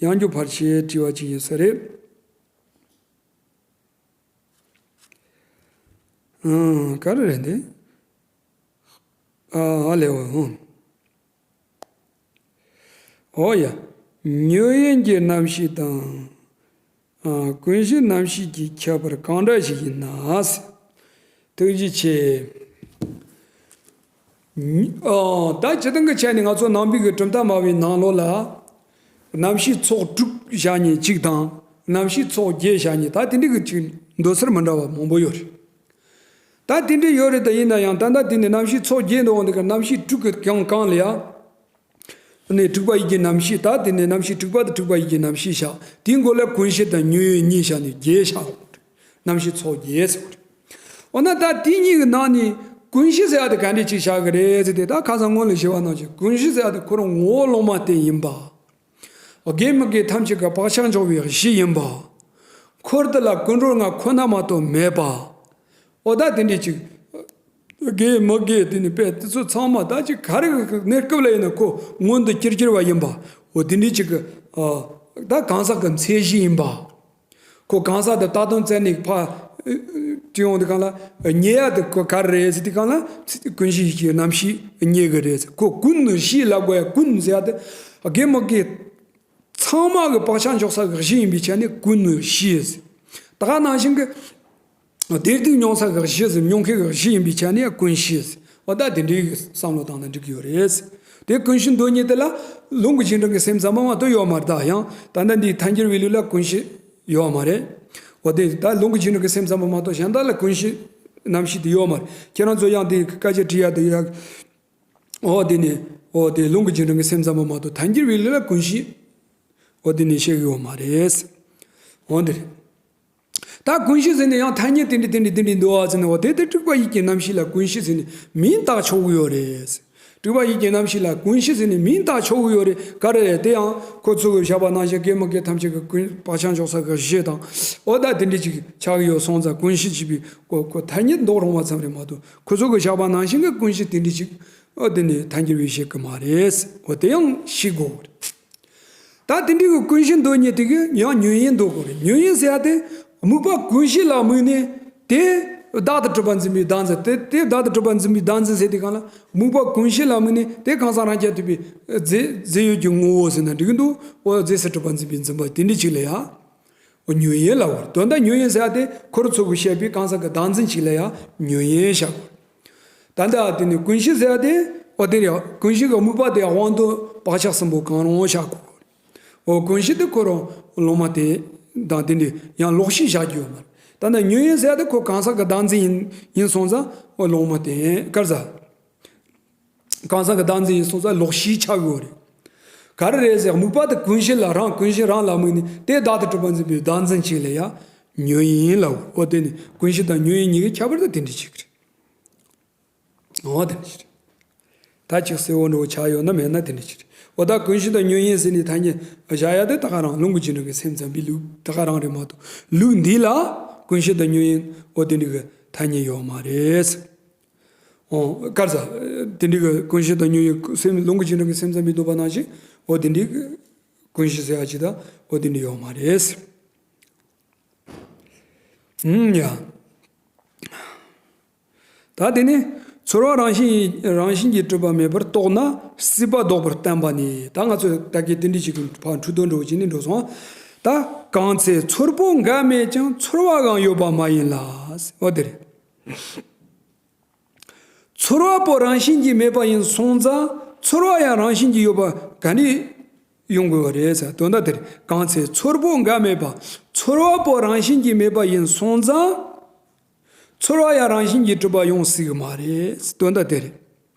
ཡང་རྒྱུ་ཕར་ཆེ་དྲི་བ་ཅིག་ཡིན་ས་རེད། ཨང་། ག་རེ་རེད་འདི། ཨ་ཨ་ལེ་འོ་ཧོ། འོ་ཡ། ཉོན་ཡིན་གྱི་རྣམ་ཤེས་དང་། ཨ། ཀུན་གཞི་རྣམ་ཤེས་ཀྱི་ཁྱད་པར་གང་འདྲ་ཞིག་ཡིན་ན། ཐུགས་རྗེ་ཆེ། ཨ། ད་སྤྱིར་བཏང་གི་ཆ་ནས་ང་ཚོ་ནང་པའི་གི་གྲུབ་མཐའ་སྨྲ་བའི་ནང་ལོགས་ལ། རྣམ་ཤེས་ཚོགས་དྲུག་བཞག་མཁན་གཅིག་དང་། རྣམ་ཤེས་ཚོགས་བརྒྱད་བཞག་མཁན་ད་དེ་འདྲ་གི་ཅིག་འདོད་སར་མི་འདྲ་བ་མང་པོ་ཡོད་རེད། ད་དེ་འདྲ་ཡོད་རེད། ད་ཡིན་ན་ཡང་ད་ལྟ་དེ་ནས་རྣམ་ཤེས་ཚོགས་བརྒྱད་འདུག་འོང་དེ་ག་རྣམ་ཤེས་དྲུག་གི་གང་གང་ལ་ཡ། ནས་དྲུག་པ་ཡིད་ཀྱི་རྣམ་ཤེས། ད་དེ་ནས་རྣམ་ཤེས་དྲུག་པ་དང་དྲུག་པ་ཡིད་ཀྱི་རྣམ་ཤེས་བཞག་དེའི་མགོ་ལ་ཀུན་གཞི་དང་ཉོན་ཡིན་གཉིས་བཞག་ནས་བརྒྱད་བཞག་རྣམ་ཤེས་ཚོགས་བརྒྱད་ཟེར་བ་རེད། འོ་ན་ད་དེ་གཉིས་ཀྱི་ནང་ནས་ཀུན་གཞི་ཟེར་ཡ་དེ་ག་འདྲས་ཅིག་བཞག་གི་རེད་ཟེར་ཏེ། ད་ཁ་སང་སྔོན་ལ་ཞུས་པ་ནང་བཞིན་ཀུན་གཞི་ཟེར་ཡ་དེ་ཁོ་རང་ངོ་བོ་ལོག་མ་དེ་ཡིན་པ། དགེ་མི་དགེ་ཐམས་ཅད་ཀྱི་བག་ཆགས་འཇོག་པའི་གཞི་ཡིན་པ། འཁོར་འདི་ལ་ཀུན་འགྲོ་ལྔ་ཁོ་ན་མ་གཏོགས་མེད་པ། འོ་ད་དེ་འདྲས་ཅིག་དགེ་མི་དགེ་དེ་ནི་དཔེ་དེ་ཚོ་ཚང་མ་ད་ཅིག་ག་རེ་གི་གནས་སྐབས་ལ་ཡིན་ན་ཁོ་མངོན་དུ་གྱུར་གྱུར་བ་ཡིན་པ། འོ་དེ་འདྲས་ཅིག་གི་ཨ། ད་གང་ཟག་གི་མཚན་གཞི་ཡིན་པ། ཁོ་གང་ཟག་དེ་ལྟ་སྟངས་བཙལ་ནས་ཕ་དྲི་ཡོང་དུས་གང་ལ་རྙེད་ཡ་དེ་ཁོ་ག་རེ་རེད་ཟེར་དུས་གང་ལ་ཀུན་གཞི་ཡིད་ཀྱི་རྣམ་ཤེས་རྙེད་གི་རེད་ཟེར། ཁོ་ཀུན་གཞི་ལབ་དགོས་ཡ། ཀུན་ཟེར་ཡ་དེ་དགེ་མི་དགེ་ཚང་མ་གི་བག་ཆགས་འཇོག་ས་གི་གཞི་ཡིན་པའི་ཆ་ནས་ཀུན་གཞི་ཟེར། ད་ག་ནང་བཞིན་གི་བདེ་སྡུག་མྱོང་ས་གི་གཞི་ཟེར། མྱོང་མཁན་གི་གཞི་ཡིན་པའི་ཆ་ནས་ཀུན་གཞི་ཟེར། འོ་ད་དེ་འདྲའི་བསམ་བློ་བཏང་ན་འགྲིག་གི་ཡོད་རེད། དེ་ཀུན་གཞི་མདོ་ཉིད་དེ་ལ་ལུང་གི་རྗེས་འབྲང་གི་སེམས་ཙམ་པ་མ་གཏོགས་ཡོད་མ་རེད། ད་ཡང་ད་ལྟ་འདིའི་ཐལ་འགྱུར་བའི་ལུགས་ལ་ཀུན་གཞི་ཡོད་མ་རེད། འོ་དེ་ད་ལུང་གི་རྗེས་འབྲང་གི་སེམས་ཙམ་པ་མ་གཏོགས་གཞན་དག་ལ་ཀུན་གཞི་རྣམ་ཤེས་དེ་ཡོད་མ་རེད། ཁྱེད་རང་ཚོ་ཡང་དེ་སྐད་ཆ་དྲི་ཡ་དེ་ཡ། འོ་དེ་ནི་འོ་དེ་ལུང་གི་རྗེས་འབྲང་གི་སེམས་ཙམ་པ་མ་གཏོགས་ཐལ་འགྱུར་བའི་ལུགས་ལ་ཀུན་གཞི་འོ་དེ་ནི་བཤད་གི་ཡོད་མ་རེད། འོ་དེ་རེད། ད་ཀུན་གཞི་ཟེར་ནས་ཡང་ཐ་སྙད་དེ་འདྲ་དེ་འདྲ་དེ་འདྲ་འདུག་ཨ་ཟེར་ནས། འོ་དེ་དེ་དྲུག་པ་ཡིད་ཀྱི་རྣམ་ཤེས་ལ་ཀུན་གཞི་ཟེར་ནས་མིང་བཏགས་ཆོག་གི་ཡོད་རེད། དྲུག་པ་ཡིད་ཀྱི་རྣམ་ཤེས་ལ་ཀུན་གཞི་ཟེར་ནས་མིང་བཏགས་ཆོག་གི་ཡོད་རེད། ག་རེ་རེད། དེ་ཡང་ཁོ་ཚོ་གི་བཞག་པ་ནང་བཞིན་དགེ་མི་དགེ་ཐམས་ཅད་ཀྱི་ཀུན་བག་ཆགས་འཇོག་ས་གི་གཞི་དང་། འོ་ད་དེ་འདྲ་ཅིག་ཆགས་ཀྱི་ཡོད་སོང་ཙང་ཀུན་གཞི་ཅེས་པའི་ཁོ་ཁོ་ཐ་སྙད་འདོགས་རུང་བ་ཙམ་རེད་མ་གཏོགས། ཁོ་ཚོ་གི་བཞག་པ་ནང་བཞིན་གི་ཀུན་གཞི་དེ་འདྲ་ཅིག་འོ་དེ་ནི་ཐལ་འགྱུར་བས་བཤད་གི་མ་རེད། འོ་དེ་ཡང་ཤེས་དགོས་རེད། ད་དེ་འདྲའི་གི་ཀུན་གཞི་མདོ་ཉིད་དེ་གི་ཡང་ཉོན་ཡིན་འདོད་དགོས་རེད། ཉོན་ཡིན་ཟེར་ཡ་དེ་དམིགས་པ་ཀུན་གཞི་ལ་དམིགས་ནས་དེ་བདག་ཏུ་གྲུབ་པ་འཛིན་པའི་བདག་འཛིན། དེ་དེ་བདག་ཏུ་གྲུབ་པ་འཛིན་པའི་བདག་འཛིན་ཟེར་དུས་གང་ལ་དམིགས་པ་ཀུན་གཞི་ལ་དམིགས་ནས་དེ་གང་ཟག་རང་རྐྱ་ཐུབ་པའི་རྫས་རྫས་ཡོད་ཀྱི་ངོ་བོ་ཟེར་ན་འགྲིག་གི་འདུག་འོ་རྫས་སུ་གྲུབ་པ་འཛིན་པའི་འཛིན་པ་དེ་འདྲ་ཅིག་ལ་ཡ། ཉོན་ཡིན་ལབ་དགོས་རེད། དོན་དག་ཉོན་ཡིན་ཟེར་ཡ་དེ་ཁོ་རང་ཚོ་གིས་བཤད་པའི་གང་ཟག་གི་བདག་འཛིན་ཅིག་ལ་ཡ་ཉོན་ཡིན་བཞག་དགོས་རེད། ད་ལྟ་དེ་ནི་ཀུན་གཞི་ཟེར་ཡ་དེ་འོ་དེ་རེད། ཀུན་གཞི་གི་དམིགས་པ་དེ་ཡ་དབང་དུ་བག་ཆགས་གསུམ་པོ་གང་རུང་བཞག་དགོས་རེད། འོ་ཀུན་གཞི་དེ་ཁོ་རང་ལོག་མ་དེ་དང་དེ་འདྲའི་ཡང་ལོག་ཤེས་བཞག་རྒྱུ་ཡོད་མ་རེད། ད་ལྟ་ཉོན་ཡིན་ཟེར་ཡ་དེ་ཁོ་གང་ཟག་གི་བདག་འཛིན་ཡིན་ཡིན་སོང་ཙང་འོ་ལོག་མ་དེ་གར་ཟ། གང་ཟག་གི་བདག་འཛིན་ཡིན་སོང་ཙང་ལོག་ཤེས་ཆགས་ཡོད་རེད། ག་རེ་རེད་ཟེར། དམིགས་པ་དེ་ཀུན་གཞི་ལ་རང་ཀུན་གཞི་རང་ལ་དམིགས་ནས་དེ་བདག་ཏུ་གྲུབ་པ་འཛིན་པའི་བདག་འཛིན་ཅིག་ལ་ཡང་ཉོན་ཡིན་ལབ། འོ་དེ་ནི་ཀུན་གཞི་དང་ཉོན་ཡིན་གཉིས་ཀྱི་ཁྱད་པར་དེ་དེ་འདྲ་ཅིག་རེད། འོ་དེ་འདྲ་ཅིག་རེད། ད་ཅིག་གསལ་བོ་འདྲ་བོ་ཆགས་ཡོད་ན་མེད་ན་དེ་འདྲ་ཅིག་རེད། འོ་ད་ཀུན་གཞི་དང་ཉོན་ཡིན་ཟེར་ནས་ཐ་སྙད་བཞག་ཡ་དེ་ད་ག་རང་ལུང་གི་རྗེས་འབྲང་གི་སེམས་ཙམ་པའི་ལུགས་ད་ག་རང་རེད་མ་གཏོགས། ལུགས་འདི་ལ་ཀུན་གཞི་དང་ཉོན་ཡིན་འོ་དེ་འདྲ་གི་ཐ་སྙད་ཡོད་མ་རེད། ཨོ། ག་རེ་ཟ། དེ་འདྲའི་གི་ཀུན་གཞི་དང་ཉོན་ཡིན་སེམས་ལུང་གི་རྗེས་འབྲང་གི་སེམས་ཙམ་པས་འདོད་པ་ནང་བཞིན། འོ་དེ་འདྲའི་གི་ཀུན་གཞི་ཟེར་ཡ་ཅིག་དང་འོ་དེ་འདྲ་ཡོད་མ་རེད། ཨུམ་ཡ། ད་དེ་ནི་ཚོར་བ་རང་བཞིན་རང་བཞིན་གྱིས་གྲུབ་པ་མེད་པར་རྟོགས་ན་སྲིད་པ་ལྡོག་པར་བསྟན་པ་ནི། ད་ང་ཚོས་ད་གིན་དེ་འདྲའི་ཞིག་གི་ཕར་འཁྲུལ་རྟོག་འདྲ་བོ་བྱས་ནས་འགྲོ་སོང་། ད་གང་ཚེ་ཚོར་པོ་འགའ་མེད་ཀྱང་ཚོར་བའང་ཡོད་པ་མ་ཡིན་ལ། འོ་དེ་རེད། ཚོར་བ་པོ་རང་བཞིན་གྱིས་མེད་པ་ཡིན་སོང་ཙང་ཚོར་བ་ཡང་རང་བཞིན་གྱིས་ཡོད་པ་ག་ནས་ཡོང་དགོས་པ་རེད་ཟེར། དོན་དག་དེ་རེད། གང་ཚེ་ཚོར་པོ་འགའ་མེད་པ་ཚོར་བ་པོ་རང་བཞིན་གྱིས་མེད་པ་ཡིན་སོང་ཙང་ཚོར་བ་ཡང་རང་བཞིན་གྱིས་གྲུབ་པ་ཡོང་སྲིད་ཀྱི་མ་རེད། དོན་དག་དེ་རེད།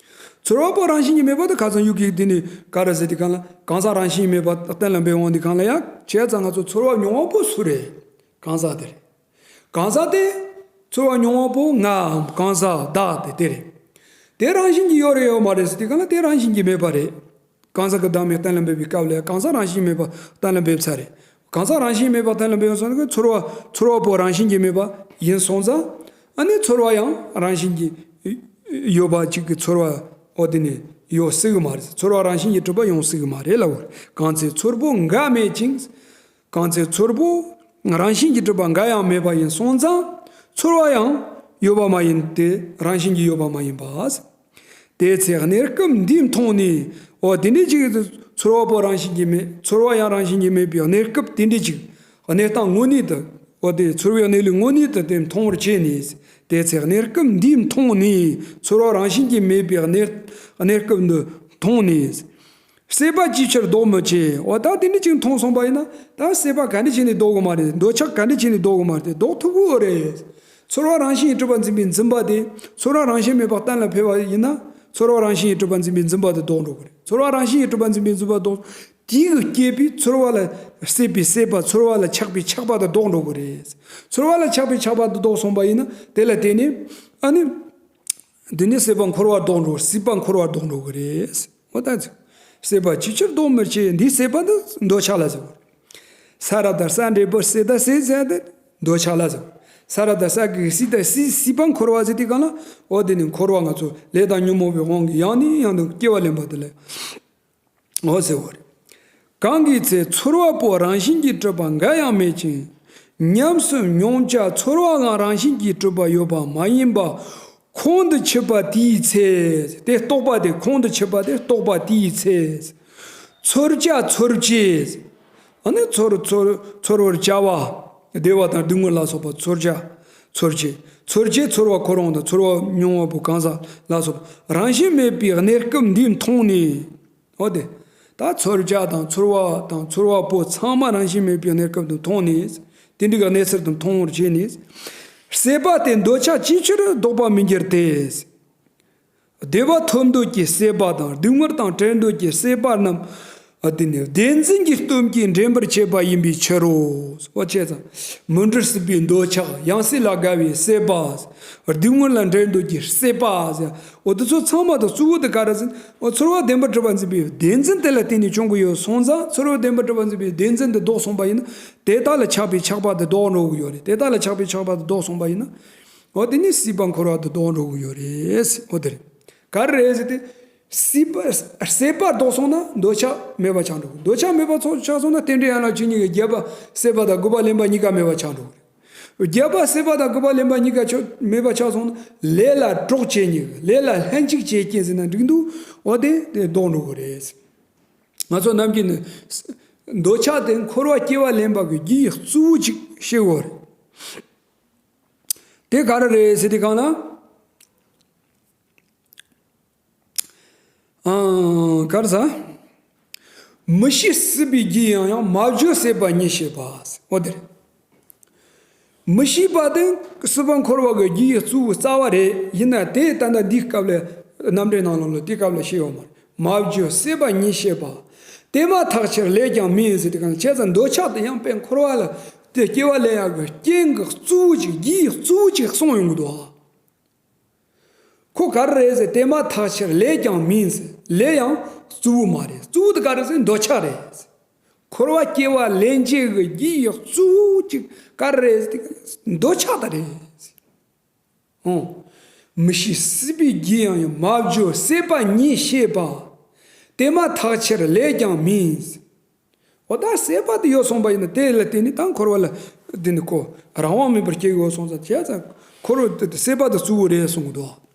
ཚོར་བ་པོ་རང་བཞིན་གྱིས་མེད་པ་དེ་ཁ་སང་ཡུལ་གྱི་དེ་ནི་ག་རེ་ཟེར་དུས་གང་ལ་གང་ཟག་རང་བཞིན་མེད་པ་གཏན་ལ་འབེབས་འོང་དུས་གང་ལ་ཡང་བྱས་ཙང་ང་ཚོ་ཚོར་བ་མྱོང་བ་པོ་སུ་རེད། གང་ཟག་དེ་རེད། གང་ཟག་དེ། ཚོར་བ་མྱོང་བ་པོ་ང་གང་ཟག་བདག་དེ་དེ་རེད། དེ་རང་བཞིན་གྱིས་ཡོད་རེད་ཡོད་མ་རེད་ཟེར་དུས་གང་ལ་དེ་རང་བཞིན་གྱིས་མེད་པ་རེད། གང་ཟག་གི་བདག་མེད་གཏན་ལ་འབེབས་པའི་སྐབས་ལ་གང་ཟག་རང་བཞིན་མེད་པ་གཏན་ལ་འབེབས་ཚར་རེད། གང་ཟག་རང་བཞིན་མེད་པ་གཏན་ལ་འབེབས་སོང་ན་ཚོར་བ་ཚོར་བ་པོ་རང་བཞིན་གྱིས་མེད་པ་ཡིན་སོང་ཙང་། ཨ་ནི་ཚོར་བ་ཡང་རང་བཞིན་གྱིས་ཡོད་པ་གཅིག་གི་ཚོར་བ་འོ་དེ་ནི་ཡོད་སྲིད་གི་མ་རེད། ཚོར་བ་རང་བཞིན་གྱིས་གྲུབ་པ་ཡོང་སྲིད་གི་མ་རེད་ལབ་པ་རེད། གང་ཚེ་ཚོར་པོ་འགའ་མེད་ཅིང་། གང་ཚེ་ཚོར་པོ་རང་བཞིན་གྱིས་གྲུབ་པ་འགའ་ཡང་མེད་པ་ཡིན་སོང་ཙང་། ཚོར་བ་ཡང་ཡོད་པ་མ་ཡིན་ཏེ་རང་བཞིན་གྱིས་ཡོད་པ་མ་ཡིན་པ། དེ་ཚེ་གནས་སྐབས་འདིས་མཐོང་ནས། འོ་དེ་འདྲའི་ཅིག་ཚོར་བ་པོ་རང་བཞིན་གྱིས་མེད། ཚོར་བ་ཡང་རང་བཞིན་གྱིས་མེད་པའི་གནས་སྐབས་དེ་འདྲའི་ཅིག་གནས་སྟངས་དངོས་གནས་དུ། འོ་དེ་ཚོར་བའི་གནས་ལུགས་དངོས་གནས་དུ་དེ་མཐོང་བར་བྱས་ནས། དེ་ཚེ་གནས་སྐབས་འདིས་མཐོང་ནས། ཚོར་བ་རང་བཞིན་གྱིས་མེད་པའི་གནས་གནས་སྐབས་འདི་མཐོང་ནས། སྲེད་པ་ཅིའི་ཕྱིར་ལྡོག་མི་བྱེད། འོ་ད་དེ་འདྲ་ཅིག་མཐོང་སོང་པ་ཡིན་ན། ད་སྲེད་པ་ག་འདྲ་བྱས་ནས་ལྡོག་གི་མ་རེད། འདོད་ཆགས་ག་འདྲ་བྱས་ནས་ལྡོག་གི་མ་རེད། ལྡོག་ཐུབ་ཀྱི་རེད། ཚོར་བ་རང་བཞིན་གྱིས་གྲུབ་པ་འཛིན་པའི་འཛིན་པ་དེ། ཚོར་བ་རང་བཞིན་མེད་པ་གཏན་ལ་འབེབས་པ་ཡིན་ན། ཚོར་བ་རང་བཞིན་གྱིས་གྲུབ་པ་འཛིན་པའི་འཛིན་པ་དེ་ལྡོག་འགྲོ་གི་རེད། ཚོར་བ་རང་བཞིན་གྱིས་གྲུབ་པ་འཛིན་པའི་འཛིན་པ་ལྡོག་དེ་གིས་སྐྱེས་པའི་ཚོར་བ་ལ་སྲེད་པའི་སྲེད་པ། ཚོར་བ་ལ་ཆགས་པའི་ཆགས་པ་དེ་ལྡོག་འགྲོ་གི་རེད། ཚོར་བ་ལ་ཆགས་པའི་ཆགས་པ་དེ་ལྡོག་སོང་པ་ཡིན་ན། དེ་ལ་བརྟེན་ནས་ཨ་ནི། དེ་ནས་སྲེད་པ་འཁོར་བ་ལྡོག་འགྲོ། སྲིད་པ་འཁོར་བ་ལྡོག་འགྲོ་གི་རེད། འོ་ད་ཚོ། སྲེད་པ་ཅིའི་ཕྱིར་ལྡོག་མི་བྱེད། འདིའི་སྲེད་པ་འདི་འདོད་ཆགས་ལ་ཟེར་བ། ས་ར་དང་ས་འབྲས་བུ་སྲེད་དང་སྲེད་ཟེར་དེ་འདོད་ཆགས་ལ་ཟེར་བ། ས་ར་དང་ས་གི་སྲིད་དང་སྲིད་སྲིད་པ་འཁོར་བ་ཟེར་དེ་གང་ལ། འོ་དེ་ནི་འཁོར་བ་ང་ཚོ་ལས་དང་ཉོན་མོངས་པའི་དབང་གིས་ཡང་ནས་ཡང་དུ་སྐྱེ་བ་ལེན་པ་དེ་ལ། འོ་ཟེར་བ་རེད། གང་གི་ཚེ་ཚོར་བ་པོ་རང་བཞིན་གྱིས་གྲུབ་པ་འགའ་ཡང་མེད་ཅིང་། ཉམས་སུ་མྱོང་བྱ་ཚོར་བའང་རང་བཞིན་གྱིས་གྲུབ་པ་ཡོད་པ་མ་ཡིན་པ། ཁོང་དུ་ཆུད་པ་དེའི་ཚེ། དེ་རྟོག་པ་དེ་ཁོང་དུ་ཆུད་པ་དེ་རྟོག་པ་དེའི་ཚེ། ཚོར་བྱ་ཚོར་བྱེད། ཨ་ནི་ཚོར་ཚོར་ཚོར་བར་བྱ་བ། བདེ་བ་དང་སྡུག་བསྔལ་ལ་སོགས་པ་ཚོར་བྱ་ཚོར་བྱེད། ཚོར་བྱེད་ཚོར་བ་ཁོ་རང་དང་ཚོར་བ་མྱོང་བ་པོ་གང་ཟག་ལ་སོགས་པ་རང་བཞིན་མེད་པའི་གནས་སྐབས་འདིས་མཐོང་ནས། འོ་དེ། ད་ཚོར་བྱ་དང་ཚོར་བ་དང་ཚོར་བ་པོ་ཚང་མ་རང་བཞིན་མེད་པའི་གནས་སྐབས་དུ་མཐོང་ནས། དེ་འདྲའི་གནས་ཚུལ་དུ་མཐོང་བར་བྱས་ནས། སྲེད་པ་དེ་འདོད་ཆགས་ཅིའི་ཕྱིར་ལྡོག་པར་མི་འགྱུར་ཏེ། བདེ་བ་ཐོབ་འདོད་ཀྱི་སྲེད་པ་དང་སྡུག་བསྔལ་དང་བྲལ་འདོད་ཀྱི་སྲེད་པ་རྣམས། དེ་ནི་བདེན་འཛིན་གྱི་སྟོབས་ཀྱིས་འདྲེན་པར་བྱེད་པ་ཡིན་པའི་ཕྱིར་རོ། འོ་བྱས་ཙང་། མུན་སྤྲུལ་སྲིད་པའི་འདོད་ཆགས། ཡང་སྲིད་ལ་དགའ་བའི་སྲེད་པ། སྡུག་བསྔལ་ལ་འདྲེན་འདོད་ཀྱི་སྲེད་པ་ཟེར། འོ་དེ་ཚོ་ཚང་མ་དང་གཙོ་བོ་དེ་ག་རེ་ཟེར། འོ་ཚོར་བ་བདེན་པར་གྲུབ་པར་འཛིན་པའི་བདེན་འཛིན་དེ་ལ་བརྟེན་ནས་བྱུང་གི་ཡོད་སོང་ཙང་། ཚོར་བ་བདེན་པར་གྲུབ་པར་འཛིན་པའི་བདེན་འཛིན་དེ་ལྡོག་སོང་པ་ཡིན་ན། དེ་དག་ལ་ཆགས་པའི་ཆགས་པ་དེ་ལྡོག་འགྲོ་གི་ཡོད་རེད། དེ་དག་ལ་ཆགས་པའི་ཆགས་པ་དེ་ལྡོག་སོང་པ་ཡིན་ན། འོ་དེ་ནི་སྲིད་པ་འཁོར་བ་དེ་ལྡོག་འགྲོ་གི་ཡོད་རེད། འོ་དེ་རེད། ག་རེ་རེད་ཟེར་ཏེ། སྲིད་པ་སྲེད་པ་ལྡོག་སོང་ན་འདོད་ཆགས་མེད་པ་ཆགས་འགྲོ་གི། འདོད་ཆགས་མེད་པ་ཚོ་ཆགས་སོང་ན་རྟེན་འབྲེལ་ཡན་ལག་བཅུ་གཉིས་ཀྱི་རྒྱས་པ་སྲེད་པ་དང་དགུ་པ་ལེན་པ་གཉིས་ཀ་མེད་པ་ཆགས་འགྲོ་གི། རྒྱས་པ་སྲེད་པ་དང་དགུ་པ་ལེན་པ་གཉིས་ཀ་ཆོ་མེད་པ་ཆགས་སོང་ན་ལས་ལ་གྲོགས་བྱེད་ཉིད། ལས་ལ་ལྷན་ཅིག་བྱེད་རྐྱེན་ཟེར་ན་འགྲིག་འདུག། འོ་དེ་དེ་ལྡོག་འགྲོ་གི་རེད། ང་ཚོ་ནམ་རྒྱུན་ནས་འདོད་ཆགས་དེ་འཁོར་བ་སྐྱེ་བ་ལེན་པ་གི་རྒྱུའི་གཙོ་བོ་ཅིག་ཤེས་དགོས་རེད། དེ་ག་རེ་རེད་ཟེར་དུས་གང་ལ། ཨང་། ག་རེ་ཟ། མི་ཤེས་སྲིད་པའི་རྒྱུ་ཡང་ཡང་མ་བརྗོད་སྲེད་པ་ཉིད་ཤེས་པ། འོ་དེ་རེད། མི་ཤེས་པ་དེ་སྲིད་པ་འཁོར་བ་གི་རྒྱུ་ཡི་གཙོ་བོ་རྩ་བ་རེད། ཡིན་ན་དེ་ད་ལྟ་འདིའི་སྐབས་ལ་རྣམ་འགྲེལ་ནང་ལོགས་ལ་དེའི་སྐབས་ལ་ཤེས་ཡོད་མ་རེད། མ་བརྗོད་སྲེད་པ་ཉིད་ཤེས་པ། དེ་མ་ཐག་ཆོད་ལས་ཀྱང་མིན་ཟེར་དུས་གང་ལ། བྱས་ཙང་འདོད་ཆགས་དེ་ཡང་དཔེ་འཁོར་བ་ལ་དེ་སྐྱེ་བ་ལེན་ཡག་གི་རྐྱེན་གྱི་གཙོ་བོ་ཅིག་རྒྱུ་ཡི་གཙོ་བོ་ཅིག་གསུངས་ཡོང་གི་འདུག་ཨ། ཁོ་ག་རེ་རེད་ཟེར། དེ་མ་ཐག་ཆོད་ལས་ཀྱང་མིན་ཟེར། ལས་ཡང་གཙོ་བོ་མ་རེད། གཙོ་བོ་དེ་ག་རེ་ཟེར། འདོད་ཆགས་རེད་ཟེར། འཁོར་བ་སྐྱེ་བ་ལེན་བྱེད་ཀྱི་རྒྱུ་ཡི་གཙོ་བོ་ཅིག་ག་རེ་རེད་ཟེར། འདོད་ཆགས་དེ་རེད་ཟེར། ཨོ། མི་ཤེས་སྲིད་པའི་རྒྱུ་ཡང་ཡང་མ་བརྗོད་སྲེད་པ་ཉིད་ཤེས་པ། དེ་མ་ཐག་ཆོད་ལས་ཀྱང་མིན་ཟེར། འོ་ད་སྲེད་པ་དེ་ཡོད་སོང་པ་ཡིན་ན་དེ་ལ་བརྟེན་ནས་ད་འཁོར་བ་ལ་དེ་ནི་ཁོ་རང་དབང་མེད་པར་སྐྱེ་གི་ཡོད་སོང་ཙང་། བྱས་ཙང་འཁོར་བ་དེ་སྲེད་པ་དེ་གཙོ་བོ་རེད་གསུང་གི་འདུག།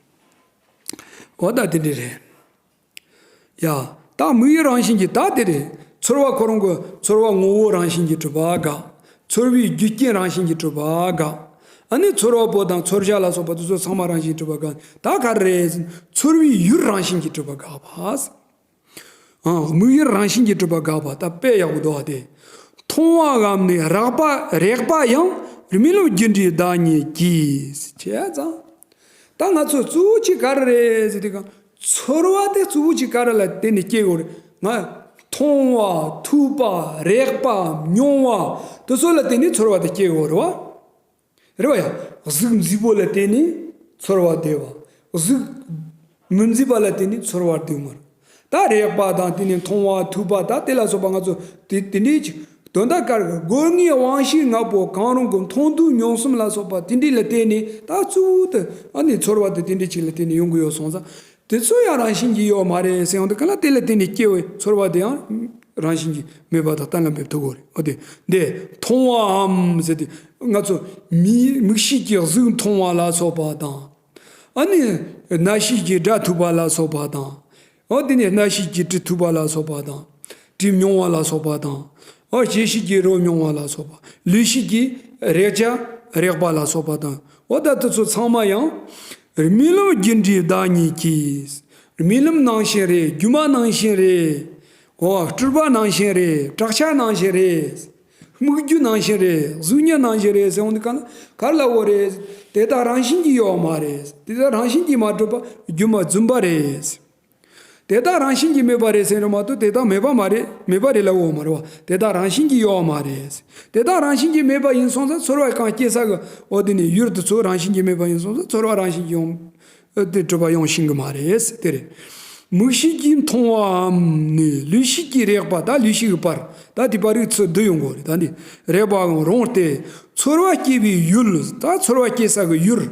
འོ་ད་དེ་འདྲ་རེད། ཡ། ད་དམིགས་ཡུལ་རང་བཞིན་གྱིས་ད་དེ་རེད། ཚོར་བ་ཁོ་རང་གི་ཚོར་བ་ངོ་བོ་རང་བཞིན་གྱིས་གྲུབ་པ་དགག། ཚོར་བའི་རྒྱུ་རྐྱེན་རང་བཞིན་གྱིས་གྲུབ་པ་དགག། ཨ་ནི་ཚོར་བ་པོ་དང་ཚོར་བྱ་ལ་སོགས་པ་དེ་ཚོ་ཚང་མ་རང་བཞིན་གྲུབ་པ་དགག། ད་ག་རེ་རེད། ཚོར་བའི་ཡུལ་རང་བཞིན་གྱིས་གྲུབ་པ་དགག་པ། ཨང་། དམིགས་ཡུལ་རང་བཞིན་གྱིས་གྲུབ་པ་དགག་པ་ད་དཔེ་ཡག་པོ་འདུག་ཨ། དེ། མཐོང་བའམ་ནི་རེག་པ་རེག་པ་ཡང་རྨི་ལམ་རྒྱུ་འབྲས་བདག་ཉིད་ཀྱིས། བྱས་ཙང་། ད་ང་ཚོ་གཙོ་བོ་གཅིག་ག་རེ་རེད་ཟེར་དུས་གང་། ཚོར་བ་དེ་གཙོ་བོ་གཅིག་ག་རེ་ལ་བརྟེན་ནས་སྐྱེ་དགོས་རེད། ང་། མཐོང་བ། ཐོས་པ། རེག་པ། མྱོང་བ། དེ་ཚོ་ལ་བརྟེན་ནས་ཚོར་བ་དེ་སྐྱེ་དགོས་རེད་བ། རེད་བ་ཡ། གཟུགས་མཛེས་པོ་ལ་བརྟེན་ནས་ཚོར་བ་བདེ་བ། གཟུགས་མི་མཛེས་པ་ལ་བརྟེན་ནས་ཚོར་བ་སྡུག་བསྔལ། ད་རེག་པ་དང་དེ་ནས་མཐོང་བ། ཐོས་པ། ད་དེ་ལ་སོགས་པ་ང་ཚོ་དེ་དེ་འདྲའི་ཅིག་ དོན་དག་ག་རེ། སྒོ་ལྔའི་དབང་ཤེས་ལྔ་པོ་གང་རུང་གི་མཐོང་ཐོས་མྱོང་གསུམ་ལ་སོགས་པ་དེ་འདྲ་ལ་བརྟེན་ནས་ད་གཙོ་བོ་དེ་ཨ་ནི་ཚོར་བ་དེ་དེ་འདྲ་ཅིག་ལ་བརྟེན་ནས་ཡོང་གི་ཡོད་སོང་ཙང་། དེ་ཚོ་ཡང་རང་བཞིན་གྱིས་ཡོད་མ་རེད་ཟེར་ཡོང་དུས་ག་ལ། དེ་ལ་བརྟེན་ནས་སྐྱེ་བའི་ཚོར་བ་དེ་ཡང་རང་བཞིན་གྱིས་མེད་པ་དང་གཏན་ལ་འབེབས་ཐུབ་ཀྱི་རེད། འོ་དེ་འདི་མཐོང་བའམ་ཟེར་དུས་ང་ཚོ་མིག་མིག་ཤེས་ཀྱིས་གཟུགས་མཐོང་བ་ལ་སོགས་པ་དང་། ཨ་ནི་རྣ་ཤེས་ཀྱིས་སྒྲ་ཐོས་པ་ལ་སོགས་པ་དང་། འོ་དེ་ནས་རྣ་ཤེས་ཀྱིས་དྲི་ཐོས་པ་ལ་སོགས་པ་དང་། དྲི་མྱོང་བ་ལ་སོགས་པ་དང་། འོ་ལྕེ་ཤེས་ཀྱིས་རོ་མྱོང་བ་ལ་སོགས་པ། ལུས་ཤེས་ཀྱིས་རེག་བྱ་རེག་པ་ལ་སོགས་པ་དང་། འོ་ད་དེ་ཚོ་ཚང་མ་ཡང་རྨི་ལམ་རྒྱུ་འབྲས་བདག་ཉིད་ཀྱིས། རྨི་ལམ་ནང་བཞིན་རེད། སྒྱུ་མ་ནང་བཞིན་རེད། འོ་སྤྲུལ་པ་ནང་བཞིན་རེད། བྲག་ཆ་ནང་བཞིན་རེད། སྨིག་རྒྱུ་ནང་བཞིན་རེད། གཟུགས་བརྙན་ནང་བཞིན་རེད་ཟེར་འོང་དུས་ག་ལ་ག་རེ་ལབ་དགོས་རེད། དེ་དག་རང་བཞིན་གྱིས་ཡོད་མ་རེད། དེ་དག་རང་བཞིན་གྱིས་མ་གྲུབ་པ་སྒྱུ་མ་རྫུན་པ་རེད། དེ་དག་རང་བཞིན་གྱིས་མེད་པ་རེད་ཟེར་རེད་མ་གཏོགས་དེ་དག་མེད་པ་མ་རེད། མེད་པ་རེད་ལབ་དགོས་མ་རེད་བ། དེ་དག་རང་བཞིན་གྱིས་ཡོད་མ་རེད། དེ་དག་རང་བཞིན་གྱིས་མེད་པ་ཡིན་སོང་ཙང་ཚོར་བ་གང་སྐྱེ་ས་གི་འོ་དེ་ནི་ཡུལ་དེ་ཚོ་རང་བཞིན་གྱིས་མེད་པ་ཡིན་སོང་ཙང་ཚོར་བ་རང་བཞིན་གྱིས་ཡོང་དེ་གྲུབ་པ་ཡོང་ཤེས་གི་མ་རེད། དེ་རེད། མིག་ཤེས་ཀྱིས་མཐོང་བའམ་ནི་ལུས་ཤེས་ཀྱིས་རེག་པ། ད་ལུས་ཤེས་ཀྱི་བར་ད་དེ་བར་རིག་ཚུལ་བསྡུ་ཡོང་དགོས་རེད། ད་འདི་རེག་པའང་རུང་སྟེ་ཚོར་བ་སྐྱེ་བའི་ཡུལ། ད་ཚོར་བ་སྐྱེ་ས་གི་ཡུལ།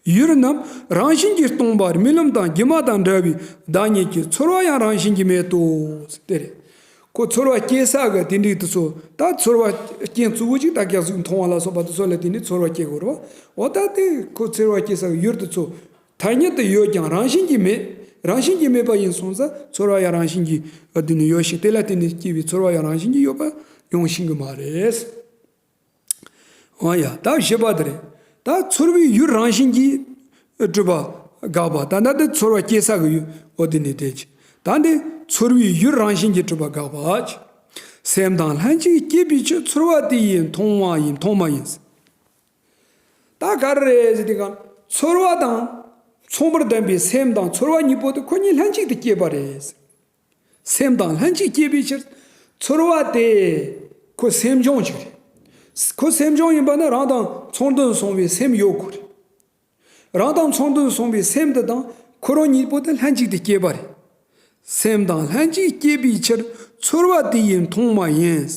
ཡུལ་རྣམས་རང་བཞིན་གྱིས་སྟོང་པ་རྨི་ལམ་དང་སྒྱུ་མ་དང་འདྲ་བའི་བདག་ཉིད་ཀྱི་ཚོར་བ་ཡང་རང་བཞིན་གྱིས་མེད་དོ། དེ་རེད། ཁོ་ཚོར་བ་སྐྱེ་ས་གི་དེ་འདྲའི་དུས་ཚོ་ད་ཚོར་བ་རྐྱེན་གཙོ་བོ་གཅིག་ད་ཀྱག་གཟུགས་མཐོང་བ་ལ་སོགས་པ་དེ་ཚོ་ལ་བརྟེན་ནས་ཚོར་བ་སྐྱེ་དགོས་རེད་བ། འོ་ད་དེ་ཁོ་ཚོར་བ་སྐྱེ་ས་གི་ཡུལ་དེ་ཚོ་ཐ་སྙད་དུ་ཡོད་ཀྱང་རང་བཞིན་གྱིས་མེད། རང་བཞིན་གྱིས་མེད་པ་ཡིན་སོང་ཙང་ཚོར་བ་ཡང་རང་བཞིན་གྱིས་བསྡུས་ནས་ཡོད་ཞིང་དེ་ལ་བརྟེན་ནས་སྐྱེས་པའི་ཚོར་བ་ཡང་རང་བཞིན་གྱིས་ཡོད་པ་ཡོང་ཤེས་ཀྱི་མ་རེད། འོ་ཡ། ད་བཞི་པ་དེ་རེད། ད་ཚོར་བའི་ཡུལ་རང་བཞིན་གྱིས་གྲུབ་པ་དགག་པ། ད་ལྟ་དེ་ཚོར་བ་སྐྱེ་ས་གི་ཡུལ། འོ་དེ་ནི་དེ་ཅི། ད་འདི་ཚོར་བའི་ཡུལ་རང་བཞིན་གྱིས་གྲུབ་པ་དགག་པ། སེམས་དང་ལྷན་ཅིག་སྐྱེས་པའི་ཕྱིར་ཚོར་བ་དེ་ཡིས་མཐོང་བ་ཡིན་མཐོང་མ་ཡིན། ད་ག་རེ་རེད་ཟེར་དུས་གང་ཚོར་བ་དང་མཚུངས་པར་ལྡན་པའི་སེམས་དང་ཚོར་བ་གཉིས་པོ་དེ་ཁོ་གཉིས་ལྷན་ཅིག་ཏུ་སྐྱེས་པ་རེད། སེམས་དང་ལྷན་ཅིག་སྐྱེས་པའི་ཕྱིར་ཚོར་བ་དེ་ཁོ་སེམས་བྱུང་ཅིག་རེད། ཁོ་སེམས་བྱུང་ཡིན་པ་ན་རང་དང་མཚུངས་ལྡན་སོང་བའི་སེམས་ཡོད་དགོས་རེད། རང་དང་མཚུངས་ལྡན་སོང་བའི་སེམས་དེ་དང་ཁོ་རང་གཉིས་པོ་དེ་ལྷན་ཅིག་ཏུ་སྐྱེས་པ་རེད། སེམས་དང་ལྷན་ཅིག་སྐྱེས་པའི་ཕྱིར་ཚོར་བ་དེ་ཡིས་མཐོང་མ་ཡིན།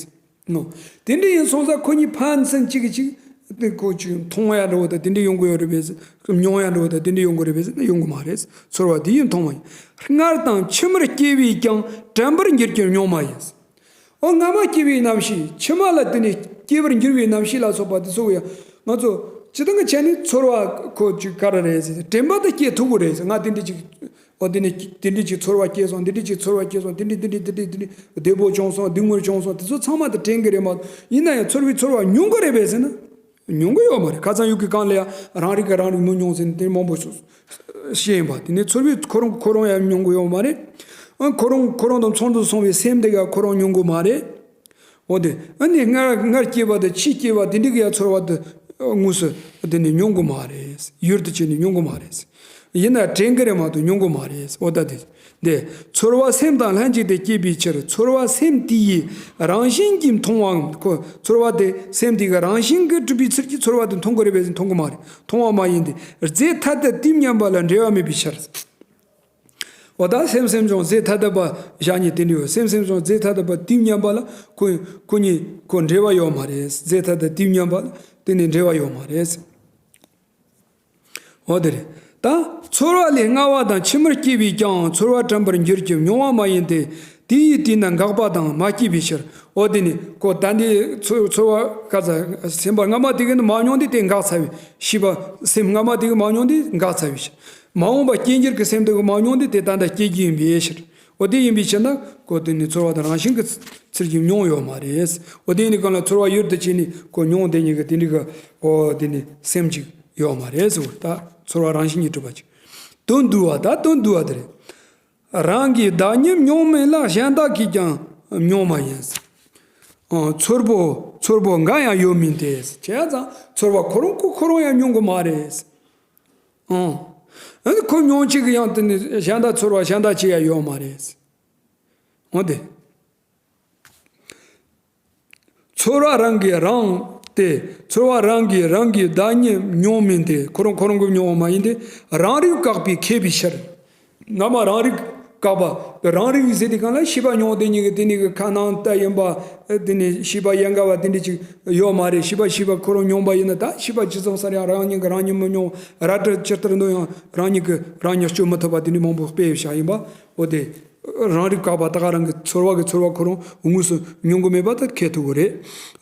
ནོ། དེ་འདྲ་ཡིན་སོང་ཙང་ཁོ་གཉིས་ཕན་ཚུན་གཅིག་གིས་གཅིག་དེ་ཁོ་གཅིག་མཐོང་ཡ་འདྲ་བོ་དང་དེ་འདྲ་ཡོང་གི་ཡོད་རེད་པས། མྱོང་ཡ་འདྲ་བོ་དང་དེ་འདྲ་ཡོང་གི་རེད་པས་ཟེར་ན་ཡོང་གི་མ་རེད། ཚོར་བ་དེ་ཡིས་མཐོང་མ་ཡིན། སྔར་དང་ཕྱི་མར་སྐྱེ་བས་ཀྱང་དྲན་པར་འགྱུར་གྱི་མྱོང་མ་ཡིན། འོ་སྔ་མ་སྐྱེ་བའི་རྣམ་ཤེས་ཕྱི་མ་ལ་དེ་ནས་སྐྱེ་བར་འགྱུར་བའི་རྣམ་ཤེས་ལ་སོགས་པ་དེ་ཚོ་ཡང་ང་ཚོ་སྤྱི་བཏང་གི་ཆ་ནས་ཚོར་བ་ཁོ་ཅིག་ག་རེ་རེད་ཟེར་དྲན་པ་དེ་སྐྱེ་ཐུབ་ཀྱི་རེད་ཟེར། ང་དེ་འདྲ་ཅིག་འོ་དེ་ནས་དེ་འདྲ་ཅིག་ཚོར་བ་སྐྱེས་སོང་། དེ་འདྲ་ཅིག་ཚོར་བ་སྐྱེས་སོང་། དེ་འདྲ་དེ་འདྲ་དེ་འདྲ་དེ་འདྲ་བདེ་པོ་བྱུང་སོང་། སྡུག་བསྔལ་བྱུང་སོང་། དེ་ཚོ་ཚང་མ་དེ་དྲན་གྱི་རེད་མ་གཏོགས། ཡིན་ན་ཡང་ཚོར་བའི་ཚོར་བ་མྱོང་གི་རེད་པས་ཟེར་ན། མྱོང་གི་ཡོད་མ་རེད། ཁ་སང་ཡུལ་གྱི་གང་ལ་ཡང་རང་རིག་གི་རང་རིག་མི་མྱོང་ཟེར་ནས་དེ་མང་པོ་ཞིག་བཤད་ཡིན་པ། དེ་ནས་ཚོར་བའི་ཁོ་རང་ཁོ་རང་ཡང་མྱོང་གི་ཡོད་མ་རེད། ཨ་ཁོ་རང་ཁོ་རང་དང་མཚུངས་སུ་སོང་བའི་སེམས་དེ་ག་ཁོ་རང་མྱོང་གི་མ་རེད། འོ་དེ་ཨ་ནི་སྔར་སྔར་སྐྱེས་པ་དང་ཕྱིས་སྐྱེས་པ་དེ་འདྲ་གི་ཡང་ཚོར་བ་དེ་དངོས་སུ་དེ་ནས་མྱོང་གི་མ་རེད། ཡུལ་དུ་བྱས་ནས་མྱོང་གི་མ་རེད། ཡིན་ན་དྲན་གི་རེད་མ་གཏོགས་མྱོང་གི་མ་རེད། འོ་ད་དེ། འདི། ཚོར་བ་སེམས་དང་ལྷན་ཅིག་ཏུ་སྐྱེས་པའི་ཕྱིར་ཚོར་བ་སེམས་དེ་ཡིས་རང་བཞིན་གྱིས་མཐོང་བའམ། ཁོ་ཚོར་བ་དེ་སེམས་དེ་གི་རང་བཞིན་གྱིས་གྲུབ་པའི་ཚུལ་གྱིས་ཚོར་བ་དེ་མཐོང་གི་རེད་པས་མཐོང་གི་མ་རེད། མཐོང་བ་མ་ཡིན་ཏེ། རྫས་ཐ་དད་དུས་མཉམ་པ་ལ་འབྲེལ་བ་མེད་པའི་ཕྱིར། འོ་ད་སེམས་སེམས་བྱུང་རྫས་ཐ་དད་པ་བཞག་ནས་དེ་འདྲ་ཡོད། སེམས་སེམས་བྱུང་རྫས་ཐ་དད་པ་དུས་མཉམ་པ་ལ་ཁོ་ཁོ་གཉིས་ཁོ་འབྲེལ་བ་ཡོད་མ་རེད། རྫས་ཐ་དད་དུས་མཉམ་པ་ལ་དེ་ནས་འབྲེལ་བ་ཡོད་མ་རེད། འོ་དེ་རེད། ད་ཚོར་བ་ལས་སྔ་བ་དང་ཕྱི་མར་སྐྱེས་པས་ཀྱང་ཚོར་བ་དྲན་པར་འགྱུར་གྱི་མྱོང་བ་མ་ཡིན་ཏེ། དེ་ཡིས་དེས་ན་འགག་པ་དང་མ་སྐྱེས་པའི་ཕྱིར། འོ་དེ་ནི་ཁོ་ད་འདི་ཚོ་ཚོར་བ་ག་ཚ་སེམས་པ་སྔ་མ་དེ་གི་ནི་མ་མྱོང་སྟེ་དེ་འགག་ཚར་བའི་ཤེས་པ་སེམས་སྔ་མ་དེ་གི་མ་མྱོང་སྟེ་འགག་ཚར་བའི་ཕྱིར། མ་འོངས་པ་སྐྱེ་འགྱུར་གྱི་སེམས་དེ་གི་མ་མྱོང་སྟེ་དེ་ད་ལྟ་སྐྱེ་རྒྱུ་ཡིན་པའི་ཕྱིར། འོ་དེ་ཡིན་པའི་ཕྱིར་ན་ཁོ་དེ་ནི་ཚོར་བ་དང་རང་བཞིན་གྱི་ཚུལ་གྱིས་མྱོང་ཡོད་མ་རེད། འོ་དེ་ཡིན་ནི་གང་ལ་ཚོར་བ་ཡུལ་དུ་བྱས་ནས་ཁོ་མྱོང་དེ་ཉིད་ཀྱི་དེ་འདྲ་གི་འོ་དེ་ནི་སེམས་ཅིག་ཡོད་མ་རེད་ཟེར་བ། ད་ཚོར་བ་རང་བཞིན་གྱིས་གྲུབ་པ་ཅིག་དོན་བསྡུ་བ། ད་དོན་བསྡུ་བ་དེ་རེད། རང་གིས་བདག་ཉིད་མྱོང་མིན་ལ་གཞན་དག་གིས་ཀྱང་མྱོང་མ་ཡིན། ཨང་། ཚོར་པོ་ཚོར་པོ་འགའ་ཡང་ཡོད་མིན་ཏེ། བྱས་ཙང་ཚོར་བ་ཁོ་རང་ཁོ་ཁོ་རང་ཡང་མྱོང་གི་མ་རེད། ཨང་། ཨ་ནི་ཁོ་མྱོང་བྱེད་ཀྱི་ཡང་དེ་ནི་གཞན་དག་ཚོར་བ་གཞན་དག་ཅིག་ཡང་ཡོད་མ་རེད། འོ་དེ། ཚོར་བ་རང་གིས་རང་སྟེ། ཚོར་བ་རང་གིས་རང་གི་བདག་ཉིད་མྱོང་མིན་ཏེ། ཁོ་རང་ཁོ་རང་གིས་མྱོང་བ་མ་ཡིན་ཏེ། རང་རིག་བཀག་པས་ཁེགས་པའི་ཕྱིར། སྔ་མ་རང་རིག་ བཀག་པ་རང་རིག་ཟེར་དུས་སྒང་ལ་ཤེས་པ་མྱོང་དེ་ཉིད་ཀྱི་དེ་ཉིད་ཀྱི་ཁ་ནང་ལྟ་ཡིན་པ། དེ་ནི་ཤེས་པ་ཡན་གར་བ་དེ་འདྲ་ཅིག་ཡོད་མ་རེད། ཤེས་པ་ཤེས་པ་ཁོ་རང་མྱོང་པ་ཡིན་ན་ད་ཤེས་པ་ཇི་ཙམ་ཟེར་ཡང་རང་ཉིད་ཀྱིས་རང་ཉིད་མི་མྱོང་། རལ་གྲི་ཇི་ལྟར་འདོན་ཡང་རང་ཉིད་ཀྱིས་རང་ཉིད་གཅོད་མི་ཐུབ་པ་དེ་འདྲ་མང་པོ་སྤེལ་བཞག་ཡིན་པ། འོ་དེ་རང་རིག་བཀག་པ་ད་ག་རང་གི་ཚོར་བ་གི་ཚོར་བ་ཁོ་རང་དངོས་སུ་མྱོང་གི་མེད་པ་ད་ཁེལ་ཐུབ་ཀྱི་རེད།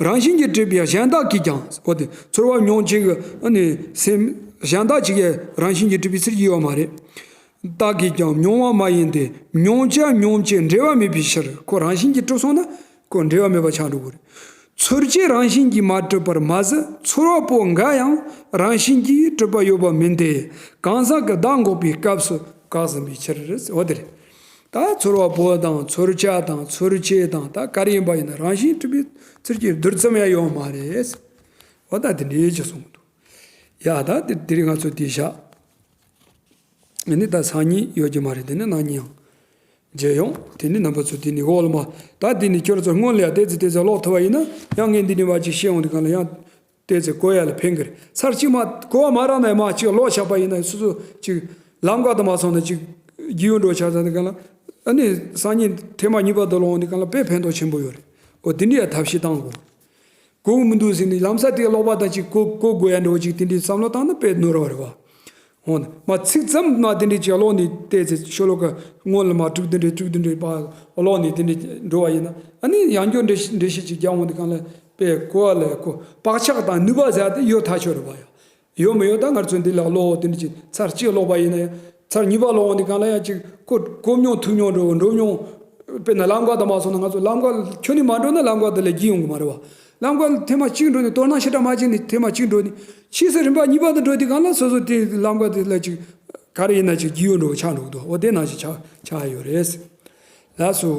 རང་བཞིན་གྱིས་གྲུབ་པའི་གཞན་དག་གིས་ཀྱང་། འོ་དེ་ཚོར་བ་མྱོང་བྱེད་ཀྱི་ཨ་ནི་སེམས་གཞན་དག་ཅིག་གིས་རང་བཞིན་གྱིས་གྲུབ་པའི་ཚུལ་གྱིས་ཡོད་མ་རེད། དག་གིས་ཀྱང་མྱོང་བ་མ་ཡིན་ཏེ། མྱོང་བྱ་མྱོང་བྱེད་འབྲེལ་བ་མེད་པའི་ཕྱིར། ཁོ་རང་བཞིན་གྱིས་གྲུབ་སོང་ན་ཁོ་འབྲེལ་བ་མེད་པ་ཆགས་འགྲོ་གི་རེད། ཚོར་བྱེད་རང་བཞིན་གྱིས་མ་གྲུབ་པར་མ་ཟད། ཚོར་བ་པོ་འགའ་ཡང་རང་བཞིན་གྱིས་གྲུབ་པ་ཡོད་པ་མིན་ཏེ། གང་ཟག་གི་བདག་འགོག་པའི་སྐབས་སུ་བཀག་ཟིན་པའི་ཕྱིར། འོ་དེ་རེད། ད་ཚོར་བ་པོ་དང་ཚོར་བྱ་དང་ཚོར་བྱེད་དང་ད་ག་རེ་ཡིན་པ་ཡིན་ན་རང་བཞིན་གྲུབ་པའི་ཚུལ་གྱིས་བསྡུར་ཙམ་ཡང་ཡོད་མ་རེད། འོ་ད་དེ་འདྲའི་ཅིག་གསུངས་འདུག་ཡ་ད་དེ་དེ་རིང་ང་ཚོ་འདི་བཞག་ཨ་ནི་ད་སང་ཉིན་ཡོད་ཀྱི་མ་རེད། དེ་ནི་གནངས་ཉིན་ཡང་མཇལ་ཡོང་། དེ་ནི་རྣམ་པ་ཚོ་དེ་ནི་འོག་ལ་མ་ད་དེ་ནི་ཁྱོད་ཚོ་སྔོན་ལ་ཡང་ཏོག་ཙམ་ཏོག་ཙམ་ཀློག་ཐུབ་པ་ཡིན་ན་ཡང་ངས་འདི་ནི་བ་ཅིག་བཤད་ཡོང་དུས་སྒང་ལ་ཡང་ཏོག་ཙམ་གོ་ཡ་ལ་ཕན་གི་རེད། ཚར་གཅིག་མ་གོ་བ་མ་རག་ན་མ་ཅིག་ཀློག་བཞག་པ་ཡིན་ན་སོ་སོ་ཅིག་ལམ་ཁ་དུ་མ་སོང་ན་ཅིག་རྒྱུས་ཡོད་འགྲོ་ཆགས་ཚར་དུས་སྒང་ལ། ཨ་ནི་སང་ཉིན་ཐེངས་མ་གཉིས་པ་དུ་ཀློག་འོང་དུས་སྒང་ལ་དཔེ་ཕན་ཐོགས་ཆེན་པོ་ཡོད་རེད། འོ་དེ་འདྲ་ཡ་ཐབས་ཤེས་བཏང་དགོས། གོ་གི་མི་འདུག་ཟེར་ནས་ལམ་སང་དེ་ཀློག་པ་དང་ཅིག་གོ་གོ་དགོས་ཡ་འདྲ་བོ་ཅིག་དེ་འདྲའི་བསམ་བློ་བཏང་ན་དཔེ་ནོར་བ་རེད་བ། འོ་ན་མ་ཚིག་ཙམ་མ་དེ་འདྲའི་ཅིག་ཀློག་ནས་བལྟས་ཚེ་ཤོ་ལོ་ཀ་སྔོན་ལ་མ་དྲུག་བདུན་རེ་དྲུག་བདུན་རེ་པ་ཀློག་ནས་དེ་འདྲའི་འགྲོ་བ་ཡིན་ན། ཨ་ནི་ཡང་བསྐྱར་འགྲེལ་བཤད་འགྲེལ་བཤད་ཅིག་རྒྱག་འོང་དུས་སྒང་ལ་དཔེ་གོ་བ་ལ་གོ་བག་ཆགས་དང་ནུས་པ་ཟེར་དེ་ཡོད་ཐག་ཆོད་རེད་བ་ཡ། ཡོད་མི་ཡོད་ད་ང་ཚོ་འདི་ལ་ཀློག་དེ་འདྲ་ཅིག་ཚར་གཅིག་ཀློག་པ་ཡིན་ན་ཡང་ཚར་གཉིས་པ་ཀློག་འོང་དུས་སྒང་ལ་ཡང་ཅིག་གོ་གོ་མྱོང་ཐུབ་མྱོང་འགྲོ་འགྲོ་མྱོང་། དཔེར་ན་ལམ་ཁ་དུ་མ་སོང་ན་ང་ཚོ་ལམ་ཁ་ཁྱོན་ནས་མ་འགྲོ་ན་ལམ་ཁ་དེ་ལ་རྒྱུས་ཡོང་གི་མ་རེད་བ། ལམ་ཁ་ལ་ཐེངས་མ་གཅིག་འགྲོ་ནས་དོ་སྣང་ཞེ་དྲག་མ་བྱས་ནས་ཐེངས་མ་གཅིག་འགྲོ་ནས་ཕྱིས་སུ་རིམ་པ་གཉིས་པ་དུ་འགྲོ་དུས་སྒང་ལ་སོ་སོ་དེ་ལམ་ཁ་དེ་ལ་ཅིག་ག་རེ་ཡིན་ན་ཅིག་རྒྱུས་ཡོང་འགྲོ་ཆགས་འགྲོ་གི་འདུག་འོ་དེ་ནང་བཞིན་ཆགས་ཆགས་ཡོད་རེད། ལགས་སོ།